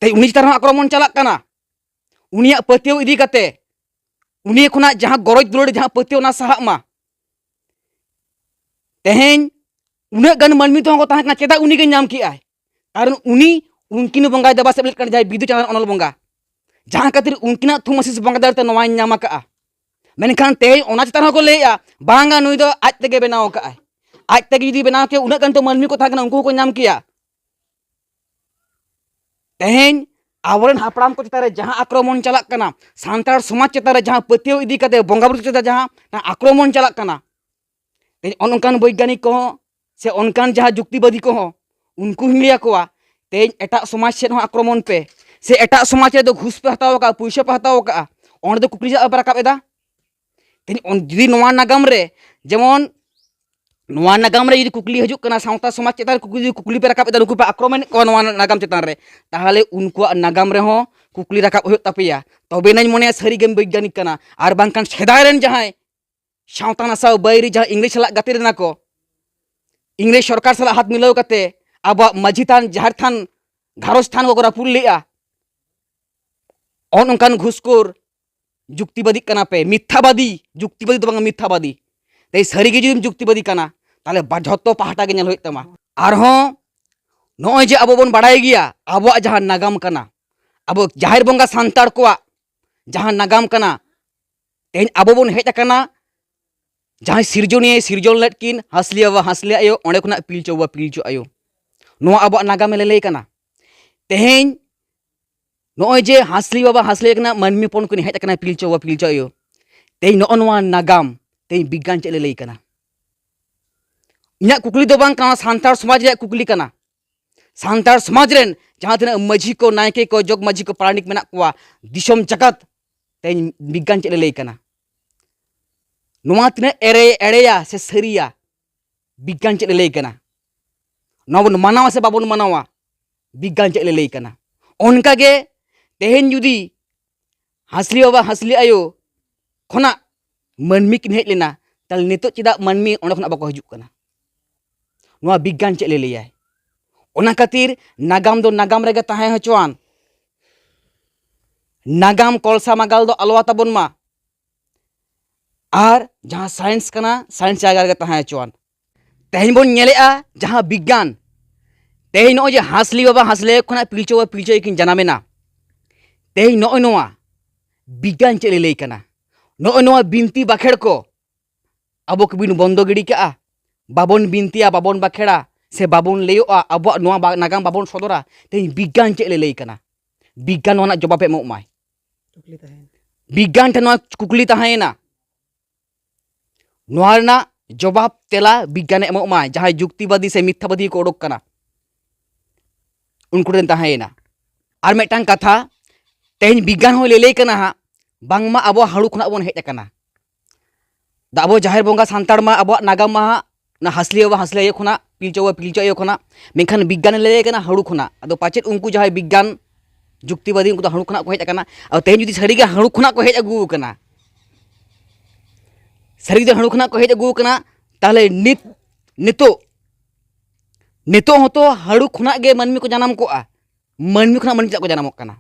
ᱛᱮᱦᱮᱧ ᱩᱱᱤ ᱪᱮᱛᱟᱱ ᱨᱮᱦᱚᱸ ᱟᱠᱨᱚᱢᱚᱱ ᱪᱟᱞᱟᱜ ᱠᱟᱱᱟ᱾ ᱩᱱᱤᱭᱟᱜ ᱯᱟᱹᱛᱭᱟᱹᱣ ᱤᱫᱤ ᱠᱟᱛᱮ, ᱩᱱᱤ ᱠᱷᱚᱱᱟᱜ ᱡᱟᱦᱟᱸ ᱜᱚᱨᱚᱡᱽ ᱫᱩᱞᱟᱹᱲ, ᱡᱟᱦᱟᱸ ᱯᱟᱹᱛᱭᱟᱹᱣ, ᱚᱱᱟ ᱥᱟᱦᱟᱜ ᱢᱟ᱾ ᱛᱮᱦᱮᱧ ᱩᱱᱟᱹᱜ ᱜᱟᱱ ᱢᱟᱹᱱᱢᱤ ᱛᱮᱦᱚᱸ ᱠᱚ ᱛᱟᱦᱮᱸ ᱠᱟᱱᱟ, ᱪᱮᱫᱟᱜ ᱩᱱᱤ ᱜᱮ ᱧᱟᱢ ᱠᱮᱜᱼᱟᱭ? ᱠᱟᱨᱚᱱ ᱩᱱᱤ ᱩᱱᱠᱤᱱ ᱵᱚᱸᱜᱟᱭ ᱫᱮᱵᱟ ᱥᱮᱵᱟ ᱞᱮᱫ ᱠᱟᱱᱟ, ᱡᱟᱦᱟᱸᱭ ᱵᱤᱫᱩ ᱪᱟᱸᱫᱟᱱ ᱚᱱᱚᱞ ᱵᱚᱸᱜᱟ, ᱡᱟᱦᱟᱸ ᱠᱷᱟᱹᱛᱤᱨ ᱩᱱᱠᱤᱱᱟᱜ ᱛᱷᱩᱢ ᱟᱥᱤᱥ ᱵᱚᱸᱜᱟ ᱫᱟᱲᱮ ᱛᱮ ᱱᱚᱣᱟᱧ ᱧᱟᱢ ᱟᱠᱟᱜᱼᱟ᱾ ᱢᱮᱱᱠᱷᱟᱱ ᱛᱮᱦᱮᱧ ᱚᱱᱟ ᱪᱮᱛᱟᱱ ᱨᱮᱦᱚᱸ ᱠᱚ ᱞᱟᱹᱭᱮᱜᱼᱟ, ᱵᱟᱝᱟ, ᱱᱩᱭ ᱫᱚ ᱟᱡ ᱛᱮᱜᱮ ᱵᱮᱱᱟᱣ ᱟᱠᱟᱜᱼᱟᱭ᱾ ᱟᱡ ᱛᱮᱜᱮ ᱡᱩᱫᱤ ᱵᱮᱱᱟᱣ ᱠᱮᱭᱟ, ᱩᱱᱟᱹᱜ ᱜᱟᱱ ᱛᱚ ᱢᱟᱹᱱᱢᱤ ᱠᱚ ᱛᱟᱦᱮᱸ ᱠᱟᱱᱟ, ᱩᱱᱠᱩ ᱦᱚᱸᱠᱚ ᱧᱟᱢ ᱠᱮᱭᱟ᱾ ᱛᱮᱦᱮᱧ ᱟᱵᱚᱨᱮᱱ ᱦᱟᱯᱲᱟᱢ ᱠᱚ ᱪᱮᱛᱟᱱ ᱨᱮ ᱡᱟᱦᱟᱸ ᱟᱠᱨᱚᱢᱚᱱ ᱪᱟᱞᱟᱜ ᱠᱟᱱᱟ, ᱥᱟᱱᱛᱟᱲ ᱥᱚᱢᱟᱡᱽ ᱪᱮᱛᱟᱱ ᱨᱮ ᱡᱟᱦᱟᱸ ᱯᱟᱹᱛᱭᱟᱹᱣ ᱤᱫᱤ ᱠᱟᱛᱮ ᱵᱚᱸᱜᱟ ᱵᱩᱨᱩ ᱪᱮᱛᱟᱱ ᱨᱮ ᱡᱟᱦᱟᱸ ᱟᱠᱨᱚᱢᱚᱱ ᱪᱟᱞᱟᱜ ᱠᱟᱱᱟ, ᱛᱮᱦᱮᱧ ᱚᱱ ᱚᱱᱠᱟᱱ ᱵᱳᱭᱜᱟᱱᱤᱠ ᱠᱚᱦᱚᱸ ᱥᱮ ᱚᱱᱠᱟᱱ ᱡᱟᱦᱟᱸ ᱡᱩᱠᱛᱤᱵᱟᱫᱤ ᱠᱚᱦᱚᱸ, ᱩᱱᱠᱩ ᱦᱚᱸᱧ ᱞᱟᱹᱭ ᱟᱠᱚᱣᱟ, ᱛᱮᱦᱮᱧ ᱮᱴᱟᱜ ᱥᱚᱢᱟᱡᱽ ᱥᱮᱫ ᱦᱚᱸ ᱟᱠᱨᱚᱢᱚᱱ ᱯᱮ, ᱥᱮ ᱮᱴᱟᱜ ᱥᱚᱢᱟᱡᱽ ᱨᱮᱫᱚ ᱜᱷᱩᱥ ᱯᱮ ᱦᱟᱛᱟᱣ ᱟᱠᱟᱫᱼᱟ, ᱯᱩᱭᱥᱟᱹ ᱯᱮ ᱦᱟᱛᱟᱣ ᱟᱠᱟᱫᱼᱟ, ᱚᱸᱰᱮ ᱫᱚ ᱠᱩᱠᱞᱤ ᱪᱮᱫᱟᱜ ᱵᱟᱯᱮ ᱨᱟᱠᱟᱵ ᱮᱫᱟ? ᱛᱮᱦᱮᱧ ᱚᱱ- ᱡᱩᱫᱤ ᱱᱚᱣᱟ ᱱᱟᱜᱟᱢ ᱨᱮ, ᱡᱮᱢᱚᱱ ᱱᱚᱣᱟ ᱱᱟᱜᱟᱢ ᱨᱮ ᱡᱩᱫᱤ ᱠᱩᱠᱞᱤ ᱦᱤᱡᱩᱜ ᱠᱟᱱᱟ, ᱥᱟᱶᱛᱟ ᱥᱚᱢᱟᱡᱽ ᱪᱮᱛᱟᱱ ᱨᱮ ᱠᱩᱠᱞᱤ, ᱡᱩᱫᱤ ᱠᱩᱠᱞᱤ ᱯᱮ ᱨᱟᱠᱟᱵ ᱮᱫᱟ, ᱱᱩᱠᱩ ᱯᱮ ᱟᱠᱨᱚᱢᱚᱱᱮᱫ ᱠᱚᱣᱟ ᱱᱚᱣᱟ ᱱᱟᱜᱟᱢ ᱪᱮᱛᱟᱱ ᱨᱮ, ᱛᱟᱦᱚᱞᱮ ᱩᱱᱠᱩᱣᱟᱜ ᱱᱟᱜᱟᱢ ᱨᱮᱦᱚᱸ ᱠᱩᱠᱞᱤ ᱨᱟᱠᱟᱵ ᱦᱩᱭᱩᱜ ᱛᱟᱯᱮᱭᱟ᱾ ᱛᱚᱵᱮᱱᱟᱧ ᱢᱚᱱᱮᱭᱟ ᱥᱟᱹᱨᱤᱜᱮᱢ ᱵᱳᱭᱜᱟᱱᱤᱠ ᱠᱟᱱᱟ᱾ ᱟᱨ ᱵᱟᱝᱠᱷᱟᱱ ᱥᱮᱫᱟᱭ ᱨᱮᱱ ᱡᱟᱦᱟᱸᱭ ᱥᱟᱶᱛᱟ ᱱᱟᱥᱟᱣ ᱵᱟᱹᱭᱨᱤ, ᱡᱟᱦᱟᱸ ᱤᱝᱨᱮᱡᱽ ᱥᱟᱞᱟᱜ ᱜᱟᱛᱮ ᱞᱮᱱᱟ ᱠᱚ, ᱤᱝᱨᱮᱡᱽ ᱥᱚᱨᱠᱟᱨ ᱥᱟᱞᱟᱜ ᱦᱟᱛ ᱢᱤᱞᱟᱹᱣ ᱠᱟᱛᱮ ᱟᱵᱚᱣᱟᱜ ᱢᱟᱹᱡᱷᱤ ᱛᱷᱟᱱ, ᱡᱟᱦᱮᱨ ᱛᱷᱟᱱ, ᱜᱷᱟᱨᱚᱸᱡᱽ ᱛᱷᱟᱱ ᱠᱚᱠᱚ ᱨᱟᱹᱯᱩᱫ ᱞᱮᱜᱼᱟ, ᱚᱱ ᱚᱱᱠᱟᱱ ᱜᱷᱩᱥᱠᱷᱳᱨ, ᱡᱩᱠᱛᱤᱵᱟᱫᱤᱜ ᱠᱟᱱᱟ ᱯᱮ, ᱢᱤᱛᱷᱟᱵᱟᱫᱤ, ᱡᱩᱠᱛᱤᱵᱟᱫᱤ ᱫᱚ ᱵᱟᱝ, ᱢᱤᱛᱷᱟᱵᱟᱫᱤ᱾ ᱛᱮᱦᱮᱧ ᱥᱟᱹᱨᱤᱜᱮ ᱡᱩᱫᱤᱢ ᱡᱩᱠᱛᱤᱵᱟᱫᱤ ᱠᱟᱱᱟ, ᱛᱟᱦᱚᱞᱮ ᱵᱟ-, ᱡᱷᱚᱛᱚ ᱯᱟᱦᱴᱟ ᱜᱮ ᱧᱮᱞ ᱦᱩᱭᱩᱜ ᱛᱟᱢᱟ᱾ ᱟᱨᱦᱚᱸ ᱱᱚᱜᱼᱚᱭ ᱡᱮ ᱟᱵᱚ ᱵᱚᱱ ᱵᱟᱲᱟᱭ ᱜᱮᱭᱟ ᱟᱵᱚᱣᱟᱜ ᱡᱟᱦᱟᱸ ᱱᱟᱜᱟᱢ ᱠᱟᱱᱟ, ᱟᱵᱚ ᱡᱟᱦᱮᱨ ᱵᱚᱸᱜᱟ ᱥᱟᱱᱛᱟᱲ ᱠᱚᱣᱟᱜ ᱡᱟᱦᱟᱸ ᱱᱟᱜᱟᱢ ᱠᱟᱱᱟ, ᱛᱮᱦᱮᱧ ᱟᱵᱚ ᱵᱚᱱ ᱦᱮᱡ ᱟᱠᱟᱱᱟ ᱡᱟᱦᱟᱸᱭ ᱥᱤᱨᱡᱚᱱᱤᱭᱟᱹᱭ ᱥᱤᱨᱡᱚᱱ ᱞᱮᱫ ᱠᱤᱱ ᱦᱟᱸᱥᱞᱤ ᱵᱟᱵᱟ ᱦᱟᱸᱥᱞᱤ ᱟᱭᱳ, ᱚᱸᱰᱮ ᱠᱷᱚᱱᱟᱜ ᱯᱤᱞᱪᱩ ᱵᱟᱵᱟ ᱯᱤᱞᱪᱩ ᱟᱭᱳ, ᱱᱚᱣᱟ ᱟᱵᱚᱣᱟᱜ ᱱᱟᱜᱟᱢᱮ ᱞᱟᱹᱞᱟᱹᱭ ᱠᱟᱱᱟ᱾ ᱛᱮᱦᱮᱧ ᱱᱚᱜᱼᱚᱭ ᱡᱮ ᱦᱟᱸᱥᱞᱤ ᱵᱟᱵᱟ ᱦᱟᱸᱥᱞᱤ ᱠᱟᱱᱟ, ᱢᱟᱹᱱᱢᱤ ᱦᱚᱯᱚᱱ ᱠᱤᱱ ᱦᱮᱡ ᱟᱠᱟᱱᱟ ᱯᱤᱞᱪᱩ ᱵᱟᱵᱟ ᱯᱤᱞᱪᱩ ᱟᱭᱳ, ᱛᱮᱦᱮᱧ ᱱᱚᱜᱼᱚ ᱱᱚᱣᱟ ᱱᱟᱜᱟᱢ ᱛᱮᱦᱮᱧ ᱵᱤᱜᱽᱜᱟᱱ ᱪᱮᱫ ᱞᱟᱹᱞᱟᱹᱭ ᱠᱟᱱᱟ? ᱤᱧᱟᱹᱜ ᱠᱩᱠᱞᱤ ᱫᱚ ᱵᱟᱝ ᱠᱟᱱᱟ, ᱥᱟᱱᱛᱟᱲ ᱥᱚᱢᱟᱡᱽ ᱨᱮᱭᱟᱜ ᱠᱩᱠᱞᱤ ᱠᱟᱱᱟ᱾ ᱥᱟᱱᱛᱟᱲ ᱥᱚᱢᱟᱡᱽ ᱨᱮᱱ ᱡᱟᱦᱟᱸ ᱛᱤᱱᱟᱹᱜ ᱢᱟᱹᱡᱷᱤ ᱠᱚ, ᱱᱟᱭᱠᱮ ᱠᱚ, ᱡᱚᱜᱽ ᱢᱟᱹᱡᱷᱤ ᱠᱚ, ᱯᱟᱨᱟᱱᱤᱠ ᱢᱮᱱᱟᱜ ᱠᱚᱣᱟ, ᱫᱤᱥᱚᱢ ᱡᱟᱠᱟᱛ, ᱛᱮᱦᱮᱧ ᱵᱤᱜᱽᱜᱟᱱ ᱪᱮᱫ ᱞᱟᱹᱞᱟᱹᱭ ᱠᱟᱱᱟ? ᱱᱚᱣᱟ ᱛᱤᱱᱟᱹᱜ ᱮᱲᱮ, ᱮᱲᱮᱭᱟ ᱥᱮ ᱥᱟᱹᱨᱤᱭᱟ, ᱵᱤᱜᱽᱜᱟᱱ ᱪᱮᱫ ᱞᱟᱹᱞᱟᱹᱭ ᱠᱟᱱᱟ? ᱱᱚᱣᱟ ᱵᱚᱱ ᱢᱟᱱᱟᱣᱟ ᱥᱮ ᱵᱟᱵᱚᱱ ᱢᱟᱱᱟᱣᱟ? ᱵᱤᱜᱽᱜᱟᱱ ᱪᱮᱫ ᱞᱟᱹᱞᱟᱹᱭ ᱠᱟᱱᱟ? ᱚᱱᱠᱟᱜᱮ ᱛᱮᱦᱮᱧ ᱡᱩᱫᱤ ᱦᱟᱸᱥᱞᱤ ᱵᱟᱵᱟ ᱦᱟᱸᱥᱞᱤ ᱟᱭᱳ ᱠᱷᱚᱱᱟᱜ ᱢᱟᱹᱱᱢᱤ ᱠᱤᱱ ᱦᱮᱡ ᱞᱮᱱᱟ, ᱛᱟᱦᱞᱮ ᱱᱤᱛᱚᱜ ᱪᱮᱫᱟᱜ ᱢᱟᱹᱱᱢᱤ ᱚᱸᱰᱮ ᱠᱷᱚᱱᱟᱜ ᱵᱟᱠᱚ ᱦᱤᱡᱩᱜ ᱠᱟᱱᱟ? ᱱᱚᱣᱟ ᱵᱤᱜᱽᱜᱟᱱ ᱪᱮᱫ ᱞᱟᱹᱞᱟᱹᱭᱟᱭ? ᱚᱱᱟ ᱠᱷᱟᱹᱛᱤᱨ ᱱᱟᱜᱟᱢ ᱫᱚ ᱱᱟᱜᱟᱢ ᱨᱮᱜᱮ ᱛᱟᱦᱮᱸ ᱦᱚᱪᱚᱣᱟᱱ᱾ ᱱᱟᱜᱟᱢ ᱠᱚᱞᱥᱟ ᱢᱟᱜᱟᱞ ᱫᱚ ᱟᱞᱚ ᱟᱛᱟᱵᱚᱱ ᱢᱟ᱾ ᱟᱨ ᱡᱟᱦᱟᱸ ᱥᱟᱭᱮᱱᱥ ᱠᱟᱱᱟ, ᱥᱟᱭᱮᱱᱥ ᱡᱟᱭᱜᱟ ᱨᱮᱜᱮ ᱛᱟᱦᱮᱸ ᱦᱚᱪᱚᱣᱟᱱ᱾ ᱛᱮᱦᱮᱧ ᱵᱚᱱ ᱧᱮᱞᱮᱜᱼᱟ ᱡᱟᱦᱟᱸ ᱵᱤᱜᱽᱜᱟᱱ, ᱛᱮᱦᱮᱧ ᱱᱚᱜᱼᱚᱭ ᱡᱮ ᱦᱟᱸᱥᱞᱤ ᱵᱟᱵᱟ ᱦᱟᱸᱥᱞᱤ ᱟᱭᱳ ᱠᱷᱚᱱᱟᱜ ᱯᱤᱞᱪᱩ ᱵᱟᱵᱟ ᱯᱤᱞᱪᱩ ᱟᱭᱳ ᱠᱤᱱ ᱡᱟᱱᱟᱢᱮᱱᱟ, ᱛᱮᱦᱮᱧ ᱱᱚᱜᱼᱚᱭ ᱱᱚᱣᱟ ᱵᱤᱜᱽᱜᱟᱱ ᱪᱮᱫ ᱞᱟᱹᱞᱟᱹᱭ ᱠᱟᱱᱟ? ᱱᱚᱜᱼᱚᱭ ᱱᱚᱣᱟ ᱵᱤᱱᱛᱤ ᱵᱟᱠᱷᱮᱲ ᱠᱚ ᱟᱵᱚ ᱠᱚᱵᱚᱱ ᱵᱚᱱᱫᱚ ᱜᱤᱰᱤ ᱠᱟᱜᱼᱟ, ᱵᱟᱵᱚᱱ ᱵᱤᱱᱛᱤᱭᱟ, ᱵᱟᱵᱚᱱ ᱵᱟᱠᱷᱮᱲᱟ, ᱥᱮ ᱵᱟᱵᱚᱱ ᱞᱟᱹᱭᱚᱜᱼᱟ, ᱟᱵᱚᱣᱟᱜ ᱱᱚᱣᱟ ᱵᱟ-, ᱱᱟᱜᱟᱢ ᱵᱟᱵᱚᱱ ᱥᱚᱫᱚᱨᱟ, ᱛᱮᱦᱮᱧ ᱵᱤᱜᱽᱜᱟᱱ ᱪᱮᱫ ᱞᱟᱹᱞᱟᱹᱭ ᱠᱟᱱᱟ? ᱵᱤᱜᱽᱜᱟᱱ ᱱᱚᱣᱟ ᱨᱮᱱᱟᱜ ᱡᱚᱵᱟᱵ ᱮ ᱮᱢᱚᱜ ᱢᱟᱭ᱾ ᱠᱩᱠᱞᱤ ᱛᱟᱦᱮᱸᱭᱮᱱᱟ᱾ ᱵᱤᱜᱽᱜᱟᱱ ᱴᱷᱮᱱ ᱱᱚᱣᱟ ᱠᱩᱠᱞᱤ ᱛᱟᱦᱮᱸᱭᱮᱱᱟ, ᱱᱚᱣᱟ ᱨᱮᱱᱟᱜ ᱡᱚᱵᱟᱵ ᱛᱮᱞᱟ ᱵᱤᱜᱽᱜᱟᱱᱮ ᱮᱢᱚᱜ ᱢᱟᱭ, ᱡᱟᱦᱟᱸᱭ ᱡᱩᱠᱛᱤᱵᱟᱫᱤ ᱥᱮ ᱢᱤᱛᱷᱟᱵᱟᱫᱤ ᱠᱚ ᱚᱰᱚᱠ ᱠᱟᱱᱟ, ᱩᱱᱠᱩ ᱴᱷᱮᱱ ᱛᱟᱦᱮᱸᱭᱮᱱᱟ᱾ ᱟᱨ ᱢᱤᱫᱴᱟᱝ ᱠᱟᱛᱷᱟ, ᱛᱮᱦᱮᱧ ᱵᱤᱜᱽᱜᱟᱱ ᱦᱚᱸᱭ ᱞᱟᱹᱞᱟᱹᱭ ᱠᱟᱱᱟ ᱦᱟᱸᱜ, ᱵᱟᱝᱢᱟ ᱟᱵᱚ ᱦᱟᱹᱲᱩ ᱠᱷᱚᱱᱟᱜ ᱵᱚᱱ ᱦᱮᱡ ᱟᱠᱟᱱᱟ᱾ ᱫᱟ ᱟᱵᱚ ᱡᱟᱦᱮᱨ ᱵᱚᱸᱜᱟ ᱥᱟᱱᱛᱟᱲ ᱢᱟ ᱟᱵᱚᱣᱟᱜ ᱱᱟᱜᱟᱢ ᱢᱟ ᱦᱟᱸᱜ ᱚᱱᱟ ᱦᱟᱸᱥᱞᱤ ᱵᱟᱵᱟ ᱦᱟᱸᱥᱞᱤ ᱟᱭᱳ ᱠᱷᱚᱱᱟᱜ, ᱯᱤᱞᱪᱩ ᱵᱟᱵᱟ ᱯᱤᱞᱪᱩ ᱟᱭᱳ ᱠᱷᱚᱱᱟᱜ, ᱢᱮᱱᱠᱷᱟᱱ ᱵᱤᱜᱽᱜᱟᱱᱮ ᱞᱟᱹᱭ ᱠᱟᱱᱟ ᱦᱟᱹᱲᱩ ᱠᱷᱚᱱᱟᱜ᱾ ᱟᱫᱚ ᱯᱟᱪᱮᱫ ᱩᱱᱠᱩ ᱡᱟᱦᱟᱸᱭ ᱵᱤᱜᱽᱜᱟᱱ ᱡᱩᱠᱛᱤᱵᱟᱫᱤ, ᱩᱱᱠᱩ ᱫᱚ ᱦᱟᱹᱲᱩ ᱠᱷᱚᱱᱟᱜ ᱠᱚ ᱦᱮᱡ ᱟᱠᱟᱱᱟ᱾ ᱟᱫᱚ ᱛᱮᱦᱮᱧ ᱡᱩᱫᱤ ᱥᱟᱹᱨᱤᱜᱮ ᱦᱟᱹᱲᱩ ᱠᱷᱚᱱᱟᱜ ᱠᱚ ᱦᱮᱡ ᱟᱹᱜᱩ ᱟᱠᱟᱱᱟ, ᱥᱟᱹᱨᱤ ᱡᱩᱫᱤ ᱦᱟᱹᱲᱩ ᱠᱷᱚᱱᱟᱜ ᱠᱚ ᱦᱮᱡ ᱟᱹᱜᱩ ᱟᱠᱟᱱᱟ, ᱛᱟᱦᱚᱞᱮ ᱱᱤᱛ, ᱱᱤᱛᱚᱜ, ᱱᱤᱛᱚᱜ ᱦᱚᱸᱛᱚ ᱦᱟᱹᱲᱩ ᱠᱷᱚᱱᱟᱜ ᱜᱮ ᱢᱟᱹᱱᱢᱤ ᱠᱚ ᱡᱟᱱᱟᱢ ᱠᱚᱜᱼᱟ᱾ ᱢᱟᱹᱱᱢᱤ ᱠᱷᱚᱱᱟᱜ ᱢᱟᱹᱱᱢᱤ ᱪᱮᱫᱟᱜ ᱠᱚ ᱡᱟᱱᱟᱢᱚᱜ ᱠᱟᱱᱟ?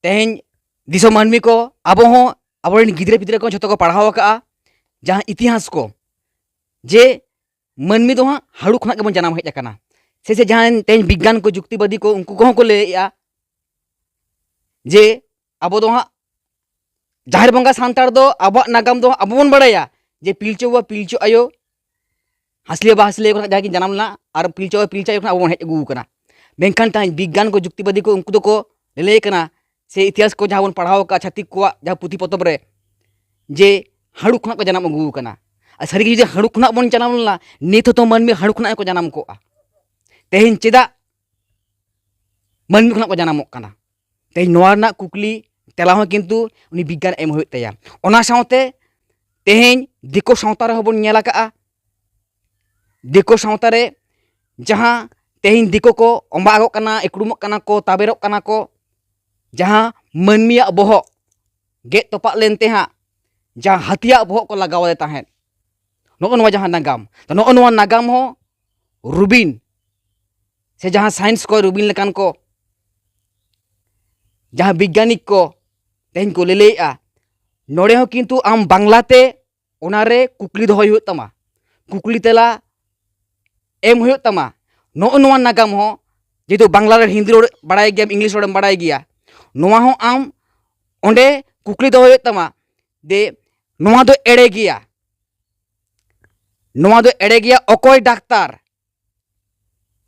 ᱛᱮᱦᱮᱧ ᱫᱤᱥᱚᱢ ᱢᱟᱹᱱᱢᱤ ᱠᱚ, ᱟᱵᱚ ᱦᱚᱸ, ᱟᱵᱚᱨᱮᱱ ᱜᱤᱫᱽᱨᱟᱹ ᱯᱤᱫᱽᱨᱟᱹ ᱠᱚ ᱡᱷᱚᱛᱚ ᱠᱚ ᱯᱟᱲᱦᱟᱣ ᱟᱠᱟᱜᱼᱟ ᱡᱟᱦᱟᱸ ᱤᱛᱤᱦᱟᱥ ᱠᱚ, ᱡᱮ ᱢᱟᱹᱱᱢᱤ ᱫᱚ ᱦᱟᱸᱜ ᱦᱟᱹᱲᱩ ᱠᱷᱚᱱᱟᱜ ᱜᱮᱵᱚᱱ ᱡᱟᱱᱟᱢ ᱦᱮᱡ ᱟᱠᱟᱱᱟ᱾ ᱥᱮ, ᱥᱮ ᱡᱟᱦᱟᱸᱭ ᱛᱮᱦᱮᱧ ᱵᱤᱜᱽᱜᱟᱱ ᱠᱚ, ᱡᱩᱠᱛᱤᱵᱟᱫᱤ ᱠᱚ, ᱩᱱᱠᱩ ᱠᱚᱦᱚᱸ ᱠᱚ ᱞᱟᱹᱭᱮᱫᱼᱟ ᱡᱮ ᱟᱵᱚ ᱫᱚ ᱦᱟᱸᱜ ᱡᱟᱦᱮᱨ ᱵᱚᱸᱜᱟ ᱥᱟᱱᱛᱟᱲ ᱫᱚ ᱟᱵᱚᱣᱟᱜ ᱱᱟᱜᱟᱢ ᱫᱚ ᱦᱟᱸᱜ ᱟᱵᱚ ᱵᱚᱱ ᱵᱟᱲᱟᱭᱟ ᱡᱮ ᱯᱤᱞᱪᱩ ᱵᱟᱵᱟ ᱯᱤᱞᱪᱩ ᱟᱭᱳ ᱦᱟᱸᱥᱞᱤ ᱵᱟᱵᱟ ᱦᱟᱸᱥᱞᱤ ᱟᱭᱳ ᱠᱷᱚᱱᱟᱜ ᱡᱟᱦᱟᱸ ᱠᱤᱱ ᱡᱟᱱᱟᱢ ᱞᱮᱱᱟ ᱟᱨ ᱯᱤᱞᱪᱩ ᱵᱟᱵᱟ ᱯᱤᱞᱪᱩ ᱟᱭᱳ ᱠᱷᱚᱱᱟᱜ ᱟᱵᱚ ᱵᱚᱱ ᱦᱮᱡ ᱟᱹᱜᱩ ᱟᱠᱟᱱᱟ᱾ ᱢᱮᱱᱠᱷᱟᱱ ᱛᱮᱦᱮᱧ ᱵᱤᱜᱽᱜᱟᱱ ᱠᱚ, ᱡᱩᱠᱛᱤᱵᱟᱫᱤ ᱠᱚ, ᱩᱱᱠᱩ ᱫᱚᱠᱚ ᱞᱟᱹᱞᱟᱹᱭ ᱠᱟᱱᱟ ᱥᱮ ᱤᱛᱤᱦᱟᱥ ᱠᱚ ᱡᱟᱦᱟᱸ ᱵᱚᱱ ᱯᱟᱲᱦᱟᱣ ᱟᱠᱟᱫᱼᱟ ᱪᱷᱟᱹᱛᱤᱠ ᱠᱚᱣᱟᱜ ᱡᱟᱦᱟᱸ ᱯᱩᱛᱷᱤ ᱯᱚᱛᱚᱵ ᱨᱮ, ᱡᱮ ᱦᱟᱹᱲᱩ ᱠᱷᱚᱱᱟᱜ ᱠᱚ ᱡᱟᱱᱟᱢ ᱟᱹᱜᱩ ᱟᱠᱟᱱᱟ᱾ ᱟᱨ ᱥᱟᱹᱨᱤᱜᱮ ᱡᱩᱫᱤ ᱦᱟᱹᱲᱩ ᱠᱷᱚᱱᱟᱜ ᱵᱚᱱ ᱡᱟᱱᱟᱢ ᱞᱮᱱᱟ, ᱱᱤᱛ ᱦᱚᱸᱛᱚ ᱢᱟᱹᱱᱢᱤ ᱦᱟᱹᱲᱩ ᱠᱷᱚᱱᱟᱜ ᱜᱮᱠᱚ ᱡᱟᱱᱟᱢ ᱠᱚᱜᱼᱟ᱾ ᱛᱮᱦᱮᱧ ᱪᱮᱫᱟᱜ ᱢᱟᱹᱱᱢᱤ ᱠᱷᱚᱱᱟᱜ ᱠᱚ ᱡᱟᱱᱟᱢᱚᱜ ᱠᱟᱱᱟ? ᱛᱮᱦᱮᱧ ᱱᱚᱣᱟ ᱨᱮᱱᱟᱜ ᱠᱩᱠᱞᱤ ᱛᱮᱞᱟ ᱦᱚᱸ ᱠᱤᱱᱛᱩ ᱩᱱᱤ ᱵᱤᱜᱽᱜᱟᱱ ᱮᱢ ᱦᱩᱭᱩᱜ ᱛᱟᱭᱟ᱾ ᱚᱱᱟ ᱥᱟᱶᱛᱮ ᱛᱮᱦᱮᱧ ᱫᱤᱠᱩ ᱥᱟᱶᱛᱟ ᱨᱮᱦᱚᱸ ᱵᱚᱱ ᱧᱮᱞ ᱟᱠᱟᱜᱼᱟ, ᱫᱤᱠᱩ ᱥᱟᱶᱛᱟ ᱨᱮ ᱡᱟᱦᱟᱸ ᱛᱮᱦᱮᱧ ᱫᱤᱠᱩ ᱠᱚ ᱚᱢᱵᱟᱜᱚᱜ ᱠᱟᱱᱟ, ᱮᱠᱲᱩᱢᱚᱜ ᱠᱟᱱᱟ ᱠᱚ, ᱛᱟᱵᱮᱨᱚᱜ ᱠᱟᱱᱟ ᱠᱚ, ᱡᱟᱦᱟᱸ ᱢᱟᱹᱱᱢᱤᱭᱟᱜ ᱵᱚᱦᱚᱜ ᱜᱮᱫ ᱛᱚᱯᱟᱜ ᱞᱮᱱᱛᱮ ᱦᱟᱸᱜ ᱡᱟᱦᱟᱸ ᱦᱟᱹᱛᱤᱭᱟᱜ ᱵᱚᱦᱚᱜ ᱠᱚ ᱞᱟᱜᱟᱣ ᱟᱫᱮ ᱛᱟᱦᱮᱸᱫ, ᱱᱚᱜᱼᱚ ᱱᱚᱣᱟ ᱡᱟᱦᱟᱸ ᱱᱟᱜᱟᱢ, ᱛᱚ ᱱᱚᱜᱼᱚ ᱱᱚᱣᱟ ᱱᱟᱜᱟᱢ ᱦᱚᱸ ᱨᱩᱵᱤᱱ ᱥᱮ ᱡᱟᱦᱟᱸ ᱥᱟᱭᱮᱱᱥ ᱠᱚ ᱨᱩᱵᱤᱱ ᱞᱮᱠᱟᱱ ᱠᱚ, ᱡᱟᱦᱟᱸ ᱵᱤᱜᱽᱜᱟᱱᱤᱠ ᱠᱚ ᱛᱮᱦᱮᱧ ᱠᱚ ᱞᱟᱹᱞᱟᱹᱭᱮᱜᱼᱟ, ᱱᱚᱰᱮ ᱦᱚᱸ ᱠᱤᱱᱛᱩ ᱟᱢ ᱵᱟᱝᱞᱟᱛᱮ ᱚᱱᱟᱨᱮ ᱠᱩᱠᱞᱤ ᱫᱚᱦᱚᱭ ᱦᱩᱭᱩᱜ ᱛᱟᱢᱟ, ᱠᱩᱠᱞᱤ ᱛᱮᱞᱟ ᱮᱢ ᱦᱩᱭᱩᱜ ᱛᱟᱢᱟ᱾ ᱱᱚᱜᱼᱚ ᱱᱚᱣᱟ ᱱᱟᱜᱟᱢ ᱦᱚᱸ, ᱡᱮᱦᱮᱛᱩ ᱵᱟᱝᱞᱟ ᱨᱮ ᱦᱤᱱᱫᱤ ᱨᱚᱲ ᱵᱟᱲᱟᱭ ᱜᱮᱭᱟᱢ, ᱤᱝᱞᱤᱥ ᱨᱚᱲᱮᱢ ᱵᱟᱲᱟᱭ ᱜᱮᱭᱟ, ᱱᱚᱣᱟ ᱦᱚᱸ ᱟᱢ ᱚᱸᱰᱮ ᱠᱩᱠᱞᱤ ᱫᱚᱦᱚᱭ ᱦᱩᱭᱩᱜ ᱛᱟᱢᱟ, ᱡᱮ ᱱᱚᱣᱟ ᱫᱚ ᱮᱲᱮ ᱜᱮᱭᱟ, ᱱᱚᱣᱟ ᱫᱚ ᱮᱲᱮ ᱜᱮᱭᱟ, ᱚᱠᱚᱭ ᱰᱟᱠᱛᱟᱨ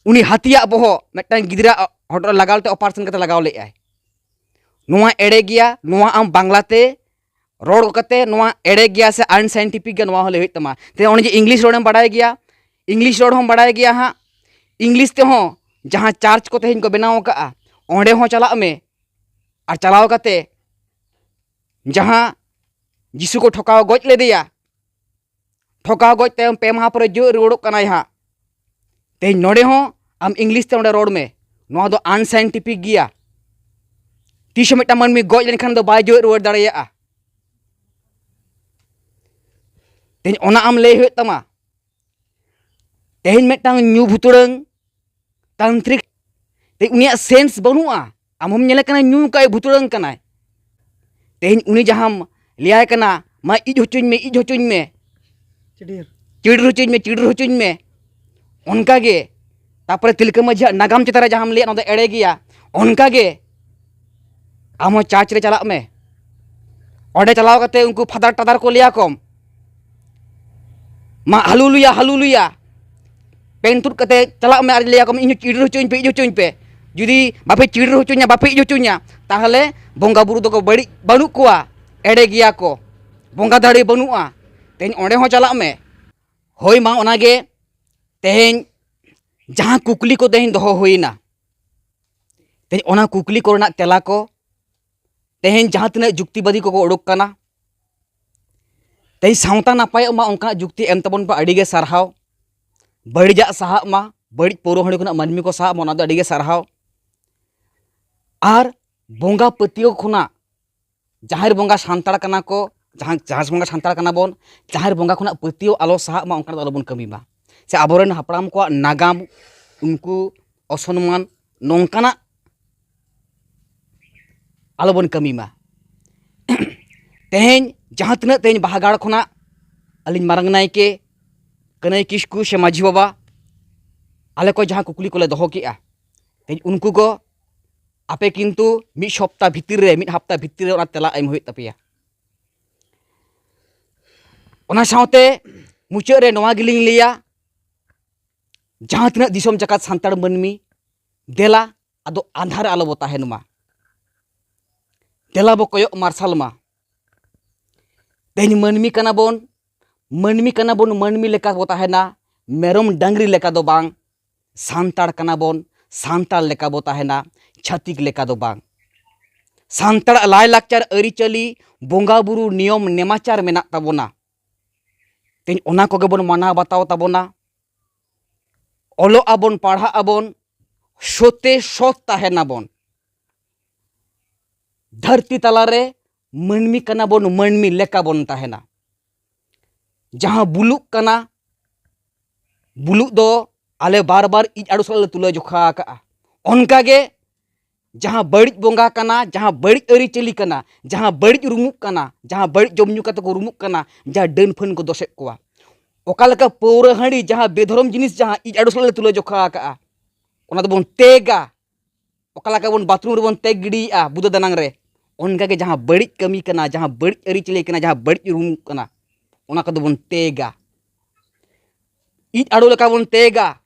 ᱩᱱᱤ ᱦᱟᱹᱛᱤᱭᱟᱜ ᱵᱚᱦᱚᱜ ᱢᱤᱫᱴᱟᱝ ᱜᱤᱫᱽᱨᱟᱹ ᱦᱚᱴᱚᱜ ᱨᱮ ᱞᱟᱜᱟᱣ ᱞᱮᱫ ᱛᱮ ᱚᱯᱟᱨᱮᱥᱚᱱ ᱠᱟᱛᱮ ᱞᱟᱜᱟᱣ ᱞᱮᱫᱼᱟᱭ? ᱱᱚᱣᱟ ᱮᱲᱮ ᱜᱮᱭᱟ, ᱱᱚᱣᱟ ᱟᱢ ᱵᱟᱝᱞᱟ ᱛᱮ ᱨᱚᱲ ᱠᱟᱛᱮ ᱱᱚᱣᱟ ᱮᱲᱮ ᱜᱮᱭᱟ ᱥᱮ ᱟᱱᱥᱟᱭᱮᱱᱴᱤᱯᱷᱤᱠ ᱜᱮᱭᱟ, ᱱᱚᱣᱟ ᱦᱚᱸ ᱞᱟᱹᱭ ᱦᱩᱭᱩᱜ ᱛᱟᱢᱟ᱾ ᱛᱮ ᱚᱱᱮ ᱡᱮ ᱤᱝᱞᱤᱥ ᱨᱚᱲᱮᱢ ᱵᱟᱲᱟᱭ ᱜᱮᱭᱟ, ᱤᱝᱞᱤᱥ ᱨᱚᱲ ᱦᱚᱸᱢ ᱵᱟᱲᱟᱭ ᱜᱮᱭᱟ ᱦᱟᱸᱜ, ᱤᱝᱞᱤᱥ ᱛᱮᱦᱚᱸ ᱡᱟᱦᱟᱸ ᱪᱟᱨᱪ ᱠᱚ ᱛᱮᱦᱮᱧ ᱠᱚ ᱵᱮᱱᱟᱣ ᱟᱠᱟᱫᱼᱟ, ᱚᱸᱰᱮ ᱦᱚᱸ ᱪᱟᱞᱟᱜ ᱢᱮ᱾ ᱟᱨ ᱪᱟᱞᱟᱣ ᱠᱟᱛᱮ ᱡᱟᱦᱟᱸ ᱡᱤᱥᱩ ᱠᱚ ᱴᱷᱚᱠᱟᱣ ᱜᱚᱡ ᱞᱮᱫᱮᱭᱟ, ᱴᱷᱚᱠᱟᱣ ᱜᱚᱡ ᱛᱟᱭᱚᱢ ᱯᱮ ᱢᱟᱦᱟ ᱯᱚᱨᱮ ᱡᱤᱣᱮᱫ ᱨᱩᱣᱟᱹᱲᱚᱜ ᱠᱟᱱᱟᱭ ᱦᱟᱸᱜ᱾ ᱛᱮᱦᱮᱧ ᱱᱚᱰᱮ ᱦᱚᱸ ᱟᱢ ᱤᱝᱞᱤᱥ ᱛᱮ ᱚᱸᱰᱮ ᱨᱚᱲ ᱢᱮ, ᱱᱚᱣᱟ ᱫᱚ ᱟᱱᱥᱟᱭᱮᱱᱴᱤᱯᱷᱤᱠ ᱜᱮᱭᱟ᱾ ᱛᱤᱥ ᱦᱚᱸ ᱢᱤᱫᱴᱟᱝ ᱢᱟᱹᱱᱢᱤ ᱜᱚᱡ ᱞᱮᱱᱠᱷᱟᱱ ᱫᱚ ᱵᱟᱭ ᱡᱤᱣᱮᱫ ᱨᱩᱣᱟᱹᱲ ᱫᱟᱲᱮᱭᱟᱜᱼᱟ᱾ ᱛᱮᱦᱮᱧ ᱚᱱᱟ ᱟᱢ ᱞᱟᱹᱭ ᱦᱩᱭᱩᱜ ᱛᱟᱢᱟ᱾ ᱛᱮᱦᱮᱧ ᱢᱤᱫᱴᱟᱝ ᱧᱩ ᱵᱷᱩᱛᱩᱲᱟᱹᱝ ᱛᱟᱱᱛᱨᱤᱠ, ᱛᱮ ᱩᱱᱤᱭᱟᱜ ᱥᱮᱱᱥ ᱵᱟᱹᱱᱩᱜᱼᱟ᱾ ᱟᱢ ᱦᱚᱸᱢ ᱧᱮᱞᱮ ᱠᱟᱱᱟ ᱧᱩ ᱠᱟᱜᱼᱟᱭ, ᱵᱷᱩᱛᱩᱲᱟᱹᱝ ᱠᱟᱱᱟᱭ᱾ ᱛᱮᱦᱮᱧ ᱩᱱᱤ ᱡᱟᱦᱟᱸᱢ ᱞᱟᱹᱭᱟᱭ ᱠᱟᱱᱟ, "ᱢᱟ ᱤᱡ ᱦᱚᱪᱚᱧ ᱢᱮ, ᱤᱡ ᱦᱚᱪᱚᱧ ᱢᱮ, ᱪᱤᱰᱤᱨ᱾ ᱪᱤᱰᱤᱨ ᱦᱚᱪᱚᱧ ᱢᱮ, ᱪᱤᱰᱤᱨ ᱦᱚᱪᱚᱧ ᱢᱮ", ᱚᱱᱠᱟᱜᱮ ᱛᱟᱨᱯᱚᱨᱮ ᱛᱤᱞᱠᱟᱹ ᱢᱟᱹᱡᱷᱤᱭᱟᱜ ᱱᱟᱜᱟᱢ ᱪᱮᱛᱟᱱ ᱨᱮ ᱡᱟᱦᱟᱸᱢ ᱞᱟᱹᱭᱟ, ᱱᱚᱣᱟ ᱫᱚ ᱮᱲᱮ ᱜᱮᱭᱟ᱾ ᱚᱱᱠᱟᱜᱮ ᱟᱢ ᱦᱚᱸ ᱪᱟᱨᱪ ᱨᱮ ᱪᱟᱞᱟᱜ ᱢᱮ᱾ ᱚᱸᱰᱮ ᱪᱟᱞᱟᱣ ᱠᱟᱛᱮ ᱩᱱᱠᱩ ᱯᱷᱟᱫᱟᱨ ᱴᱟᱫᱟᱨ ᱠᱚ ᱞᱟᱹᱭᱟ ᱠᱚᱢ, "ᱢᱟ ᱦᱟᱞᱩᱞᱩᱭᱟ, ᱦᱟᱞᱩᱞᱩᱭᱟ", ᱯᱮᱱ ᱛᱩᱫ ᱠᱟᱛᱮ ᱪᱟᱞᱟᱜ ᱢᱮ ᱟᱨ ᱞᱟᱹᱭᱟ ᱠᱚᱢ, "ᱤᱧ ᱦᱚᱸ ᱪᱤᱰᱤᱨ ᱦᱚᱪᱚᱧ ᱯᱮ, ᱤᱡ ᱦᱚᱪᱚᱧ ᱯᱮ᱾ ᱡᱩᱫᱤ ᱵᱟᱯᱮ ᱪᱤᱰᱤᱨ ᱦᱚᱪᱚᱧᱟ, ᱵᱟᱯᱮ ᱤᱡ ᱦᱚᱪᱚᱧᱟ, ᱛᱟᱦᱚᱞᱮ ᱵᱚᱸᱜᱟ ᱵᱩᱨᱩ ᱫᱚᱠᱚ ᱵᱟᱹᱲᱤᱡ, ᱵᱟᱹᱱᱩᱜ ᱠᱚᱣᱟ, ᱮᱲᱮ ᱜᱮᱭᱟ ᱠᱚ, ᱵᱚᱸᱜᱟ ᱫᱟᱲᱮ ᱵᱟᱹᱱᱩᱜᱼᱟ, ᱛᱮᱦᱮᱧ ᱚᱸᱰᱮ ᱦᱚᱸ ᱪᱟᱞᱟᱜ ᱢᱮ᱾" ᱦᱳᱭ, ᱢᱟ ᱚᱱᱟᱜᱮ ᱛᱮᱦᱮᱧ ᱡᱟᱦᱟᱸ ᱠᱩᱠᱞᱤ ᱠᱚ ᱛᱮᱦᱮᱧ ᱫᱚᱦᱚ ᱦᱩᱭᱱᱟ, ᱛᱮᱦᱮᱧ ᱚᱱᱟ ᱠᱩᱠᱞᱤ ᱠᱚᱨᱮᱱᱟᱜ ᱛᱮᱞᱟ ᱠᱚ ᱛᱮᱦᱮᱧ ᱡᱟᱦᱟᱸ ᱛᱤᱱᱟᱹᱜ ᱡᱩᱠᱛᱤᱵᱟᱫᱤ ᱠᱚᱠᱚ ᱩᱰᱩᱠ ᱠᱟᱱᱟ, ᱛᱮᱦᱮᱧ ᱥᱟᱶᱛᱟ ᱱᱟᱯᱟᱭᱚᱜ ᱢᱟ, ᱚᱱᱠᱟᱱᱟᱜ ᱡᱩᱠᱛᱤ ᱮᱢ ᱛᱟᱵᱚᱱ ᱯᱮ, ᱟᱹᱰᱤ ᱜᱮ ᱥᱟᱨᱦᱟᱣ᱾ ᱵᱟᱹᱲᱤᱡᱟᱜ ᱥᱟᱦᱟᱜ ᱢᱟ, ᱵᱟᱹᱲᱤᱡ ᱯᱟᱹᱣᱨᱟᱹ ᱦᱟᱺᱰᱤ ᱠᱷᱚᱱᱟᱜ ᱢᱟᱹᱱᱢᱤ ᱠᱚ ᱥᱟᱦᱟᱜ ᱢᱟ, ᱚᱱᱟ ᱫᱚ ᱟᱹᱰᱤ ᱜᱮ ᱥᱟᱨᱦᱟᱣ᱾ ᱟᱨ ᱵᱚᱸᱜᱟ ᱯᱟᱹᱛᱭᱟᱹᱣ ᱠᱷᱚᱱᱟᱜ, ᱡᱟᱦᱮᱨ ᱵᱚᱸᱜᱟ ᱥᱟᱱᱛᱟᱲ ᱠᱟᱱᱟ ᱠᱚ, ᱡᱟᱦᱟᱸ, ᱡᱟᱦᱮᱨ ᱵᱚᱸᱜᱟ ᱥᱟᱱᱛᱟᱲ ᱠᱟᱱᱟ ᱵᱚᱱ, ᱡᱟᱦᱮᱨ ᱵᱚᱸᱜᱟ ᱠᱷᱚᱱᱟᱜ ᱯᱟᱹᱛᱭᱟᱹᱣ ᱟᱞᱚ ᱥᱟᱦᱟᱜ ᱢᱟ, ᱚᱱᱠᱟᱱᱟᱜ ᱫᱚ ᱟᱞᱚᱵᱚᱱ ᱠᱟᱹᱢᱤ ᱢᱟ᱾ ᱥᱮ ᱟᱵᱚᱨᱮᱱ ᱦᱟᱯᱲᱟᱢ ᱠᱚᱣᱟᱜ ᱱᱟᱜᱟᱢ, ᱩᱱᱠᱩ ᱚᱥᱚᱱᱢᱟᱱ, ᱱᱚᱝᱠᱟᱱᱟᱜ ᱟᱞᱚᱵᱚᱱ ᱠᱟᱹᱢᱤ ᱢᱟ᱾ ᱛᱮᱦᱮᱧ ᱡᱟᱦᱟᱸ ᱛᱤᱱᱟᱹᱜ ᱛᱮᱦᱮᱧ ᱵᱟᱦᱟᱜᱟᱲ ᱠᱷᱚᱱᱟᱜ ᱟᱹᱞᱤᱧ ᱢᱟᱨᱟᱝ ᱱᱟᱭᱠᱮ, ᱠᱟᱹᱱᱟᱹᱭ ᱠᱤᱥᱠᱩ ᱥᱮ ᱢᱟᱹᱡᱷᱤ ᱵᱟᱵᱟ, ᱟᱞᱮ ᱠᱚ ᱡᱟᱦᱟᱸ ᱠᱩᱠᱞᱤ ᱠᱚᱞᱮ ᱫᱚᱦᱚ ᱠᱮᱜᱼᱟ, ᱛᱮᱦᱮᱧ ᱩᱱᱠᱩ ᱠᱚ, ᱟᱯᱮ ᱠᱤᱱᱛᱩ ᱢᱤᱫ ᱥᱚᱯᱛᱟ ᱵᱷᱤᱛᱤᱨ ᱨᱮ, ᱢᱤᱫ ᱦᱟᱯᱛᱟ ᱵᱷᱤᱛᱤᱨ ᱨᱮ ᱚᱱᱟ ᱛᱮᱞᱟ ᱮᱢ ᱦᱩᱭᱩᱜ ᱛᱟᱯᱮᱭᱟ᱾ ᱚᱱᱟ ᱥᱟᱶᱛᱮ ᱢᱩᱪᱟᱹᱫ ᱨᱮ ᱱᱚᱣᱟ ᱜᱮᱞᱤᱧ ᱞᱟᱹᱭᱟ, ᱡᱟᱦᱟᱸ ᱛᱤᱱᱟᱹᱜ ᱫᱤᱥᱚᱢ ᱡᱟᱠᱟᱛ ᱥᱟᱱᱛᱟᱲ ᱢᱟᱹᱱᱢᱤ, ᱫᱮᱞᱟ ᱟᱫᱚ ᱟᱸᱫᱷᱟᱨ ᱨᱮ ᱟᱞᱚ ᱵᱚ ᱛᱟᱦᱮᱱ ᱢᱟ᱾ ᱫᱮᱞᱟ ᱵᱚ ᱠᱚᱭᱚᱜ ᱢᱟᱨᱥᱟᱞ ᱢᱟ᱾ ᱛᱮᱦᱮᱧ ᱢᱟᱹᱱᱢᱤ ᱠᱟᱱᱟ ᱵᱚᱱ, ᱢᱟᱹᱱᱢᱤ ᱠᱟᱱᱟ ᱵᱚᱱ, ᱢᱟᱹᱱᱢᱤ ᱞᱮᱠᱟ ᱵᱚ ᱛᱟᱦᱮᱱᱟ, ᱢᱮᱨᱚᱢ ᱰᱟᱝᱨᱤ ᱞᱮᱠᱟ ᱫᱚ ᱵᱟᱝ᱾ ᱥᱟᱱᱛᱟᱲ ᱠᱟᱱᱟ ᱵᱚᱱ, ᱥᱟᱱᱛᱟᱲ ᱞᱮᱠᱟ ᱵᱚ ᱛᱟᱦᱮᱱᱟ, ᱪᱷᱟᱹᱛᱤᱠ ᱞᱮᱠᱟ ᱫᱚ ᱵᱟᱝ᱾ ᱥᱟᱱᱛᱟᱲᱟᱜ ᱞᱟᱭᱼᱞᱟᱠᱪᱟᱨ, ᱟᱹᱨᱤᱪᱟᱹᱞᱤ, ᱵᱚᱸᱜᱟ ᱵᱩᱨᱩ, ᱱᱤᱭᱚᱢ ᱱᱮᱢᱟᱪᱟᱨ ᱢᱮᱱᱟᱜ ᱛᱟᱵᱚᱱᱟ᱾ ᱛᱮᱦᱮᱧ ᱚᱱᱟ ᱠᱚᱜᱮ ᱵᱚᱱ ᱢᱟᱱᱟᱣ ᱵᱟᱛᱟᱣ ᱛᱟᱵᱚᱱᱟ᱾ ᱚᱞᱚᱜ ᱟᱵᱚᱱ, ᱯᱟᱲᱦᱟᱜ ᱟᱵᱚᱱ, ᱥᱚᱛᱮ ᱥᱚᱛ ᱛᱟᱦᱮᱱᱟᱵᱚᱱ᱾ ᱫᱷᱟᱹᱨᱛᱤ ᱛᱟᱞᱟᱨᱮ ᱢᱟᱹᱱᱢᱤ ᱠᱟᱱᱟ ᱵᱚᱱ, ᱢᱟᱹᱱᱢᱤ ᱞᱮᱠᱟ ᱵᱚᱱ ᱛᱟᱦᱮᱱᱟ᱾ ᱡᱟᱦᱟᱸ ᱵᱩᱞᱩᱜ ᱠᱟᱱᱟ, ᱵᱩᱞᱩᱜ ᱫᱚ ᱟᱞᱮ ᱵᱟᱨ ᱵᱟᱨ ᱤᱡ ᱟᱲᱩ ᱥᱟᱞᱟᱜ ᱞᱮ ᱛᱩᱞᱟᱹ ᱡᱚᱠᱷᱟ ᱟᱠᱟᱜᱼᱟ᱾ ᱚᱱᱠᱟᱜᱮ ᱡᱟᱦᱟᱸ ᱵᱟᱹᱲᱤᱡ ᱵᱚᱸᱜᱟ ᱠᱟᱱᱟ, ᱡᱟᱦᱟᱸ ᱵᱟᱹᱲᱤᱡ ᱟᱹᱨᱤᱪᱟᱹᱞᱤ ᱠᱟᱱᱟ, ᱡᱟᱦᱟᱸ ᱵᱟᱹᱲᱤᱡ ᱨᱩᱢᱩᱜ ᱠᱟᱱᱟ, ᱡᱟᱦᱟᱸ ᱵᱟᱹᱲᱤᱡ ᱡᱚᱢ ᱧᱩ ᱠᱟᱛᱮ ᱠᱚ ᱨᱩᱢᱩᱜ ᱠᱟᱱᱟ, ᱡᱟᱦᱟᱸ ᱰᱟᱹᱱ ᱯᱷᱟᱹᱱ ᱠᱚ ᱫᱚᱥᱮᱫ ᱠᱚᱣᱟ, ᱚᱠᱟ ᱞᱮᱠᱟ ᱯᱟᱹᱣᱨᱟᱹ ᱦᱟᱺᱰᱤ, ᱡᱟᱦᱟᱸ ᱵᱮᱫᱷᱚᱨᱚᱢ ᱡᱤᱱᱤᱥ, ᱡᱟᱦᱟᱸ ᱤᱡ ᱟᱲᱩ ᱥᱟᱞᱟᱜ ᱞᱮ ᱛᱩᱞᱟᱹ ᱡᱚᱠᱷᱟ ᱟᱠᱟᱜᱼᱟ, ᱚᱱᱟ ᱫᱚᱵᱚᱱ ᱛᱮᱜᱟ᱾ ᱚᱠᱟ ᱞᱮᱠᱟ ᱵᱚᱱ ᱵᱟᱛᱷᱨᱩᱢ ᱨᱮᱵᱚᱱ ᱛᱮᱜ ᱜᱤᱰᱤᱭᱮᱫᱼᱟ ᱵᱩᱫᱟᱹ ᱫᱟᱱᱟᱝ ᱨᱮ, ᱚᱱᱠᱟᱜᱮ ᱡᱟᱦᱟᱸ ᱵᱟᱹᱲᱤᱡ ᱠᱟᱹᱢᱤ ᱠᱟᱱᱟ, ᱡᱟᱦᱟᱸ ᱵᱟᱹᱲᱤᱡ ᱟᱹᱨᱤᱪᱟᱹᱞᱤ ᱠᱟᱱᱟ, ᱡᱟᱦᱟᱸ ᱵᱟᱹᱲᱤᱡ ᱨᱩᱢᱩᱜ ᱠᱟᱱᱟ, ᱚᱱᱟ ᱠᱚᱫᱚ ᱵᱚᱱ ᱛᱮᱜᱟ᱾ ᱤᱡ ᱟᱲᱩ ᱞᱮᱠᱟ ᱵᱚᱱ ᱛᱮᱜᱟ,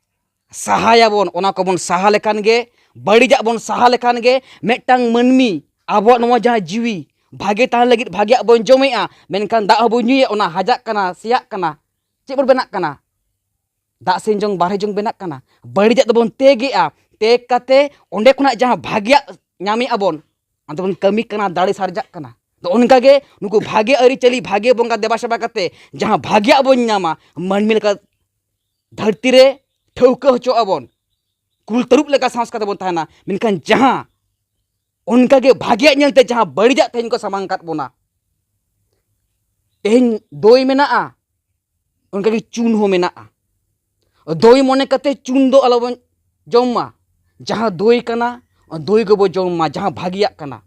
ᱥᱟᱦᱟᱭᱟᱵᱚᱱ᱾ ᱚᱱᱟ ᱠᱚᱵᱚᱱ ᱥᱟᱦᱟ ᱞᱮᱠᱷᱟᱱ ᱜᱮ, ᱵᱟᱹᱲᱤᱡᱟᱜ ᱵᱚᱱ ᱥᱟᱦᱟ ᱞᱮᱠᱷᱟᱱ ᱜᱮ, ᱢᱤᱫᱴᱟᱝ ᱢᱟᱹᱱᱢᱤ ᱟᱵᱚᱣᱟᱜ ᱱᱚᱣᱟ ᱡᱟᱦᱟᱸ ᱡᱤᱣᱤ ᱵᱷᱟᱜᱮ ᱛᱟᱦᱮᱱ ᱞᱟᱹᱜᱤᱫ ᱵᱷᱟᱜᱮᱭᱟᱜ ᱵᱚᱱ ᱡᱚᱢᱮᱜᱼᱟ, ᱢᱮᱱᱠᱷᱟᱱ ᱫᱟᱜ ᱦᱚᱸᱵᱚᱱ ᱧᱩᱭᱮᱫ, ᱚᱱᱟ ᱦᱟᱡᱟᱜ ᱠᱟᱱᱟ, ᱥᱮᱭᱟᱜ ᱠᱟᱱᱟ, ᱪᱮᱫ ᱵᱚᱱ ᱵᱮᱱᱟᱜ ᱠᱟᱱᱟ? ᱫᱟᱜ ᱥᱮᱱ ᱡᱚᱝ ᱵᱟᱨᱦᱮ ᱡᱚᱝ ᱵᱮᱱᱟᱜ ᱠᱟᱱᱟ᱾ ᱵᱟᱹᱲᱤᱡᱟᱜ ᱫᱚᱵᱚᱱ ᱛᱮᱜᱮᱜᱼᱟ, ᱛᱮᱜ ᱠᱟᱛᱮ ᱚᱸᱰᱮ ᱠᱷᱚᱱᱟᱜ ᱡᱟᱦᱟᱸ ᱵᱷᱟᱜᱮᱭᱟᱜ ᱧᱟᱢᱮᱜᱼᱟ ᱵᱚᱱ, ᱟᱫᱚ ᱵᱚᱱ ᱠᱟᱹᱢᱤ ᱠᱟᱱᱟ, ᱫᱟᱲᱮ ᱥᱟᱨᱡᱟᱜ ᱠᱟᱱᱟ᱾ ᱛᱚ ᱚᱱᱠᱟᱜᱮ ᱱᱩᱠᱩ ᱵᱷᱟᱜᱮ ᱟᱹᱨᱤᱪᱟᱹᱞᱤ, ᱵᱷᱟᱜᱮ ᱵᱚᱸᱜᱟ ᱫᱮᱵᱟ ᱥᱮᱵᱟ ᱠᱟᱛᱮ ᱡᱟᱦᱟᱸ ᱵᱷᱟᱜᱮᱭᱟᱜ ᱵᱚᱱ ᱧᱟᱢᱟ, ᱢᱟᱹᱱᱢᱤ ᱞᱮᱠᱟ ᱫᱷᱟᱹᱨᱛᱤ ᱨᱮ ᱴᱷᱟᱹᱣᱠᱟᱹ ᱦᱚᱪᱚᱜ ᱟᱵᱚᱱ, ᱠᱩᱞ ᱛᱟᱹᱨᱩᱵ ᱞᱮᱠᱟ ᱥᱟᱦᱚᱥ ᱠᱟᱛᱮ ᱵᱚᱱ ᱛᱟᱦᱮᱱᱟ᱾ ᱢᱮᱱᱠᱷᱟᱱ ᱡᱟᱦᱟᱸ ᱚᱱᱠᱟᱜᱮ ᱵᱷᱟᱜᱮᱭᱟᱜ ᱧᱮᱞᱛᱮ ᱡᱟᱦᱟᱸ ᱵᱟᱹᱲᱤᱡᱟᱜ ᱛᱮᱦᱮᱧ ᱠᱚ ᱥᱟᱢᱟᱝ ᱠᱟᱫ ᱵᱚᱱᱟ, ᱛᱮᱦᱮᱧ ᱫᱳᱭ ᱢᱮᱱᱟᱜᱼᱟ, ᱚᱱᱠᱟᱜᱮ ᱪᱩᱱ ᱦᱚᱸ ᱢᱮᱱᱟᱜᱼᱟ᱾ ᱫᱳᱭ ᱢᱚᱱᱮ ᱠᱟᱛᱮ ᱪᱩᱱ ᱫᱚ ᱟᱞᱚᱵᱚᱱ ᱡᱚᱢ ᱢᱟ᱾ ᱡᱟᱦᱟᱸ ᱫᱳᱭ ᱠᱟᱱᱟ, ᱫᱳᱭ ᱜᱮᱵᱚ ᱡᱚᱢ ᱢᱟ, ᱡᱟᱦᱟᱸ ᱵᱷᱟᱜᱮᱭᱟᱜ ᱠᱟᱱᱟ᱾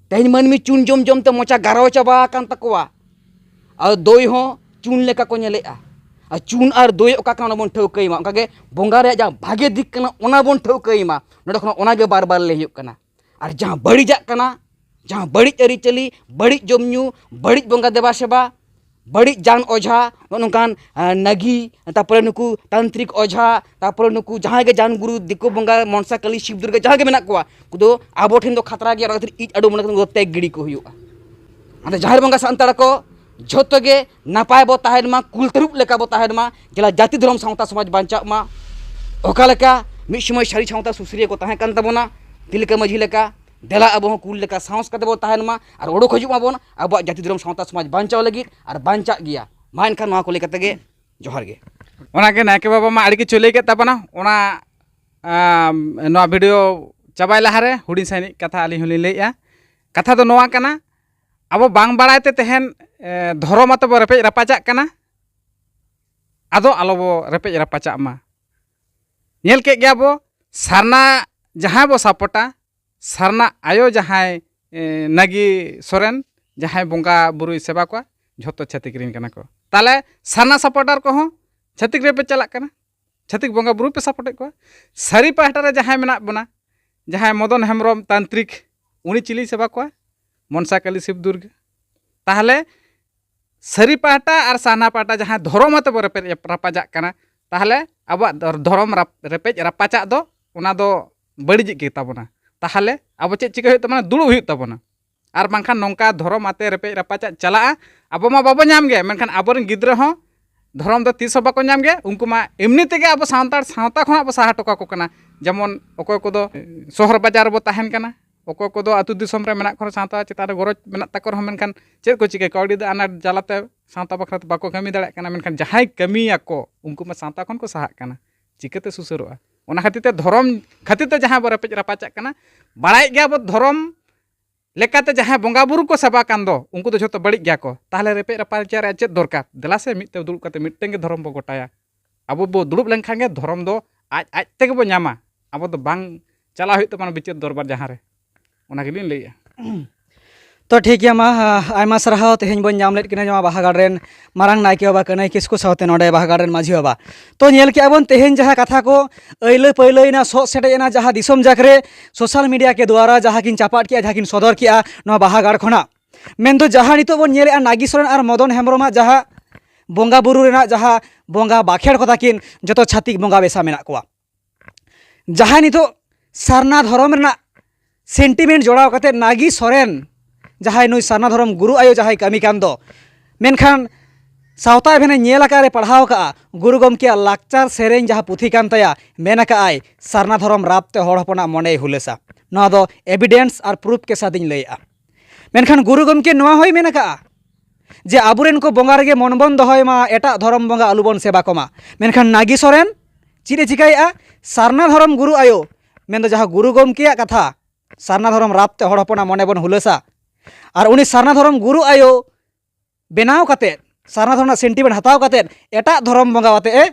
ᱛᱮᱦᱮᱧ ᱢᱟᱹᱱᱢᱤ ᱪᱩᱱ ᱡᱚᱢ ᱡᱚᱢ ᱛᱮ ᱢᱚᱪᱟ ᱜᱟᱨᱟᱣ ᱪᱟᱵᱟ ᱟᱠᱟᱱ ᱛᱟᱠᱚᱣᱟ, ᱟᱨ ᱫᱳᱭ ᱦᱚᱸ ᱪᱩᱱ ᱞᱮᱠᱟ ᱠᱚ ᱧᱮᱞᱮᱜᱼᱟ᱾ ᱟᱨ ᱪᱩᱱ ᱟᱨ ᱫᱳᱭ ᱚᱠᱟ ᱠᱟᱱᱟ, ᱚᱱᱟ ᱵᱚᱱ ᱴᱷᱟᱹᱣᱠᱟᱹᱭ ᱢᱟ᱾ ᱚᱱᱠᱟᱜᱮ ᱵᱚᱸᱜᱟ ᱨᱮᱭᱟᱜ ᱡᱟᱦᱟᱸ ᱵᱷᱟᱜᱮ ᱫᱤᱠ ᱠᱟᱱᱟ, ᱚᱱᱟ ᱵᱚᱱ ᱴᱷᱟᱹᱣᱠᱟᱹᱭ ᱢᱟ᱾ ᱱᱚᱰᱮ ᱠᱷᱚᱱ ᱚᱱᱟᱜᱮ ᱵᱟᱨ ᱵᱟᱨ ᱞᱟᱹᱭ ᱦᱩᱭᱩᱜ ᱠᱟᱱᱟ᱾ ᱟᱨ ᱡᱟᱦᱟᱸ ᱵᱟᱹᱲᱤᱡᱟᱜ ᱠᱟᱱᱟ, ᱡᱟᱦᱟᱸ ᱵᱟᱹᱲᱤᱡ ᱟᱹᱨᱤᱪᱟᱹᱞᱤ, ᱵᱟᱹᱲᱤᱡ ᱡᱚᱢ ᱧᱩ, ᱵᱟᱹᱲᱤᱡ ᱵᱚᱸᱜᱟ ᱫᱮᱵᱟ ᱥᱮᱵᱟ, ᱵᱟᱹᱲᱤᱡ ᱡᱟᱱ ᱚᱡᱷᱟ, ᱱᱚᱜᱼᱚ ᱱᱚᱝᱠᱟᱱ ᱱᱟᱹᱜᱤ, ᱛᱟᱨᱯᱚᱨᱮ ᱱᱩᱠᱩ ᱛᱟᱱᱛᱨᱤᱠ ᱚᱡᱷᱟ, ᱛᱟᱨᱯᱚᱨᱮ ᱱᱩᱠᱩ ᱡᱟᱦᱟᱸᱭ ᱜᱮ ᱡᱟᱱ ᱜᱩᱨᱩ, ᱫᱤᱠᱩ ᱵᱚᱸᱜᱟ, ᱢᱚᱱᱥᱟ ᱠᱟᱹᱞᱤ, ᱥᱤᱵ ᱫᱩᱨᱜᱟ, ᱡᱟᱦᱟᱸᱭ ᱜᱮ ᱢᱮᱱᱟᱜ ᱠᱚᱣᱟ, ᱩᱱᱠᱩ ᱫᱚ ᱟᱵᱚ ᱴᱷᱮᱱ ᱫᱚ ᱠᱷᱟᱛᱨᱟ ᱜᱮᱭᱟ᱾ ᱚᱱᱟ ᱠᱷᱟᱹᱛᱤᱨ ᱤᱡ ᱟᱰᱚ ᱢᱚᱱᱮ ᱠᱟᱛᱮ ᱩᱱᱠᱩ ᱫᱚ ᱛᱮᱜ ᱜᱤᱰᱤ ᱠᱚ ᱦᱩᱭᱩᱜᱼᱟ᱾ ᱟᱫᱚ ᱡᱟᱦᱮᱨ ᱵᱚᱸᱜᱟ ᱥᱟᱱᱛᱟᱲ ᱠᱚ ᱡᱷᱚᱛᱚ ᱜᱮ ᱱᱟᱯᱟᱭ ᱵᱚ ᱛᱟᱦᱮᱱ ᱢᱟ, ᱠᱩᱞ ᱛᱟᱹᱨᱩᱵ ᱞᱮᱠᱟ ᱵᱚ ᱛᱟᱦᱮᱱ ᱢᱟ, ᱡᱮᱞᱟ ᱡᱟᱹᱛᱤ ᱫᱷᱚᱨᱚᱢ ᱥᱟᱶᱛᱟ ᱥᱚᱢᱟᱡᱽ ᱵᱟᱧᱪᱟᱜ ᱢᱟ᱾ ᱚᱠᱟ ᱞᱮᱠᱟ ᱢᱤᱫ ᱥᱚᱢᱚᱭ ᱥᱟᱹᱨᱤ ᱥᱟᱶᱛᱟ ᱥᱩᱥᱟᱹᱨᱤᱭᱟᱹ ᱠᱚ ᱛᱟᱦᱮᱸ ᱠᱟᱱ ᱛᱟᱵᱚᱱᱟ, ᱛᱤᱞᱠᱟᱹ ᱢᱟᱹᱡᱷᱤ ᱞᱮᱠᱟ, ᱫᱮᱞᱟ ᱟᱵᱚ ᱦᱚᱸ ᱠᱩᱞ ᱞᱮᱠᱟ ᱥᱟᱦᱚᱥ ᱠᱟᱛᱮ ᱵᱚ ᱛᱟᱦᱮᱱ ᱢᱟ ᱟᱨ ᱚᱰᱚᱠ ᱦᱤᱡᱩᱜ ᱢᱟᱵᱚᱱ ᱟᱵᱚᱣᱟᱜ ᱡᱟᱹᱛᱤ ᱫᱷᱚᱨᱚᱢ ᱥᱟᱶᱛᱟ ᱥᱚᱢᱟᱡᱽ ᱵᱟᱧᱪᱟᱣ ᱞᱟᱹᱜᱤᱫ ᱟᱨ ᱵᱟᱧᱪᱟᱜ ᱜᱮᱭᱟ᱾ ᱢᱟ ᱮᱱᱠᱷᱟᱱ ᱱᱚᱣᱟ ᱠᱚ ᱞᱟᱹᱭ ᱠᱟᱛᱮ ᱜᱮ ᱡᱚᱦᱟᱨ ᱜᱮ᱾ ᱚᱱᱟᱜᱮ ᱱᱟᱭᱠᱮ ᱵᱟᱵᱟ ᱢᱟ ᱟᱹᱰᱤ ᱠᱤᱪᱷᱩ ᱞᱟᱹᱭ ᱠᱮᱫ ᱛᱟᱵᱚᱱᱟ᱾ ᱚᱱᱟ ᱟᱢ, ᱱᱚᱣᱟ ᱵᱷᱤᱰᱤᱭᱳ ᱪᱟᱵᱟᱭ ᱞᱟᱦᱟᱨᱮ ᱦᱩᱰᱤᱧ ᱥᱟᱺᱦᱤᱡ ᱠᱟᱛᱷᱟ ᱟᱹᱞᱤᱧ ᱦᱚᱸᱞᱤᱧ ᱞᱟᱹᱭᱮᱫᱼᱟ᱾ ᱠᱟᱛᱷᱟ ᱫᱚ ᱱᱚᱣᱟ ᱠᱟᱱᱟ, ᱟᱵᱚ ᱵᱟᱝ ᱵᱟᱲᱟᱭ ᱛᱮ ᱛᱮᱦᱮᱧ ᱮ, ᱫᱷᱚᱨᱚᱢ ᱟᱛᱮ ᱵᱚ ᱨᱮᱯᱮᱡ ᱨᱟᱯᱟᱪᱟᱜ ᱠᱟᱱᱟ᱾ ᱟᱫᱚ ᱟᱞᱚ ᱵᱚ ᱨᱮᱯᱮᱡ ᱨᱟᱯᱟᱪᱟᱜ ᱢᱟ᱾ ᱧᱮᱞ ᱠᱮᱫ ᱜᱮᱭᱟ ᱵᱚ, ᱥᱟᱨᱱᱟ ᱡᱟᱦᱟᱸᱭ ᱵᱚ ᱥᱟᱯᱳᱨᱴᱟ, ᱥᱟᱨᱱᱟ ᱟᱭᱳ ᱡᱟᱦᱟᱸᱭ ᱮ, ᱱᱟᱜᱤ ᱥᱚᱨᱮᱱ, ᱡᱟᱦᱟᱸᱭ ᱵᱚᱸᱜᱟ ᱵᱩᱨᱩᱭ ᱥᱮᱵᱟ ᱠᱚᱣᱟ, ᱡᱷᱚᱛᱚ ᱪᱷᱟᱹᱛᱤᱠ ᱨᱮᱱ ᱠᱟᱱᱟ ᱠᱚ᱾ ᱛᱟᱦᱚᱞᱮ ᱥᱟᱨᱱᱟ ᱥᱟᱯᱳᱨᱴᱟᱨ ᱠᱚᱦᱚᱸ ᱪᱷᱟᱹᱛᱤᱠ ᱨᱮᱯᱮ ᱪᱟᱞᱟᱜ ᱠᱟᱱᱟ, ᱪᱷᱟᱹᱛᱤᱠ ᱵᱚᱸᱜᱟ ᱵᱩᱨᱩ ᱯᱮ ᱥᱟᱯᱳᱨᱴᱮᱫ ᱠᱚᱣᱟ᱾ ᱥᱟᱹᱨᱤ ᱯᱟᱦᱴᱟ ᱨᱮ ᱡᱟᱦᱟᱸᱭ ᱢᱮᱱᱟᱜ ᱵᱚᱱᱟ, ᱡᱟᱦᱟᱸᱭ ᱢᱚᱫᱚᱱ ᱦᱮᱢᱵᱨᱚᱢ ᱛᱟᱱᱛᱨᱤᱠ, ᱩᱱᱤ ᱪᱤᱞᱤᱭ ᱥᱮᱵᱟ ᱠᱚᱣᱟ? ᱢᱚᱱᱥᱟ ᱠᱟᱹᱞᱤ ᱥᱤᱵ ᱫᱩᱨᱜᱟᱹ᱾ ᱛᱟᱦᱚᱞᱮ ᱥᱟᱹᱨᱤ ᱯᱟᱦᱴᱟ ᱟᱨ ᱥᱟᱨᱱᱟ ᱯᱟᱦᱴᱟ ᱡᱟᱦᱟᱸ ᱫᱷᱚᱨᱚᱢ ᱟᱛᱮ ᱵᱚ ᱨᱮᱯᱮᱡ ᱨᱟᱯᱟᱪᱟᱜ ᱠᱟᱱᱟ, ᱛᱟᱦᱚᱞᱮ ᱟᱵᱚᱣᱟᱜ ᱫᱷᱚᱨ-, ᱫᱷᱚᱨᱚᱢ ᱨᱟᱯ-, ᱨᱮᱯᱮᱡ ᱨᱟᱯᱟᱪᱟᱜ ᱫᱚ ᱚᱱᱟ ᱫᱚ ᱵᱟᱹᱲᱤᱡ ᱜᱮ ᱛᱟᱵᱚᱱᱟ᱾ ᱛᱟᱦᱚᱞᱮ ᱟᱵᱚ ᱪᱮᱫ ᱪᱤᱠᱟᱹ ᱦᱩᱭᱩᱜ ᱛᱟᱵᱚᱱᱟ? ᱫᱩᱲᱩᱵ ᱦᱩᱭᱩᱜ ᱛᱟᱵᱚᱱᱟ᱾ ᱟᱨ ᱵᱟᱝᱠᱷᱟᱱ ᱱᱚᱝᱠᱟ ᱫᱷᱚᱨᱚᱢ ᱟᱛᱮ ᱨᱮᱯᱮᱡ ᱨᱟᱯᱟᱪᱟᱜ ᱪᱟᱞᱟᱜᱼᱟ, ᱟᱵᱚ ᱢᱟ ᱵᱟᱵᱚ ᱧᱟᱢ ᱜᱮᱭᱟ, ᱢᱮᱱᱠᱷᱟᱱ ᱟᱵᱚᱨᱮᱱ ᱜᱤᱫᱽᱨᱟᱹ ᱦᱚᱸ ᱫᱷᱚᱨᱚᱢ ᱫᱚ ᱛᱤᱥ ᱦᱚᱸ ᱵᱟᱠᱚ ᱧᱟᱢ ᱜᱮᱭᱟ᱾ ᱩᱱᱠᱩ ᱢᱟ ᱮᱢᱱᱤ ᱛᱮᱜᱮ ᱟᱵᱚ ᱥᱟᱱᱛᱟᱲ ᱥᱟᱶᱛᱟ ᱠᱷᱚᱱᱟᱜ ᱵᱚ ᱥᱟᱦᱟ ᱦᱚᱴᱚ ᱠᱟᱠᱚ ᱠᱟᱱᱟ᱾ ᱡᱮᱢᱚᱱ ᱚᱠᱚᱭ ᱠᱚᱫᱚ ᱥᱚᱦᱚᱨ ᱵᱟᱡᱟᱨ ᱨᱮᱵᱚ ᱛᱟᱦᱮᱱ ᱠᱟᱱᱟ, ᱚᱠᱚᱭ ᱠᱚᱫᱚ ᱟᱹᱛᱩ ᱫᱤᱥᱚᱢ ᱨᱮ ᱢᱮᱱᱟᱜ ᱠᱚ ᱨᱮᱦᱚᱸ ᱥᱟᱶᱛᱟ ᱪᱮᱛᱟᱱ ᱨᱮ ᱜᱚᱨᱚᱡᱽ ᱢᱮᱱᱟᱜ ᱛᱟᱠᱚ ᱨᱮᱦᱚᱸ, ᱢᱮᱱᱠᱷᱟᱱ ᱪᱮᱫ ᱠᱚ ᱪᱤᱠᱟᱹᱭᱟ? ᱠᱟᱹᱣᱰᱤ ᱫᱚ ᱟᱱᱟᱴ ᱡᱟᱞᱟᱛᱮ ᱥᱟᱶᱛᱟ ᱵᱟᱠᱷᱨᱟ ᱛᱮ ᱵᱟᱠᱚ ᱠᱟᱹᱢᱤ ᱫᱟᱲᱮᱭᱟᱜ ᱠᱟᱱᱟ᱾ ᱢᱮᱱᱠᱷᱟᱱ ᱡᱟᱦᱟᱸᱭ ᱠᱟᱹᱢᱤᱭᱟᱠᱚ, ᱩᱱᱠᱩ ᱢᱟ ᱥᱟᱶᱛᱟ ᱠᱷᱚᱱ ᱠᱚ ᱥᱟᱦᱟᱜ ᱠᱟᱱᱟ᱾ ᱪᱤᱠᱟᱹᱛᱮ ᱥᱩᱥᱟᱹᱨᱚᱜᱼᱟ? ᱚᱱᱟ ᱠᱷᱟᱹᱛᱤᱨ ᱛᱮ ᱫᱷᱚᱨᱚᱢ ᱠᱷᱟᱹᱛᱤᱨ ᱛᱮ ᱡᱟᱦᱟᱸ ᱵᱚ ᱨᱮᱯᱮᱡ ᱨᱟᱯᱟᱪᱟᱜ ᱠᱟᱱᱟ, ᱵᱟᱲᱟᱭᱮᱫ ᱜᱮᱭᱟ ᱵᱚ ᱫᱷᱚᱨᱚᱢ ᱞᱮᱠᱟᱛᱮ ᱡᱟᱦᱟᱸᱭ ᱵᱚᱸᱜᱟ ᱵᱩᱨᱩ ᱠᱚ ᱥᱮᱵᱟ ᱠᱟᱱ ᱫᱚ, ᱩᱱᱠᱩ ᱫᱚ ᱡᱷᱚᱛᱚ ᱵᱟᱹᱲᱤᱡ ᱜᱮᱭᱟ ᱠᱚ᱾ ᱛᱟᱦᱚᱞᱮ ᱨᱮᱯᱮᱡ ᱨᱟᱯᱟᱪᱟᱜ ᱨᱮᱭᱟᱜ ᱪᱮᱫ ᱫᱚᱨᱠᱟᱨ? ᱫᱮᱞᱟ ᱥᱮ ᱢᱤᱫ ᱛᱮ ᱫᱩᱲᱩᱵ ᱠᱟᱛᱮ ᱢᱤᱫᱴᱮᱱ ᱜᱮ ᱫᱷᱚᱨᱚᱢ ᱵᱚ ᱜᱚᱴᱟᱭᱟ᱾ ᱟᱵᱚ ᱵᱚ ᱫᱩᱲᱩᱵ ᱞᱮᱱᱠᱷᱟᱱ ᱜᱮ ᱫᱷᱚᱨᱚᱢ ᱫᱚ ᱟᱡ ᱟᱡ ᱛᱮᱜᱮ ᱵᱚ ᱧᱟᱢᱟ᱾ ᱟᱵᱚ ᱫᱚ ᱵᱟᱝ ᱪᱟᱞᱟᱣ ᱦᱩᱭᱩᱜ ᱛᱟᱵᱚᱱᱟ ᱵᱤᱪᱟᱹᱨ ᱫᱚᱨᱵᱟᱨ ᱡᱟᱦᱟᱸ ᱨᱮ᱾ ᱚᱱᱟ ᱜᱮᱞᱤᱧ ᱞᱟᱹᱭᱮᱜᱼᱟ᱾ ᱛᱚ ᱴᱷᱤᱠ ᱜᱮᱭᱟ, ᱢᱟ ᱟᱭᱢᱟ ᱥᱟᱨᱦᱟᱣ᱾ ᱛᱮᱦᱮᱧ ᱵᱚᱱ ᱧᱟᱢ ᱞᱮᱫ ᱠᱤᱱᱟ ᱱᱚᱣᱟ ᱵᱟᱦᱟ ᱜᱟᱲ ᱨᱮᱱ ᱢᱟᱨᱟᱝ ᱱᱟᱭᱠᱮ ᱵᱟᱵᱟ ᱠᱟᱹᱱᱟᱹᱭ ᱠᱤᱥᱠᱩ ᱥᱟᱶᱛᱮ ᱱᱚᱰᱮ ᱵᱟᱦᱟ ᱜᱟᱲ ᱨᱮᱱ ᱢᱟᱹᱡᱷᱤ ᱵᱟᱵᱟ᱾ ᱛᱚ ᱧᱮᱞ ᱠᱮᱜᱼᱟ ᱵᱚᱱ ᱛᱮᱦᱮᱧ ᱡᱟᱦᱟᱸ ᱠᱟᱛᱷᱟ ᱠᱚ ᱟᱹᱭᱞᱟᱹ ᱯᱟᱹᱭᱞᱟᱹᱭᱮᱱᱟ, ᱥᱚᱜ ᱥᱮᱴᱮᱡ ᱮᱱᱟ, ᱡᱟᱦᱟᱸ ᱫᱤᱥᱚᱢ ᱡᱟᱠ ᱨᱮ ᱥᱳᱥᱟᱞ ᱢᱤᱰᱤᱭᱟ ᱠᱮ ᱫᱩᱣᱟᱨᱟ ᱡᱟᱦᱟᱸ ᱠᱤᱱ ᱪᱟᱯᱟᱫ ᱠᱮᱜᱼᱟ, ᱡᱟᱦᱟᱸ ᱠᱤᱱ ᱥᱚᱫᱚᱨ ᱠᱮᱜᱼᱟ ᱱᱚᱣᱟ ᱵᱟᱦᱟ ᱜᱟᱲ ᱠᱷᱚᱱᱟᱜ᱾ ᱢᱮᱱᱫᱚ ᱡᱟᱦᱟᱸ ᱱᱤᱛᱚᱜ ᱵᱚᱱ ᱧᱮᱞᱮᱫᱼᱟ, ᱱᱟᱜᱤ ᱥᱚᱨᱮᱱ ᱟᱨ ᱢᱚᱫᱚᱱ ᱦᱮᱢᱵᱨᱚᱢᱟᱜ ᱡᱟᱦᱟᱸ ᱵᱚᱸᱜᱟ ᱵᱩᱨᱩ ᱨᱮᱱᱟᱜ ᱡᱟᱦᱟᱸ ᱵᱚᱸᱜᱟ ᱵᱟᱠᱷᱮᱲ ᱠᱚ ᱛᱟᱹᱠᱤᱱ, ᱡᱚᱛᱚ ᱪᱷᱟᱹᱛᱤᱠ ᱵᱚᱸᱜᱟ ᱢᱮᱥᱟ ᱢᱮᱱᱟᱜ ᱠᱚᱣᱟ᱾ ᱡᱟᱦᱟᱸᱭ ᱱᱤᱛᱚᱜ ᱥᱟᱨᱱᱟ ᱫᱷᱚᱨᱚᱢ ᱨᱮᱱᱟᱜ ᱥᱮᱱᱴᱤᱢᱮᱱᱴ ᱡᱚᱲᱟᱣ ᱠᱟᱛᱮ ᱱᱟᱜᱤ ᱥᱚᱨᱮᱱ, ᱡᱟᱦᱟᱸᱭ ᱱᱩᱭ ᱥᱟᱨᱱᱟ ᱫᱷᱚᱨᱚᱢ ᱜᱩᱨᱩ ᱟᱭᱳ ᱡᱟᱦᱟᱸᱭ ᱠᱟᱹᱢᱤ ᱠᱟᱱ ᱫᱚ, ᱢᱮᱱᱠᱷᱟᱱ ᱥᱟᱶᱛᱟ ᱮᱵᱷᱮᱱᱮ ᱧᱮᱞ ᱟᱠᱟᱫ ᱨᱮ ᱯᱟᱲᱦᱟᱣ ᱟᱠᱟᱫᱼᱟ, ᱜᱩᱨᱩ ᱜᱚᱢᱠᱮᱭᱟᱜ ᱞᱟᱠᱪᱟᱨ ᱥᱮᱨᱮᱧ ᱡᱟᱦᱟᱸ ᱯᱩᱛᱷᱤ ᱠᱟᱱ ᱛᱟᱭᱟ, ᱢᱮᱱ ᱟᱠᱟᱫ ᱟᱭ, ᱥᱟᱨᱱᱟ ᱫᱷᱚᱨᱚᱢ ᱨᱟᱯ ᱛᱮ ᱦᱚᱲ ᱦᱚᱯᱚᱱᱟᱜ ᱢᱚᱱᱮᱭ ᱦᱩᱞᱟᱹᱥᱟ᱾ ᱱᱚᱣᱟ ᱫᱚ ᱮᱵᱷᱤᱰᱮᱱᱥ ᱟᱨ ᱯᱨᱩᱯᱷ ᱠᱮ ᱥᱟᱛᱷ ᱤᱧ ᱞᱟᱹᱭᱮᱫᱼᱟ᱾ ᱢᱮᱱᱠᱷᱟᱱ ᱜᱩᱨᱩ ᱜᱚᱢᱠᱮ ᱱᱚᱣᱟ ᱦᱚᱸᱭ ᱢᱮᱱ ᱟᱠᱟᱫᱼᱟ ᱡᱮ ᱟᱵᱚᱨᱮᱱ ᱠᱚ ᱵᱚᱸᱜᱟ ᱨᱮᱜᱮ ᱢᱚᱱ ᱵᱚᱱ ᱫᱚᱦᱚᱭ ᱢᱟ, ᱮᱴᱟᱜ ᱫᱷᱚᱨᱚᱢ ᱵᱚᱸᱜᱟ ᱟᱞᱚᱵᱚᱱ ᱥᱮᱵᱟ ᱠᱚᱢᱟ᱾ ᱢᱮᱱᱠᱷᱟᱱ ᱱᱟᱜᱤ ᱥᱚᱨᱮᱱ ᱪᱮᱫ ᱮ ᱪᱤᱠᱟᱹᱭᱮᱫᱼᱟ? ᱥᱟᱨᱱᱟ ᱫᱷᱚᱨᱚᱢ ᱜᱩᱨᱩ ᱟᱭᱳ, ᱢᱮᱱᱫᱚ ᱡᱟᱦᱟᱸ ᱜᱩᱨᱩ ᱜᱚᱢᱠᱮᱭᱟᱜ ᱠᱟᱛᱷᱟ, ᱥᱟᱨᱱᱟ ᱫᱷᱚᱨᱚᱢ ᱨᱟᱯ ᱛᱮ ᱦᱚᱲ ᱦᱚᱯᱚᱱᱟᱜ ᱢᱚᱱᱮ ᱵᱚᱱ ᱦᱩᱞᱟᱹᱥᱟ, ᱟᱨ ᱩᱱᱤ ᱥᱟᱨᱱᱟ ᱫᱷᱚᱨᱚᱢ ᱜᱩᱨᱩ ᱟᱭᱳ ᱵᱮᱱᱟᱣ ᱠᱟᱛᱮᱫ, ᱥᱟᱨᱱᱟ ᱫᱷᱚᱨᱚᱢ ᱨᱮᱱᱟᱜ ᱥᱮᱱᱴᱤᱢᱮᱱᱴ ᱦᱟᱛᱟᱣ ᱠᱟᱛᱮᱫ, ᱮᱴᱟᱜ ᱫᱷᱚᱨᱚᱢ ᱵᱚᱸᱜᱟ ᱟᱛᱮ ᱮ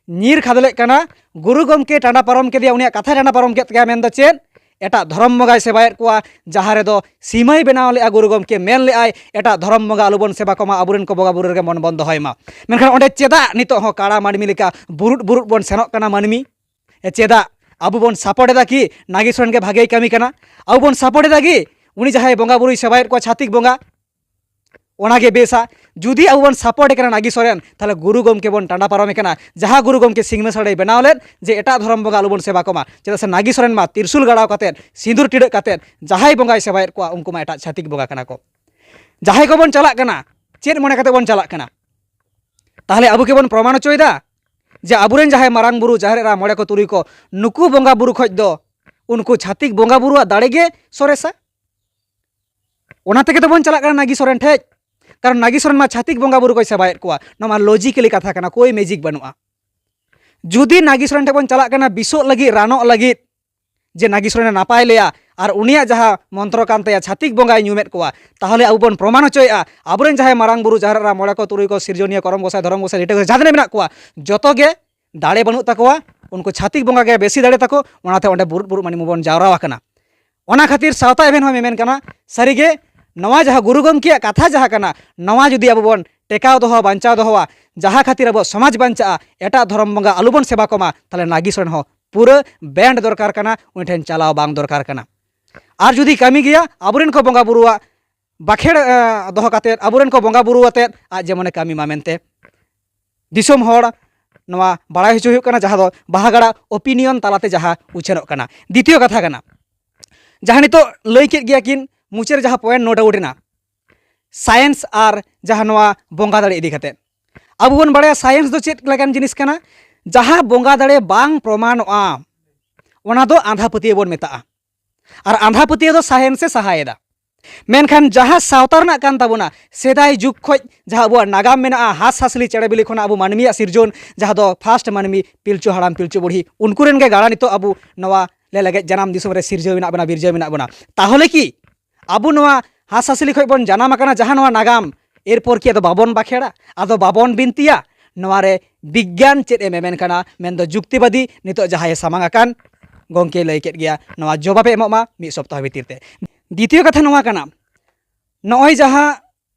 ᱧᱤᱨ ᱠᱷᱟᱫᱽᱞᱮᱜ ᱠᱟᱱᱟ᱾ ᱜᱩᱨᱩ ᱜᱚᱢᱠᱮ ᱴᱟᱸᱰᱟ ᱯᱟᱨᱚᱢ ᱠᱮᱫᱮᱭᱟ, ᱩᱱᱤᱭᱟᱜ ᱠᱟᱛᱷᱟᱭ ᱴᱟᱸᱰᱟ ᱯᱟᱨᱚᱢ ᱠᱮᱫ ᱛᱟᱭᱟ᱾ ᱢᱮᱱᱫᱚ ᱪᱮᱫ? ᱮᱴᱟᱜ ᱫᱷᱚᱨᱚᱢ ᱵᱚᱸᱜᱟᱭ ᱥᱮᱵᱟᱭᱮᱫ ᱠᱚᱣᱟ, ᱡᱟᱦᱟᱸ ᱨᱮᱫᱚ ᱥᱤᱢᱟᱹᱭ ᱵᱮᱱᱟᱣ ᱞᱮᱫᱼᱟ ᱜᱩᱨᱩ ᱜᱚᱢᱠᱮ, ᱢᱮᱱ ᱞᱮᱫᱼᱟᱭ, ᱮᱴᱟᱜ ᱫᱷᱚᱨᱚᱢ ᱵᱚᱸᱜᱟ ᱟᱞᱚᱵᱚᱱ ᱥᱮᱵᱟ ᱠᱚᱢᱟ, ᱟᱵᱚᱨᱮᱱ ᱠᱚ ᱵᱚᱸᱜᱟ ᱵᱩᱨᱩ ᱨᱮᱜᱮ ᱢᱚᱱ ᱵᱚᱱ ᱫᱚᱦᱚᱭ ᱢᱟ᱾ ᱢᱮᱱᱠᱷᱟᱱ ᱚᱸᱰᱮ ᱪᱮᱫᱟᱜ ᱱᱤᱛᱚᱜ ᱦᱚᱸ ᱠᱟᱲᱟ ᱢᱟᱹᱱᱢᱤ ᱞᱮᱠᱟ ᱵᱩᱨᱩᱫ ᱵᱩᱨᱩᱫ ᱵᱚᱱ ᱥᱮᱱᱚᱜ ᱠᱟᱱᱟ ᱢᱟᱹᱱᱢᱤ? ᱮ, ᱪᱮᱫᱟᱜ ᱟᱵᱚ ᱵᱚᱱ ᱥᱟᱯᱳᱨᱴ ᱮᱫᱟ ᱠᱤ ᱱᱟᱜᱮᱥ ᱥᱚᱨᱮᱱ ᱜᱮ ᱵᱷᱟᱜᱮᱭ ᱠᱟᱹᱢᱤ ᱠᱟᱱᱟ? ᱟᱵᱚ ᱵᱚᱱ ᱥᱟᱯᱳᱨᱴ ᱮᱫᱟ ᱠᱤ ᱩᱱᱤ ᱡᱟᱦᱟᱸᱭ ᱵᱚᱸᱜᱟ ᱵᱩᱨᱩᱭ ᱥᱮᱵᱟᱭᱮᱫ ᱠᱚᱣᱟ ᱪᱷᱟᱹᱛᱤᱠ ᱵᱚᱸᱜᱟ, ᱚᱱᱟᱜᱮ ᱵᱮᱥᱟ? ᱡᱩᱫᱤ ᱟᱵᱚ ᱵᱚᱱ ᱥᱟᱯᱳᱨᱴ ᱮ ᱠᱟᱱᱟ ᱱᱟᱜᱮᱥ ᱥᱚᱨᱮᱱ, ᱛᱟᱦᱚᱞᱮ ᱜᱩᱨᱩ ᱜᱚᱢᱠᱮ ᱵᱚᱱ ᱴᱟᱸᱰᱟ ᱯᱟᱨᱚᱢᱮ ᱠᱟᱱᱟ, ᱡᱟᱦᱟᱸ ᱜᱩᱨᱩ ᱜᱚᱢᱠᱮ ᱥᱤᱝ ᱢᱟᱹᱥᱟᱲᱮᱭ ᱵᱮᱱᱟᱣ ᱞᱮᱫ ᱡᱮ ᱮᱴᱟᱜ ᱫᱷᱚᱨᱚᱢ ᱵᱚᱸᱜᱟ ᱟᱞᱚᱵᱚᱱ ᱥᱮᱵᱟ ᱠᱚᱢᱟ᱾ ᱪᱮᱫᱟᱜ ᱥᱮ ᱱᱟᱜᱮᱥ ᱥᱚᱨᱮᱱ ᱢᱟ ᱛᱤᱨᱥᱩᱞ ᱜᱟᱲᱟᱣ ᱠᱟᱛᱮᱫ, ᱥᱤᱸᱫᱩᱨ ᱴᱤᱰᱟᱹᱜ ᱠᱟᱛᱮᱫ ᱡᱟᱦᱟᱸᱭ ᱵᱚᱸᱜᱟᱭ ᱥᱮᱵᱟᱭᱮᱫ ᱠᱚᱣᱟ, ᱩᱱᱠᱩ ᱢᱟ ᱮᱴᱟᱜ ᱪᱷᱟᱹᱛᱤᱠ ᱵᱚᱸᱜᱟ ᱠᱟᱱᱟ ᱠᱚ᱾ ᱡᱟᱦᱟᱸᱭ ᱠᱚᱵᱚᱱ ᱪᱟᱞᱟᱜ ᱠᱟᱱᱟ, ᱪᱮᱫ ᱢᱚᱱᱮ ᱠᱟᱛᱮ ᱵᱚᱱ ᱪᱟᱞᱟᱜ ᱠᱟᱱᱟ? ᱛᱟᱦᱚᱞᱮ ᱟᱵᱚ ᱜᱮᱵᱚᱱ ᱯᱨᱚᱢᱟᱬ ᱦᱚᱪᱚᱭᱮᱫᱟ ᱡᱮ ᱟᱵᱚᱨᱮᱱ ᱡᱟᱦᱟᱸᱭ ᱢᱟᱨᱟᱝ ᱵᱩᱨᱩ, ᱡᱟᱦᱮᱨ ᱮᱨᱟ, ᱢᱚᱬᱮ ᱠᱚ, ᱛᱩᱨᱩᱭ ᱠᱚ, ᱱᱩᱠᱩ ᱵᱚᱸᱜᱟ ᱵᱩᱨᱩ ᱠᱷᱚᱡ ᱫᱚ ᱩᱱᱠᱩ ᱪᱷᱟᱹᱛᱤᱠ ᱵᱚᱸᱜᱟ ᱵᱩᱨᱩᱣᱟᱜ ᱫᱟᱲᱮ ᱜᱮ ᱥᱚᱨᱮᱥᱟ᱾ ᱚᱱᱟ ᱛᱮᱜᱮ ᱛᱚᱵᱚᱱ ᱪᱟᱞᱟᱜ ᱠᱟᱱᱟ ᱱᱟᱜᱮᱥ ᱥᱚᱨᱮᱱ ᱴᱷᱮᱡ, ᱠᱟᱨᱚᱱ ᱱᱟᱜᱮᱥ ᱥᱚᱨᱮᱱ ᱢᱟ ᱪᱷᱟᱹᱛᱤᱠ ᱵᱚᱸᱜᱟ ᱵᱩᱨᱩ ᱠᱚᱭ ᱥᱮᱵᱟᱭᱮᱫ ᱠᱚᱣᱟ᱾ ᱱᱚᱣᱟ ᱢᱟ ᱞᱚᱡᱤᱠᱮᱞᱤ ᱠᱟᱛᱷᱟ ᱠᱟᱱᱟ, ᱠᱳᱭ ᱢᱮᱡᱤᱠ ᱵᱟᱹᱱᱩᱜᱼᱟ᱾ ᱡᱩᱫᱤ ᱱᱟᱜᱮᱥ ᱥᱚᱨᱮᱱ ᱴᱷᱮᱡ ᱵᱚᱱ ᱪᱟᱞᱟᱜ ᱠᱟᱱᱟ ᱵᱤᱥᱚᱜ ᱞᱟᱹᱜᱤᱫ, ᱨᱟᱱᱚᱜ ᱞᱟᱹᱜᱤᱫ, ᱡᱮ ᱱᱟᱜᱮᱥ ᱥᱚᱨᱮᱱᱮ ᱱᱟᱯᱟᱭ ᱞᱮᱭᱟ, ᱟᱨ ᱩᱱᱤᱭᱟᱜ ᱡᱟᱦᱟᱸ ᱢᱚᱱᱛᱨᱚ ᱠᱟᱱ ᱛᱟᱭᱟ, ᱪᱷᱟᱹᱛᱤᱠ ᱵᱚᱸᱜᱟᱭ ᱧᱩᱢᱮᱫ ᱠᱚᱣᱟ, ᱛᱟᱦᱚᱞᱮ ᱟᱵᱚ ᱵᱚᱱ ᱯᱨᱚᱢᱟᱬ ᱦᱚᱪᱚᱭᱮᱫᱼᱟ ᱟᱵᱚᱨᱮᱱ ᱡᱟᱦᱟᱸᱭ ᱢᱟᱨᱟᱝ ᱵᱩᱨᱩ, ᱡᱟᱦᱮᱨ ᱮᱨᱟ, ᱢᱚᱬᱮ ᱠᱚ, ᱛᱩᱨᱩᱭ ᱠᱚ, ᱥᱤᱨᱡᱚᱱᱤᱭᱟᱹ, ᱠᱚᱨᱚᱢ ᱜᱚᱸᱥᱟᱭ, ᱫᱷᱚᱨᱚᱢ ᱜᱚᱸᱥᱟᱭ, ᱞᱤᱴᱟᱹ ᱜᱚᱸᱥᱟᱭ, ᱡᱟᱦᱟᱸ ᱛᱤᱱᱟᱹᱜ ᱢᱮᱱᱟᱜ ᱠᱚᱣᱟ, ᱡᱚᱛᱚ ᱜᱮ ᱫᱟᱲᱮ ᱵᱟᱹᱱᱩᱜ ᱛᱟᱠᱚᱣᱟ, ᱩᱱᱠᱩ ᱪᱷᱟᱹᱛᱤᱠ ᱵᱚᱸᱜᱟ ᱜᱮ ᱵᱮᱥᱤ ᱫᱟᱲᱮ ᱛᱟᱠᱚ᱾ ᱚᱱᱟᱛᱮ ᱚᱸᱰᱮ ᱵᱩᱨᱩᱫ ᱵᱩᱨᱩᱫ ᱢᱟᱹᱱᱢᱤ ᱵᱚᱱ ᱡᱟᱣᱨᱟ ᱟᱠᱟᱱᱟ᱾ ᱚᱱᱟ ᱠᱷᱟᱹᱛᱤᱨ ᱥᱟᱶᱛᱟ ᱮᱵᱷᱮᱱ ᱦᱚᱸ ᱢᱮᱢᱮᱱ ᱠᱟᱱᱟ, ᱥᱟᱹᱨᱤᱜᱮ ᱱᱚᱣᱟ ᱡᱟᱦᱟᱸ ᱜᱩᱨᱩ ᱜᱚᱢᱠᱮᱭᱟᱜ ᱠᱟᱛᱷᱟ ᱡᱟᱦᱟᱸ ᱠᱟᱱᱟ, ᱱᱚᱣᱟ ᱡᱩᱫᱤ ᱟᱵᱚ ᱵᱚᱱ ᱴᱮᱠᱟᱣ ᱫᱚᱦᱚ, ᱵᱟᱧᱪᱟᱣ ᱫᱚᱦᱚᱣᱟ, ᱡᱟᱦᱟᱸ ᱠᱷᱟᱹᱛᱤᱨ ᱟᱵᱚ ᱥᱚᱢᱟᱡᱽ ᱵᱟᱧᱪᱟᱜᱼᱟ, ᱮᱴᱟᱜ ᱫᱷᱚᱨᱚᱢ ᱵᱚᱸᱜᱟ ᱟᱞᱚᱵᱚᱱ ᱥᱮᱵᱟ ᱠᱚᱢᱟ, ᱛᱟᱦᱚᱞᱮ ᱱᱟᱜᱮᱥ ᱥᱚᱨᱮᱱ ᱦᱚᱸ ᱯᱩᱨᱟᱹ ᱵᱮᱱᱰ ᱫᱚᱨᱠᱟᱨ ᱠᱟᱱᱟ, ᱩᱱᱤ ᱴᱷᱮᱱ ᱪᱟᱞᱟᱣ ᱵᱟᱝ ᱫᱚᱨᱠᱟᱨ ᱠᱟᱱᱟ᱾ ᱟᱨ ᱡᱩᱫᱤ ᱠᱟᱹᱢᱤ ᱜᱮᱭᱟ, ᱟᱵᱚᱨᱮᱱ ᱠᱚ ᱵᱚᱸᱜᱟ ᱵᱩᱨᱩᱣᱟᱜ ᱵᱟᱠᱷᱮᱲ ᱫᱚᱦᱚ ᱠᱟᱛᱮᱫ, ᱟᱵᱚᱨᱮᱱ ᱠᱚ ᱵᱚᱸᱜᱟ ᱵᱩᱨᱩ ᱟᱛᱮᱫ ᱟᱡ ᱡᱮᱢᱚᱱᱮ ᱠᱟᱹᱢᱤ ᱢᱟ ᱢᱮᱱᱛᱮ ᱫᱤᱥᱚᱢ ᱦᱚᱲ ᱱᱚᱣᱟ ᱵᱟᱲᱟᱭ ᱦᱚᱪᱚ ᱦᱩᱭᱩᱜ ᱠᱟᱱᱟ, ᱡᱟᱦᱟᱸ ᱫᱚ ᱵᱟᱦᱟ ᱜᱟᱲᱟ ᱚᱯᱤᱱᱤᱭᱚᱱ ᱛᱟᱞᱟᱛᱮ ᱡᱟᱦᱟᱸ ᱩᱪᱷᱟᱹᱱᱚᱜ ᱠᱟᱱᱟ᱾ ᱫᱤᱛᱤᱭᱚ ᱠᱟᱛᱷᱟ ᱠᱟᱱᱟ, ᱡᱟᱦᱟᱸ ᱱᱤᱛᱚᱜ ᱞᱟᱹᱭ ᱠᱮᱫ ᱜᱮᱭᱟ ᱠᱤᱱ ᱢᱩᱪᱟᱹᱫ ᱨᱮ ᱡᱟᱦᱟᱸ ᱯᱚᱭᱮᱱᱴ ᱱᱳᱴ ᱟᱣᱩᱴ ᱮᱱᱟ, ᱥᱟᱭᱮᱱᱥ ᱟᱨ ᱡᱟᱦᱟᱸ ᱱᱚᱣᱟ ᱵᱚᱸᱜᱟ ᱫᱟᱲᱮ ᱤᱫᱤ ᱠᱟᱛᱮᱫ᱾ ᱟᱵᱚ ᱵᱚᱱ ᱵᱟᱲᱟᱭᱟ ᱥᱟᱭᱮᱱᱥ ᱫᱚ ᱪᱮᱫ ᱞᱮᱠᱟᱱ ᱡᱤᱱᱤᱥ ᱠᱟᱱᱟ? ᱡᱟᱦᱟᱸ ᱵᱚᱸᱜᱟ ᱫᱟᱲᱮ ᱵᱟᱝ ᱯᱨᱚᱢᱟᱱᱚᱜᱼᱟ, ᱚᱱᱟ ᱫᱚ ᱟᱸᱫᱷᱟ ᱯᱟᱹᱛᱭᱟᱹᱣ ᱵᱚᱱ ᱢᱮᱛᱟᱜᱼᱟ᱾ ᱟᱨ ᱟᱸᱫᱷᱟ ᱯᱟᱹᱛᱭᱟᱹᱣ ᱫᱚ ᱥᱟᱭᱮᱱᱥ ᱮ ᱥᱟᱦᱟᱭᱮᱫᱟ᱾ ᱢᱮᱱᱠᱷᱟᱱ ᱡᱟᱦᱟᱸ ᱥᱟᱶᱛᱟ ᱨᱮᱱᱟᱜ ᱠᱟᱱ ᱛᱟᱵᱚᱱᱟ, ᱥᱮᱫᱟᱭ ᱡᱩᱜᱽ ᱠᱷᱚᱱ ᱡᱟᱦᱟᱸ ᱟᱵᱚᱣᱟᱜ ᱱᱟᱜᱟᱢ ᱢᱮᱱᱟᱜᱼᱟ, ᱦᱟᱸᱥ ᱦᱟᱸᱥᱞᱤ ᱪᱮᱬᱮ ᱵᱤᱞᱤ ᱠᱷᱚᱱᱟᱜ ᱟᱵᱚ ᱢᱟᱹᱱᱢᱤᱭᱟᱜ ᱥᱤᱨᱡᱚᱱ, ᱡᱟᱦᱟᱸ ᱫᱚ ᱯᱷᱟᱥᱴ ᱢᱟᱹᱱᱢᱤ ᱯᱤᱞᱪᱩ ᱦᱟᱲᱟᱢ ᱯᱤᱞᱪᱩ ᱵᱩᱲᱦᱤ, ᱩᱱᱠᱩ ᱨᱮᱱ ᱜᱮ ᱜᱟᱲᱟ ᱱᱤᱛᱚᱜ ᱟᱵᱚ ᱱᱚᱣᱟ ᱞᱮ ᱞᱮᱜᱮᱡ ᱡᱟᱱᱟᱢ ᱫᱤᱥᱚᱢ ᱨᱮ ᱥᱤᱨᱡᱟᱹᱣ ᱢᱮᱱᱟᱜ ᱵᱚᱱᱟ, ᱵᱤᱨᱡᱟᱹᱣ ᱢᱮᱱᱟᱜ ᱵᱚᱱᱟ᱾ ᱛᱟᱦᱚᱞᱮ ᱠᱤ ᱟᱵᱚ ᱱᱚᱣᱟ ᱦᱟᱸᱥ ᱦᱟᱸᱥᱞᱤ ᱠᱷᱚᱱ ᱵᱚᱱ ᱡᱟᱱᱟᱢ ᱟᱠᱟᱱᱟ, ᱡᱟᱦᱟᱸ ᱱᱚᱣᱟ ᱱᱟᱜᱟᱢ, ᱮᱨᱯᱚᱨ ᱠᱤ ᱟᱫᱚ ᱵᱟᱵᱚᱱ ᱵᱟᱠᱷᱮᱲᱟ, ᱟᱫᱚ ᱵᱟᱵᱚᱱ ᱵᱤᱱᱛᱤᱭᱟ? ᱱᱚᱣᱟ ᱨᱮ ᱵᱤᱜᱽᱜᱟᱱ ᱪᱮᱫ ᱮ ᱢᱮᱢᱮᱱ ᱠᱟᱱᱟ, ᱢᱮᱱᱫᱚ ᱡᱩᱠᱛᱤᱵᱟᱫᱤ ᱱᱤᱛᱚᱜ ᱡᱟᱦᱟᱸᱭᱮ ᱥᱟᱢᱟᱝ ᱟᱠᱟᱱ ᱜᱚᱢᱠᱮᱭ ᱞᱟᱹᱭ ᱠᱮᱫ ᱜᱮᱭᱟ, ᱱᱚᱣᱟ ᱡᱚᱵᱟᱵᱮ ᱮᱢᱚᱜ ᱢᱟ ᱢᱤᱫ ᱥᱚᱯᱛᱟᱦᱚ ᱵᱷᱤᱛᱤᱨ ᱛᱮ᱾ ᱫᱤᱛᱤᱭᱚ ᱠᱟᱛᱷᱟ ᱱᱚᱣᱟ ᱠᱟᱱᱟ, ᱱᱚᱜᱼᱚᱭ ᱡᱟᱦᱟᱸ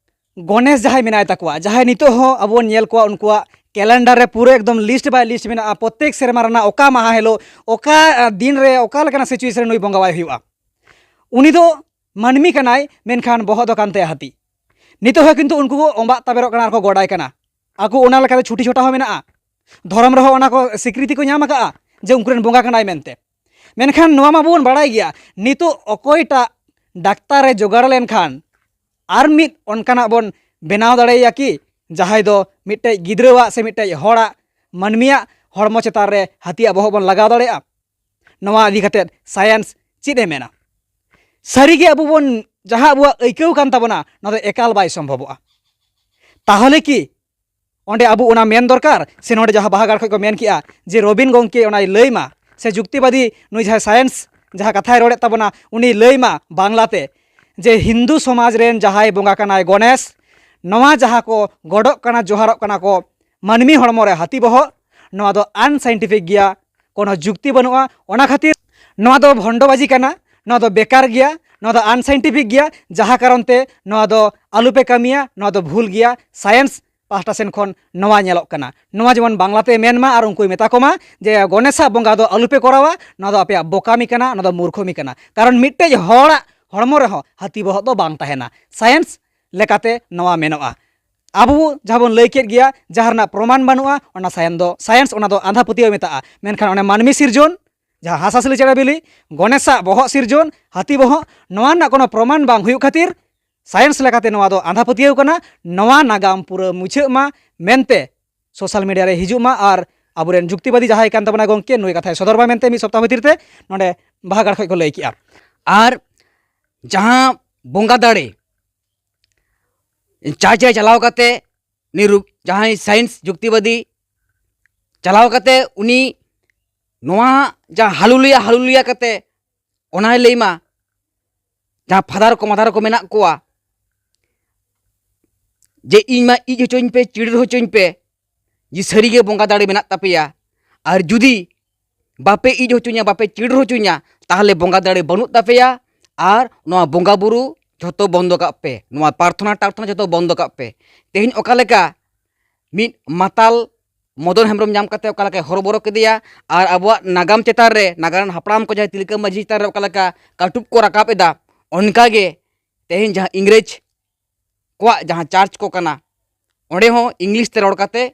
ᱜᱚᱱᱮᱥ ᱡᱟᱦᱟᱸᱭ ᱢᱮᱱᱟᱭ ᱛᱟᱠᱚᱣᱟ, ᱡᱟᱦᱟᱸᱭ ᱱᱤᱛᱚᱜ ᱦᱚᱸ ᱟᱵᱚ ᱵᱚᱱ ᱧᱮᱞ ᱠᱚᱣᱟ, ᱩᱱᱠᱩᱣᱟᱜ ᱠᱮᱞᱮᱱᱰᱟᱨ ᱨᱮ ᱯᱩᱨᱟᱹ ᱮᱠᱫᱚᱢ ᱞᱤᱥᱴ ᱵᱟᱭ ᱞᱤᱥᱴ ᱢᱮᱱᱟᱜᱼᱟ, ᱯᱨᱚᱛᱮᱠ ᱥᱮᱨᱢᱟ ᱨᱮᱱᱟᱜ ᱚᱠᱟ ᱢᱟᱦᱟ ᱦᱤᱞᱳᱜ, ᱚᱠᱟ, ᱟ, ᱫᱤᱱ ᱨᱮ, ᱚᱠᱟ ᱞᱮᱠᱟᱱᱟᱜ ᱥᱤᱪᱩᱭᱮᱥᱚᱱ ᱨᱮ ᱱᱩᱭ ᱵᱚᱸᱜᱟᱣᱟᱭ ᱦᱩᱭᱩᱜᱼᱟ᱾ ᱩᱱᱤ ᱫᱚ ᱢᱟᱹᱱᱢᱤ ᱠᱟᱱᱟᱭ, ᱢᱮᱱᱠᱷᱟᱱ ᱵᱚᱦᱚᱜ ᱫᱚ ᱠᱟᱱ ᱛᱟᱭᱟ ᱦᱟᱹᱛᱤ᱾ ᱱᱤᱛᱚᱜ ᱦᱚᱸ ᱠᱤᱱᱛᱩ ᱩᱱᱠᱩ ᱠᱚ ᱚᱢᱵᱟᱜ ᱛᱟᱵᱮᱨᱚᱜ ᱠᱟᱱᱟ ᱟᱨ ᱠᱚ ᱜᱚᱰᱟᱭ ᱠᱟᱱᱟ᱾ ᱟᱠᱚ ᱚᱱᱟ ᱞᱮᱠᱟᱛᱮ ᱪᱷᱩᱴᱤ ᱪᱷᱚᱴᱟ ᱦᱚᱸ ᱢᱮᱱᱟᱜᱼᱟ, ᱫᱷᱚᱨᱚᱢ ᱨᱮᱦᱚᱸ ᱚᱱᱟ ᱠᱚ ᱥᱤᱠᱨᱤᱛᱤ ᱠᱚ ᱧᱟᱢ ᱟᱠᱟᱫᱼᱟ ᱡᱮ ᱩᱱᱠᱩ ᱨᱮᱱ ᱵᱚᱸᱜᱟ ᱠᱟᱱᱟᱭ ᱢᱮᱱᱛᱮ᱾ ᱢᱮᱱᱠᱷᱟᱱ ᱱᱚᱣᱟ ᱢᱟᱵᱚᱱ ᱵᱟᱲᱟᱭ ᱜᱮᱭᱟ, ᱱᱤᱛᱚᱜ ᱚᱠᱚᱭᱴᱟᱜ ᱰᱟᱠᱛᱟᱨ ᱮ ᱡᱚᱜᱟᱲ ᱞᱮᱱᱠᱷᱟᱱ ᱟᱨ ᱢᱤᱫ ᱚᱱᱠᱟᱱᱟᱜ ᱵᱚᱱ ᱵᱮᱱᱟᱣ ᱫᱟᱲᱮᱭᱟᱭᱟ ᱠᱤ, ᱡᱟᱦᱟᱸᱭ ᱫᱚ ᱢᱤᱫᱴᱮᱡ ᱜᱤᱫᱽᱨᱟᱹᱣᱟᱜ ᱥᱮ ᱢᱤᱫᱴᱮᱡ ᱦᱚᱲᱟᱜ, ᱢᱟᱹᱱᱢᱤᱭᱟᱜ ᱦᱚᱲᱢᱚ ᱪᱮᱛᱟᱱ ᱨᱮ ᱦᱟᱹᱛᱤᱭᱟᱜ ᱵᱚᱦᱚᱜ ᱵᱚᱱ ᱞᱟᱜᱟᱣ ᱫᱟᱲᱮᱭᱟᱜᱼᱟ? ᱱᱚᱣᱟ ᱤᱫᱤ ᱠᱟᱛᱮᱫ ᱥᱟᱭᱮᱱᱥ ᱪᱮᱫ ᱮ ᱢᱮᱱᱟ? ᱥᱟᱹᱨᱤᱜᱮ ᱟᱵᱚ ᱵᱚᱱ, ᱡᱟᱦᱟᱸ ᱟᱵᱚᱣᱟᱜ ᱟᱹᱭᱠᱟᱹᱣ ᱠᱟᱱ ᱛᱟᱵᱚᱱᱟ, ᱱᱚᱣᱟ ᱫᱚ ᱮᱠᱟᱞ ᱵᱟᱭ ᱥᱚᱢᱵᱷᱚᱵᱚᱜᱼᱟ᱾ ᱛᱟᱦᱚᱞᱮ ᱠᱤ ᱚᱸᱰᱮ ᱟᱵᱚ ᱚᱱᱟ ᱢᱮᱱ ᱫᱚᱨᱠᱟᱨ, ᱥᱮ ᱱᱚᱰᱮ ᱡᱟᱦᱟᱸ ᱵᱟᱦᱟ ᱜᱟᱲ ᱠᱷᱚᱱ ᱠᱚ ᱢᱮᱱ ᱠᱮᱜᱼᱟ ᱡᱮ ᱨᱚᱵᱤᱱ ᱜᱚᱢᱠᱮ ᱚᱱᱟᱭ ᱞᱟᱹᱭ ᱢᱟ, ᱥᱮ ᱡᱩᱠᱛᱤᱵᱟᱫᱤ ᱱᱩᱭ ᱡᱟᱦᱟᱸᱭ ᱥᱟᱭᱮᱱᱥ ᱡᱟᱦᱟᱸ ᱠᱟᱛᱷᱟᱭ ᱨᱚᱲᱮᱫ ᱛᱟᱵᱚᱱᱟ, ᱩᱱᱤ ᱞᱟᱹᱭ ᱢᱟ ᱵᱟᱝᱞᱟᱛᱮ ᱡᱮ ᱦᱤᱱᱫᱩ ᱥᱚᱢᱟᱡᱽ ᱨᱮᱱ ᱡᱟᱦᱟᱸᱭ ᱵᱚᱸᱜᱟ ᱠᱟᱱᱟᱭ ᱜᱚᱱᱮᱥ, ᱱᱚᱣᱟ ᱡᱟᱦᱟᱸ ᱠᱚ ᱜᱚᱰᱚᱜ ᱠᱟᱱᱟ, ᱡᱚᱦᱟᱨᱚᱜ ᱠᱟᱱᱟ ᱠᱚ ᱢᱟᱹᱱᱢᱤ ᱦᱚᱲᱢᱚ ᱨᱮ ᱦᱟᱹᱛᱤ ᱵᱚᱦᱚᱜ, ᱱᱚᱣᱟ ᱫᱚ ᱟᱱᱥᱟᱭᱮᱱᱴᱤᱯᱷᱤᱠ ᱜᱮᱭᱟ, ᱠᱳᱱᱳ ᱡᱩᱠᱛᱤ ᱵᱟᱹᱱᱩᱜᱼᱟ᱾ ᱚᱱᱟ ᱠᱷᱟᱹᱛᱤᱨ ᱱᱚᱣᱟ ᱫᱚ ᱵᱷᱚᱱᱰᱚᱵᱟᱡᱤ ᱠᱟᱱᱟ, ᱱᱚᱣᱟ ᱫᱚ ᱵᱮᱠᱟᱨ ᱜᱮᱭᱟ, ᱱᱚᱣᱟ ᱫᱚ ᱟᱱᱥᱟᱭᱮᱱᱴᱤᱯᱷᱤᱠ ᱜᱮᱭᱟ, ᱡᱟᱦᱟᱸ ᱠᱟᱨᱚᱱ ᱛᱮ ᱱᱚᱣᱟ ᱫᱚ ᱟᱞᱚᱯᱮ ᱠᱟᱹᱢᱤᱭᱟ, ᱱᱚᱣᱟ ᱫᱚ ᱵᱷᱩᱞ ᱜᱮᱭᱟ᱾ ᱥᱟᱭᱮᱱᱥ ᱯᱟᱦᱴᱟ ᱥᱮᱱ ᱠᱷᱚᱱ ᱱᱚᱣᱟ ᱧᱮᱞᱚᱜ ᱠᱟᱱᱟ᱾ ᱱᱚᱣᱟ ᱡᱮᱢᱚᱱ ᱵᱟᱝᱞᱟᱛᱮ ᱢᱮᱱ ᱢᱟ ᱟᱨ ᱩᱱᱠᱩᱭ ᱢᱮᱛᱟ ᱠᱚᱢᱟ ᱡᱮ ᱜᱚᱱᱮᱥᱟᱜ ᱵᱚᱸᱜᱟ ᱫᱚ ᱟᱞᱚᱯᱮ ᱠᱚᱨᱟᱣᱟ, ᱱᱚᱣᱟ ᱫᱚ ᱟᱯᱮᱭᱟᱜ ᱵᱚᱠᱟᱢᱤ ᱠᱟᱱᱟ, ᱱᱚᱣᱟ ᱫᱚ ᱢᱩᱨᱠᱷᱚᱢᱤ ᱠᱟᱱᱟ᱾ ᱠᱟᱨᱚᱱ ᱢᱤᱫᱴᱮᱡ ᱦᱚᱲᱟᱜ ᱦᱚᱲᱢᱚ ᱨᱮᱦᱚᱸ ᱦᱟᱹᱛᱤ ᱵᱚᱦᱚᱜ ᱫᱚ ᱵᱟᱝ ᱛᱟᱦᱮᱱᱟ᱾ ᱥᱟᱭᱮᱱᱥ ᱞᱮᱠᱟᱛᱮ ᱱᱚᱣᱟ ᱢᱮᱱᱚᱜᱼᱟ᱾ ᱟᱵᱚ ᱡᱟᱦᱟᱸ ᱵᱚᱱ ᱞᱟᱹᱭ ᱠᱮᱫ ᱜᱮᱭᱟ, ᱡᱟᱦᱟᱸ ᱨᱮᱱᱟᱜ ᱯᱨᱚᱢᱟᱱ ᱵᱟᱹᱱᱩᱜᱼᱟ, ᱚᱱᱟ ᱥᱟᱭᱮᱱᱥ ᱫᱚ, ᱥᱟᱭᱮᱱᱥ ᱚᱱᱟ ᱫᱚ ᱟᱸᱫᱷᱟ ᱯᱟᱹᱛᱭᱟᱹᱣ ᱢᱮᱛᱟᱜᱼᱟ᱾ ᱢᱮᱱᱠᱷᱟᱱ ᱚᱱᱮ ᱢᱟᱹᱱᱢᱤ ᱥᱤᱨᱡᱚᱱ, ᱡᱟᱦᱟᱸ ᱦᱟᱸᱥ ᱦᱟᱸᱥᱞᱤ ᱪᱮᱬᱮ ᱵᱤᱞᱤ, ᱜᱚᱱᱮᱥᱟᱜ ᱵᱚᱦᱚᱜ ᱥᱤᱨᱡᱚᱱ, ᱦᱟᱹᱛᱤ ᱵᱚᱦᱚᱜ, ᱱᱚᱣᱟ ᱨᱮᱱᱟᱜ ᱠᱳᱱᱳ ᱯᱨᱚᱢᱟᱱ ᱵᱟᱝ ᱦᱩᱭᱩᱜ ᱠᱷᱟᱹᱛᱤᱨ ᱥᱟᱭᱮᱱᱥ ᱞᱮᱠᱟᱛᱮ ᱱᱚᱣᱟ ᱫᱚ ᱟᱸᱫᱷᱟ ᱯᱟᱹᱛᱭᱟᱹᱣ ᱠᱟᱱᱟ᱾ ᱱᱚᱣᱟ ᱱᱟᱜᱟᱢ ᱯᱩᱨᱟᱹ ᱢᱩᱪᱷᱟᱹᱜ ᱢᱟ ᱢᱮᱱᱛᱮ ᱥᱳᱥᱟᱞ ᱢᱤᱰᱤᱭᱟ ᱨᱮ ᱦᱤᱡᱩᱜ ᱢᱟ, ᱟᱨ ᱟᱵᱚᱨᱮᱱ ᱡᱩᱠᱛᱤᱵᱟᱫᱤ ᱡᱟᱦᱟᱸᱭ ᱠᱟᱱ ᱛᱟᱵᱚᱱᱟ ᱜᱚᱢᱠᱮ, ᱱᱩᱭ ᱠᱟᱛᱷᱟᱭ ᱥᱚᱫᱚᱨ ᱢᱟ ᱢᱮᱱᱛᱮ ᱢᱤᱫ ᱥᱚᱯᱛᱟᱦ ᱵᱷᱤᱛᱤᱨ ᱛᱮ ᱱᱚᱰᱮ ᱵᱟᱦᱟᱜᱟᱲ ᱠᱷᱚᱱ ᱠᱚ ᱞᱟᱹᱭ ᱠᱮᱜᱼᱟ᱾ ᱟᱨ ᱡᱟᱦᱟᱸ ᱵᱚᱸᱜᱟ ᱫᱟᱲᱮ ᱪᱟᱨᱪ ᱨᱮ ᱪᱟᱞᱟᱣ ᱠᱟᱛᱮ, ᱱᱤᱨᱩ ᱡᱟᱦᱟᱸᱭ ᱥᱟᱭᱮᱱᱥ ᱡᱩᱠᱛᱤᱵᱟᱫᱤ ᱪᱟᱞᱟᱣ ᱠᱟᱛᱮ ᱩᱱᱤ ᱱᱚᱣᱟ ᱡᱟᱦᱟᱸ ᱦᱟᱞᱩᱞᱩᱭᱟ ᱦᱟᱞᱩᱞᱩᱭᱟ ᱠᱟᱛᱮ ᱚᱱᱟᱭ ᱞᱟᱹᱭ ᱢᱟ, ᱡᱟᱦᱟᱸ ᱯᱷᱟᱫᱟᱨ ᱠᱚ ᱢᱟᱫᱟᱨ ᱠᱚ ᱢᱮᱱᱟᱜ ᱠᱚᱣᱟ, ᱡᱮ ᱤᱧ ᱢᱟ ᱤᱡ ᱦᱚᱪᱚᱧ ᱯᱮ, ᱪᱤᱲᱤᱨ ᱦᱚᱪᱚᱧ ᱯᱮ, ᱡᱮ ᱥᱟᱹᱨᱤᱜᱮ ᱵᱚᱸᱜᱟ ᱫᱟᱲᱮ ᱢᱮᱱᱟᱜ ᱛᱟᱯᱮᱭᱟ, ᱟᱨ ᱡᱩᱫᱤ ᱵᱟᱯᱮ ᱤᱡ ᱦᱚᱪᱚᱧᱟ, ᱵᱟᱯᱮ ᱪᱤᱲᱤᱨ ᱦᱚᱪᱚᱧᱟ, ᱛᱟᱦᱚᱞᱮ ᱵᱚᱸᱜᱟ ᱫᱟᱲᱮ ᱵᱟᱹᱱᱩᱜ ᱛᱟᱯᱮᱭᱟ, ᱟᱨ ᱱᱚᱣᱟ ᱵᱚᱸᱜᱟ ᱵᱩᱨᱩ ᱡᱷᱚᱛᱚ ᱵᱚᱱᱫᱚ ᱠᱟᱜ ᱯᱮ, ᱱᱚᱣᱟ ᱯᱨᱟᱨᱛᱷᱚᱱᱟ ᱴᱟᱨᱛᱷᱚᱱᱟ ᱡᱷᱚᱛᱚ ᱵᱚᱱᱫᱚ ᱠᱟᱜ ᱯᱮ᱾ ᱛᱮᱦᱮᱧ ᱚᱠᱟ ᱞᱮᱠᱟ ᱢᱤᱫ ᱢᱟᱛᱟᱞ ᱢᱚᱫᱚᱱ ᱦᱮᱢᱵᱨᱚᱢ ᱧᱟᱢ ᱠᱟᱛᱮ ᱚᱠᱟ ᱞᱮᱠᱟᱭ ᱦᱚᱨᱚᱵᱚᱨᱚ ᱠᱮᱫᱮᱭᱟ, ᱟᱨ ᱟᱵᱚᱣᱟᱜ ᱱᱟᱜᱟᱢ ᱪᱮᱛᱟᱱ ᱨᱮ, ᱱᱟᱜᱟᱢ ᱨᱮᱱ ᱦᱟᱯᱲᱟᱢ ᱠᱚ ᱡᱟᱦᱟᱸᱭ ᱛᱤᱞᱠᱟᱹ ᱢᱟᱹᱡᱷᱤ ᱪᱮᱛᱟᱱ ᱨᱮ ᱚᱠᱟ ᱞᱮᱠᱟ ᱠᱟᱹᱴᱩᱵ ᱠᱚ ᱨᱟᱠᱟᱵ ᱮᱫᱟ, ᱚᱱᱠᱟ ᱜᱮ ᱛᱮᱦᱮᱧ ᱡᱟᱦᱟᱸ ᱤᱝᱨᱮᱡᱽ ᱠᱚᱣᱟᱜ ᱡᱟᱦᱟᱸ ᱪᱟᱨᱪ ᱠᱚ ᱠᱟᱱᱟ, ᱚᱸᱰᱮ ᱦᱚᱸ ᱤᱝᱞᱤᱥ ᱛᱮ ᱨᱚᱲ ᱠᱟᱛᱮ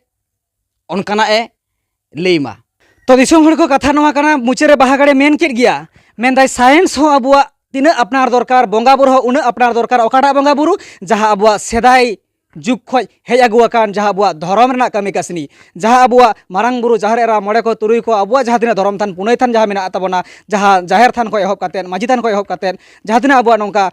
ᱚᱱᱠᱟᱱᱟᱜ ᱮ ᱞᱟᱹᱭ ᱢᱟ᱾ ᱛᱚ ᱫᱤᱥᱚᱢ ᱦᱚᱲ ᱠᱚ, ᱠᱟᱛᱷᱟ ᱱᱚᱣᱟ ᱠᱟᱱᱟ, ᱢᱩᱪᱟᱹᱫ ᱨᱮ ᱵᱟᱦᱟ ᱜᱟᱲᱮ ᱢᱮᱱ ᱠᱮᱫ ᱜᱮᱭᱟ, ᱢᱮᱱᱫᱟᱭ ᱥᱟᱭᱮᱱᱥ ᱦᱚᱸ ᱟᱵᱚᱣᱟᱜ ᱛᱤᱱᱟᱹᱜ ᱟᱯᱱᱟᱨ ᱫᱚᱨᱠᱟᱨ, ᱵᱚᱸᱜᱟ ᱵᱩᱨᱩ ᱦᱚᱸ ᱩᱱᱟᱹᱜ ᱟᱯᱱᱟᱨ ᱫᱚᱨᱠᱟᱨ᱾ ᱚᱠᱟᱴᱟᱜ ᱵᱚᱸᱜᱟ ᱵᱩᱨᱩ? ᱡᱟᱦᱟᱸ ᱟᱵᱚᱣᱟᱜ ᱥᱮᱫᱟᱭ ᱡᱩᱜᱽ ᱠᱷᱚᱱ ᱦᱮᱡ ᱟᱹᱜᱩ ᱟᱠᱟᱱ, ᱡᱟᱦᱟᱸ ᱟᱵᱚᱣᱟᱜ ᱫᱷᱚᱨᱚᱢ ᱨᱮᱱᱟᱜ ᱠᱟᱹᱢᱤ ᱠᱟᱹᱥᱱᱤ, ᱡᱟᱦᱟᱸ ᱟᱵᱚᱣᱟᱜ ᱢᱟᱨᱟᱝ ᱵᱩᱨᱩ, ᱡᱟᱦᱮᱨ ᱮᱨᱟ, ᱢᱚᱬᱮ ᱠᱚ, ᱛᱩᱨᱩᱭ ᱠᱚ, ᱟᱵᱚᱣᱟᱜ ᱡᱟᱦᱟᱸ ᱛᱤᱱᱟᱹᱜ ᱫᱷᱚᱨᱚᱢ ᱛᱷᱟᱱ, ᱯᱩᱱᱟᱹᱭ ᱛᱷᱟᱱ ᱡᱟᱦᱟᱸ ᱢᱮᱱᱟᱜ ᱛᱟᱵᱚᱱᱟ, ᱡᱟᱦᱟᱸ ᱡᱟᱦᱮᱨ ᱛᱷᱟᱱ ᱠᱷᱚᱱ ᱮᱦᱚᱵ ᱠᱟᱛᱮᱫ, ᱢᱟᱹᱡᱷᱤ ᱛᱷᱟᱱ ᱠᱷᱚᱱ ᱮᱦᱚᱵ ᱠᱟᱛᱮᱫ, ᱡᱟᱦᱟᱸ ᱛᱤᱱᱟᱹᱜ ᱟᱵᱚᱣᱟᱜ ᱱᱚᱝᱠᱟ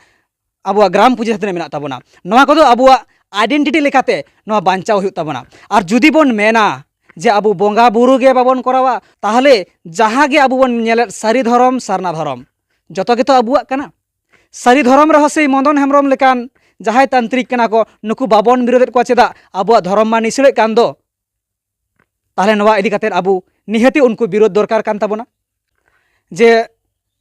ᱟᱵᱚᱣᱟᱜ ᱜᱨᱟᱢ ᱯᱩᱡᱟᱹ ᱡᱟᱦᱟᱸ ᱛᱤᱱᱟᱹᱜ ᱢᱮᱱᱟᱜ ᱛᱟᱵᱚᱱᱟ, ᱱᱚᱣᱟ ᱠᱚᱫᱚ ᱟᱵᱚᱣᱟᱜ ᱟᱭᱰᱮᱱᱴᱤᱴᱤ ᱞᱮᱠᱟᱛᱮ ᱱᱚᱣᱟ ᱵᱟᱧᱪᱟᱣ ᱦᱩᱭᱩᱜ ᱛᱟᱵᱚᱱᱟ᱾ ᱟᱨ ᱡᱩᱫᱤ ᱵᱚᱱ ᱢᱮᱱᱟ ᱡᱮ ᱟᱵᱚ ᱵᱚᱸᱜᱟ ᱵᱩᱨᱩ ᱜᱮ ᱵᱟᱵᱚᱱ ᱠᱚᱨᱟᱣᱟ, ᱛᱟᱦᱚᱞᱮ ᱡᱟᱦᱟᱸ ᱜᱮ ᱟᱵᱚ ᱵᱚᱱ ᱧᱮᱞᱮᱫ ᱥᱟᱹᱨᱤ ᱫᱷᱚᱨᱚᱢ, ᱥᱟᱨᱱᱟ ᱫᱷᱚᱨᱚᱢ, ᱡᱚᱛᱚ ᱜᱮᱛᱚ ᱟᱵᱚᱣᱟᱜ ᱠᱟᱱᱟ᱾ ᱥᱟᱹᱨᱤ ᱫᱷᱚᱨᱚᱢ ᱨᱮᱦᱚᱸ ᱥᱮᱭ ᱢᱚᱫᱚᱱ ᱦᱮᱢᱵᱨᱚᱢ ᱞᱮᱠᱟᱱ ᱡᱟᱦᱟᱸᱭ ᱛᱟᱱᱛᱨᱤᱠ ᱠᱟᱱᱟ ᱠᱚ, ᱱᱩᱠᱩ ᱵᱟᱵᱚᱱ ᱵᱤᱨᱳᱫᱮᱫ ᱠᱚᱣᱟ ᱪᱮᱫᱟᱜ? ᱟᱵᱚᱣᱟᱜ ᱫᱷᱚᱨᱚᱢ ᱢᱟ ᱱᱤᱥᱲᱟᱹᱜ ᱠᱟᱱ ᱫᱚ᱾ ᱛᱟᱦᱚᱞᱮ ᱱᱚᱣᱟ ᱤᱫᱤ ᱠᱟᱛᱮᱫ ᱟᱵᱚ ᱱᱤᱦᱟᱹᱛᱤ ᱩᱱᱠᱩ ᱵᱤᱨᱳᱫ ᱫᱚᱨᱠᱟᱨ ᱠᱟᱱ ᱛᱟᱵᱚᱱᱟ᱾ ᱡᱮ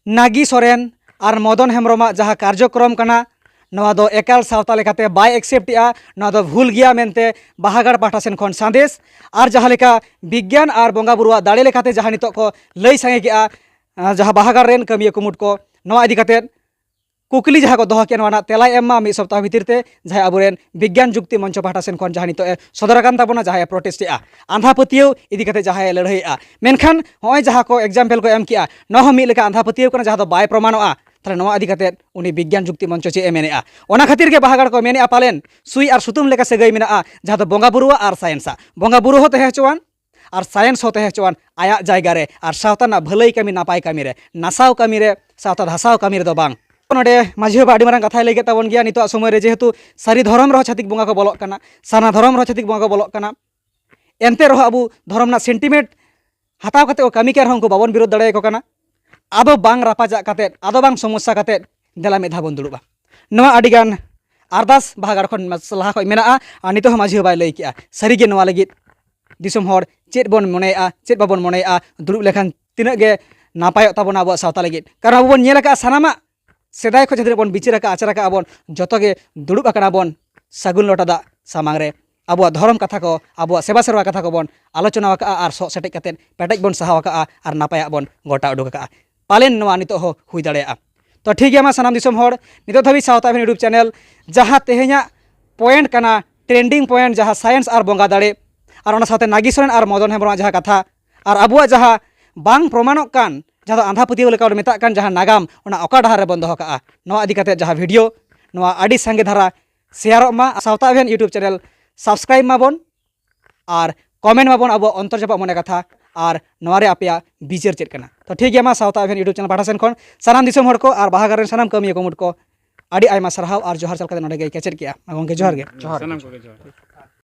ᱱᱟᱜᱤ ᱥᱚᱨᱮᱱ ᱟᱨ ᱢᱚᱫᱚᱱ ᱦᱮᱢᱵᱨᱚᱢᱟᱜ ᱡᱟᱦᱟᱸ ᱠᱟᱨᱡᱚᱠᱨᱚᱢ ᱠᱟᱱᱟ, ᱱᱚᱣᱟ ᱫᱚ ᱮᱠᱟᱞ ᱥᱟᱶᱛᱟ ᱞᱮᱠᱟᱛᱮ ᱵᱟᱭ ᱮᱠᱥᱮᱯᱴ ᱮᱜᱼᱟ, ᱱᱚᱣᱟ ᱫᱚ ᱵᱷᱩᱞ ᱜᱮᱭᱟ ᱢᱮᱱᱛᱮ ᱵᱟᱦᱟᱜᱟᱲ ᱯᱟᱦᱴᱟ ᱥᱮᱱ ᱠᱷᱚᱱ ᱥᱟᱸᱫᱮᱥ᱾ ᱟᱨ ᱡᱟᱦᱟᱸ ᱞᱮᱠᱟ ᱵᱤᱜᱽᱜᱟᱱ ᱟᱨ ᱵᱚᱸᱜᱟ ᱵᱩᱨᱩᱣᱟᱜ ᱫᱟᱲᱮ ᱞᱮᱠᱟᱛᱮ ᱡᱟᱦᱟᱸ ᱱᱤᱛᱚᱜ ᱠᱚ ᱞᱟᱹᱭ ᱥᱟᱸᱜᱮ ᱠᱮᱜᱼᱟ, ᱟᱸ, ᱡᱟᱦᱟᱸ ᱵᱟᱦᱟᱜᱟᱲ ᱨᱮᱱ ᱠᱟᱹᱢᱤᱭᱟᱹ ᱠᱩᱢᱩᱴ ᱠᱚ, ᱱᱚᱣᱟ ᱤᱫᱤ ᱠᱟᱛᱮᱫ ᱠᱩᱠᱞᱤ ᱡᱟᱦᱟᱸ ᱠᱚ ᱫᱚᱦᱚ ᱠᱮᱫ, ᱱᱚᱣᱟ ᱨᱮᱱᱟᱜ ᱛᱮᱞᱟᱭ ᱮᱢ ᱢᱟ ᱢᱤᱫ ᱥᱚᱯᱛᱟᱦᱚ ᱵᱷᱤᱛᱤᱨ ᱛᱮ ᱡᱟᱦᱟᱸᱭ ᱟᱵᱚᱨᱮᱱ ᱵᱤᱜᱽᱜᱟᱱ ᱡᱩᱠᱛᱤ ᱢᱚᱧᱪᱚ ᱯᱟᱦᱴᱟ ᱥᱮᱱ ᱠᱷᱚᱱ ᱡᱟᱦᱟᱸ ᱱᱤᱛᱚᱜ ᱮ ᱥᱚᱫᱚᱨ ᱟᱠᱟᱱ ᱛᱟᱵᱚᱱᱟ, ᱡᱟᱦᱟᱸᱭ ᱮ ᱯᱨᱚᱴᱮᱥᱴ ᱮᱫᱼᱟ, ᱟᱸᱫᱷᱟ ᱯᱟᱹᱛᱭᱟᱹᱣ ᱤᱫᱤ ᱠᱟᱛᱮ ᱡᱟᱦᱟᱸᱭ ᱮ ᱞᱟᱹᱲᱦᱟᱹᱭᱮᱫᱼᱟ᱾ ᱢᱮᱱᱠᱷᱟᱱ ᱱᱚᱜᱼᱚᱭ ᱡᱟᱦᱟᱸ ᱠᱚ ᱮᱠᱡᱟᱢᱯᱮᱞ ᱠᱚ ᱮᱢ ᱠᱮᱜᱼᱟ, ᱱᱚᱣᱟ ᱦᱚᱸ ᱢᱤᱫ ᱞᱮᱠᱟ ᱟᱸᱫᱷᱟ ᱯᱟᱹᱛᱭᱟᱹᱣ ᱠᱟᱱᱟ, ᱡᱟᱦᱟᱸ ᱫᱚ ᱵᱟᱭ ᱯᱨᱚᱢᱟᱱᱚᱜᱼᱟ᱾ ᱛᱟᱦᱞᱮ ᱱᱚᱣᱟ ᱤᱫᱤ ᱠᱟᱛᱮ ᱩᱱᱤ ᱵᱤᱜᱽᱜᱟᱱ ᱡᱩᱠᱛᱤ ᱢᱚᱧᱪᱚ ᱪᱮᱫ ᱮ ᱢᱮᱱᱮᱫᱼᱟ? ᱚᱱᱟ ᱠᱷᱟᱹᱛᱤᱨ ᱜᱮ ᱵᱟᱦᱟ ᱜᱟᱲ ᱠᱚ ᱢᱮᱱᱮᱫᱼᱟ, ᱯᱟᱞᱮᱱ ᱥᱩᱭ ᱟᱨ ᱥᱩᱛᱟᱹᱢ ᱞᱮᱠᱟ ᱥᱟᱹᱜᱟᱹᱭ ᱢᱮᱱᱟᱜᱼᱟ, ᱡᱟᱦᱟᱸ ᱫᱚ ᱵᱚᱸᱜᱟ ᱵᱩᱨᱩᱣᱟᱜ ᱟᱨ ᱥᱟᱭᱮᱱᱥᱟᱜ᱾ ᱵᱚᱸᱜᱟ ᱵᱩᱨᱩ ᱦᱚᱸ ᱛᱟᱦᱮᱸ ᱦᱚᱪᱚᱣᱟᱱ ᱟᱨ ᱥᱟᱭᱮᱱᱥ ᱦᱚᱸ ᱛᱟᱦᱮᱸ ᱦᱚᱪᱚᱣᱟᱱ ᱟᱭᱟᱜ ᱡᱟᱭᱜᱟ ᱨᱮ, ᱟᱨ ᱥᱟᱶᱛᱟ ᱨᱮᱱᱟᱜ ᱵᱷᱟᱹᱞᱟᱹᱭ ᱠᱟᱹᱢᱤ, ᱱᱟᱯᱟᱭ ᱠᱟᱹᱢᱤ ᱨᱮ, ᱱᱟᱥᱟᱣ ᱠᱟᱹᱢᱤ ᱨᱮ, ᱥᱟᱶᱛᱟ ᱫᱷᱟᱥᱟᱣ ᱠᱟᱹᱢᱤ ᱨᱮᱫᱚ ᱵᱟᱝ᱾ ᱱᱚᱰᱮ ᱢᱟᱹᱡᱷᱤ ᱵᱟᱵᱟ ᱟᱹᱰᱤ ᱢᱟᱨᱟᱝ ᱠᱟᱛᱷᱟᱭ ᱞᱟᱹᱭ ᱠᱮᱫ ᱛᱟᱵᱚᱱ ᱜᱮᱭᱟ᱾ ᱱᱤᱛᱚᱜ ᱥᱚᱢᱚᱭ ᱨᱮ ᱡᱮᱦᱮᱛᱩ ᱥᱟᱹᱨᱤ ᱫᱷᱚᱨᱚᱢ ᱨᱮᱦᱚᱸ ᱪᱷᱟᱹᱛᱤᱠ ᱵᱚᱸᱜᱟ ᱠᱚ ᱵᱚᱞᱚᱜ ᱠᱟᱱᱟ, ᱥᱟᱨᱱᱟ ᱫᱷᱚᱨᱚᱢ ᱨᱮᱦᱚᱸ ᱪᱷᱟᱹᱛᱤᱠ ᱵᱚᱸᱜᱟ ᱠᱚ ᱵᱚᱞᱚᱜ ᱠᱟᱱᱟ, ᱮᱱᱛᱮ ᱨᱮᱦᱚᱸ ᱟᱵᱚ ᱫᱷᱚᱨᱚᱢ ᱨᱮᱱᱟᱜ ᱥᱮᱱᱴᱤᱢᱮᱱᱴ ᱦᱟᱛᱟᱣ ᱠᱟᱛᱮ ᱠᱚ ᱠᱟᱹᱢᱤ ᱠᱟᱱ ᱨᱮᱦᱚᱸ ᱩᱱᱠᱩ ᱵᱟᱵᱚᱱ ᱵᱤᱨᱳᱫ ᱫᱟᱲᱮᱭᱟᱠᱚ ᱠᱟᱱᱟ᱾ ᱟᱫᱚ ᱵᱟᱝ ᱨᱟᱯᱟᱪᱟᱜ ᱠᱟᱛᱮ, ᱟᱫᱚ ᱵᱟᱝ ᱥᱚᱢᱚᱥᱥᱟ ᱠᱟᱛᱮ, ᱫᱮᱞᱟ ᱢᱤᱫ ᱫᱷᱟᱣ ᱵᱚᱱ ᱫᱩᱲᱩᱵᱼᱟ᱾ ᱱᱚᱣᱟ ᱟᱹᱰᱤᱜᱟᱱ ᱟᱨᱫᱟᱥ ᱵᱟᱦᱟ ᱜᱟᱲ ᱠᱷᱚᱱ ᱞᱟᱦᱟ ᱠᱷᱚᱱ ᱢᱮᱱᱟᱜᱼᱟ, ᱟᱨ ᱱᱤᱛᱚᱜ ᱦᱚᱸ ᱢᱟᱹᱡᱷᱤ ᱵᱟᱵᱟᱭ ᱞᱟᱹᱭ ᱠᱮᱜᱼᱟ᱾ ᱥᱟᱹᱨᱤᱜᱮ ᱱᱚᱣᱟ ᱞᱟᱹᱜᱤᱫ ᱫᱤᱥᱚᱢ ᱦᱚᱲ ᱪᱮᱫ ᱵᱚᱱ ᱢᱚᱱᱮᱭᱮᱜᱼᱟ, ᱪᱮᱫ ᱵᱟᱵᱚᱱ ᱢᱚᱱᱮᱭᱮᱜᱼᱟ, ᱫᱩᱲᱩᱵ ᱞᱮᱠᱷᱟᱱ ᱛᱤᱱᱟᱹᱜ ᱜᱮ ᱱᱟᱯᱟᱭᱚᱜ ᱛᱟᱵᱚᱱᱟ ᱟᱵᱚᱣᱟᱜ ᱥᱟᱶᱛᱟ ᱞᱟᱹᱜᱤᱫ᱾ ᱠᱟᱨᱚᱱ ᱟᱵᱚ ᱵᱚᱱ ᱧᱮᱞ ᱟᱠᱟᱫᱼᱟ, ᱥᱟᱱᱟᱢᱟᱜ ᱥᱮᱫᱟᱭ ᱠᱷᱚᱱ ᱡᱟᱦᱟᱸ ᱛᱤᱱᱟᱹᱜ ᱵᱚᱱ ᱵᱤᱪᱟᱹᱨ ᱟᱠᱟᱫᱼᱟ, ᱟᱪᱟᱨ ᱟᱠᱟᱫᱼᱟ ᱵᱚᱱ, ᱡᱚᱛᱚ ᱜᱮ ᱫᱩᱲᱩᱵ ᱟᱠᱟᱱᱟ ᱵᱚᱱ ᱥᱟᱹᱜᱩᱱ ᱞᱚᱴᱟ ᱫᱟᱜ ᱥᱟᱢᱟᱝ ᱨᱮ᱾ ᱟᱵᱚᱣᱟᱜ ᱫᱷᱚᱨᱚᱢ ᱠᱟᱛᱷᱟ ᱠᱚ, ᱟᱵᱚᱣᱟᱜ ᱥᱮᱵᱟ ᱥᱮᱨᱣᱟ ᱠᱟᱛᱷᱟ ᱠᱚᱵᱚᱱ ᱟᱞᱳᱪᱚᱱᱟ ᱟᱠᱟᱫᱼᱟ ᱟᱨ ᱥᱚᱜ ᱥᱮᱴᱮᱡ ᱠᱟᱛᱮᱫ ᱯᱮᱴᱮᱡ ᱵᱚᱱ ᱥᱟᱦᱟᱣ ᱟᱠᱟᱫᱼᱟ ᱟᱨ ᱱᱟᱯᱟᱭᱟᱜ ᱵᱚᱱ ᱜᱚᱴᱟ ᱩᱰᱩᱠ ᱟᱠᱟᱫᱼᱟ᱾ ᱯᱟᱞᱮᱱ ᱱᱚᱣᱟ ᱱᱤᱛᱚᱜ ᱦᱚᱸ ᱦᱩᱭ ᱫᱟᱲᱮᱭᱟᱜᱼᱟ᱾ ᱛᱚ ᱴᱷᱤᱠ ᱜᱮᱭᱟ, ᱢᱟ ᱥᱟᱱᱟᱢ ᱫᱤᱥᱚᱢ ᱦᱚᱲ, ᱱᱤᱛᱚᱜ ᱫᱷᱟᱹᱵᱤᱡ ᱥᱟᱶᱛᱟ ᱟᱵᱷᱮᱱ YouTube ᱪᱮᱱᱮᱞ ᱡᱟᱦᱟᱸ ᱛᱮᱦᱮᱧᱟᱜ ᱯᱚᱭᱮᱱᱴ ᱠᱟᱱᱟ, ᱴᱨᱮᱱᱰᱤᱝ ᱯᱚᱭᱮᱱᱴ, ᱡᱟᱦᱟᱸ ᱥᱟᱭᱮᱱᱥ ᱟᱨ ᱵᱚᱸᱜᱟ ᱫᱟᱲᱮ, ᱟᱨ ᱚᱱᱟ ᱥᱟᱶᱛᱮ ᱱᱟᱜᱤ ᱥᱚᱨᱮᱱ ᱟᱨ ᱢᱚᱫᱚᱱ ᱦᱮᱢᱵᱨᱚᱢᱟᱜ ᱡᱟᱦᱟᱸ ᱠᱟᱛᱷᱟ, ᱟᱨ ᱟᱵᱚᱣᱟᱜ ᱡᱟᱦᱟᱸ ᱵᱟᱝ ᱯᱨᱚᱢᱟᱱᱚᱜ ᱠᱟᱱ, ᱡᱟᱦᱟᱸ ᱫᱚ ᱟᱸᱫᱷᱟ ᱯᱟᱹᱛᱭᱟᱹᱣ ᱞᱮᱠᱟ ᱵᱚᱱ ᱢᱮᱛᱟᱜ ᱠᱟᱱ, ᱡᱟᱦᱟᱸ ᱱᱟᱜᱟᱢ, ᱚᱱᱟ ᱚᱠᱟ ᱰᱟᱦᱟᱨ ᱨᱮᱵᱚᱱ ᱫᱚᱦᱚ ᱠᱟᱜᱼᱟ? ᱱᱚᱣᱟ ᱤᱫᱤ ᱠᱟᱛᱮ ᱡᱟᱦᱟᱸ ᱵᱷᱤᱰᱤᱭᱳ, ᱱᱚᱣᱟ ᱟᱹᱰᱤ ᱥᱟᱸᱜᱮ ᱫᱷᱟᱨᱟ ᱥᱮᱭᱟᱨᱚᱜ ᱢᱟ᱾ ᱥᱟᱶᱛᱟ ᱟᱵᱷᱮᱱ YouTube ᱪᱮᱱᱮᱞ ᱥᱟᱵᱥᱠᱨᱟᱭᱤᱵ ᱢᱟᱵᱚᱱ ᱟᱨ ᱠᱚᱢᱮᱱᱴ ᱢᱟᱵᱚᱱ ᱟᱵᱚᱣᱟᱜ ᱚᱱᱛᱚᱨ ᱡᱟᱯᱟᱜ ᱢᱚᱱᱮ ᱠᱟᱛᱷᱟ, ᱟᱨ ᱱᱚᱣᱟ ᱨᱮ ᱟᱯᱮᱭᱟᱜ ᱵᱤᱪᱟᱹᱨ ᱪᱮᱫ ᱠᱟᱱᱟ? ᱛᱚ ᱴᱷᱤᱠ ᱜᱮᱭᱟ, ᱢᱟ ᱥᱟᱶᱛᱟ ᱟᱵᱷᱮᱱ YouTube ᱪᱮᱱᱮᱞ ᱯᱟᱦᱴᱟ ᱥᱮᱱ ᱠᱷᱚᱱ ᱥᱟᱱᱟᱢ ᱫᱤᱥᱚᱢ ᱦᱚᱲ ᱠᱚ ᱟᱨ ᱵᱟᱦᱟ ᱜᱟᱲ ᱨᱮᱱ ᱥᱟᱱᱟᱢ ᱠᱟᱹᱢᱤᱭᱟᱹ ᱠᱚ ᱢᱩᱴ ᱠᱚ ᱟᱹᱰᱤ ᱟᱭᱢᱟ ᱥᱟᱨᱦᱟᱣ ᱟᱨ ᱡᱚᱦᱟᱨ ᱪᱟᱞ ᱠᱟᱛᱮ ᱱᱚᱰᱮ ᱜᱮ ᱠᱮᱪᱮᱫ ᱠᱮᱜᱼᱟ᱾ ᱢᱟ ᱜᱚᱢᱠᱮ, ᱡᱚᱦᱟᱨ ᱜᱮ᱾ ᱡᱚᱦᱟᱨ ᱜᱮ᱾ ᱥᱟᱱᱟᱢ ᱠᱚᱜᱮ ᱡᱚᱦᱟᱨ᱾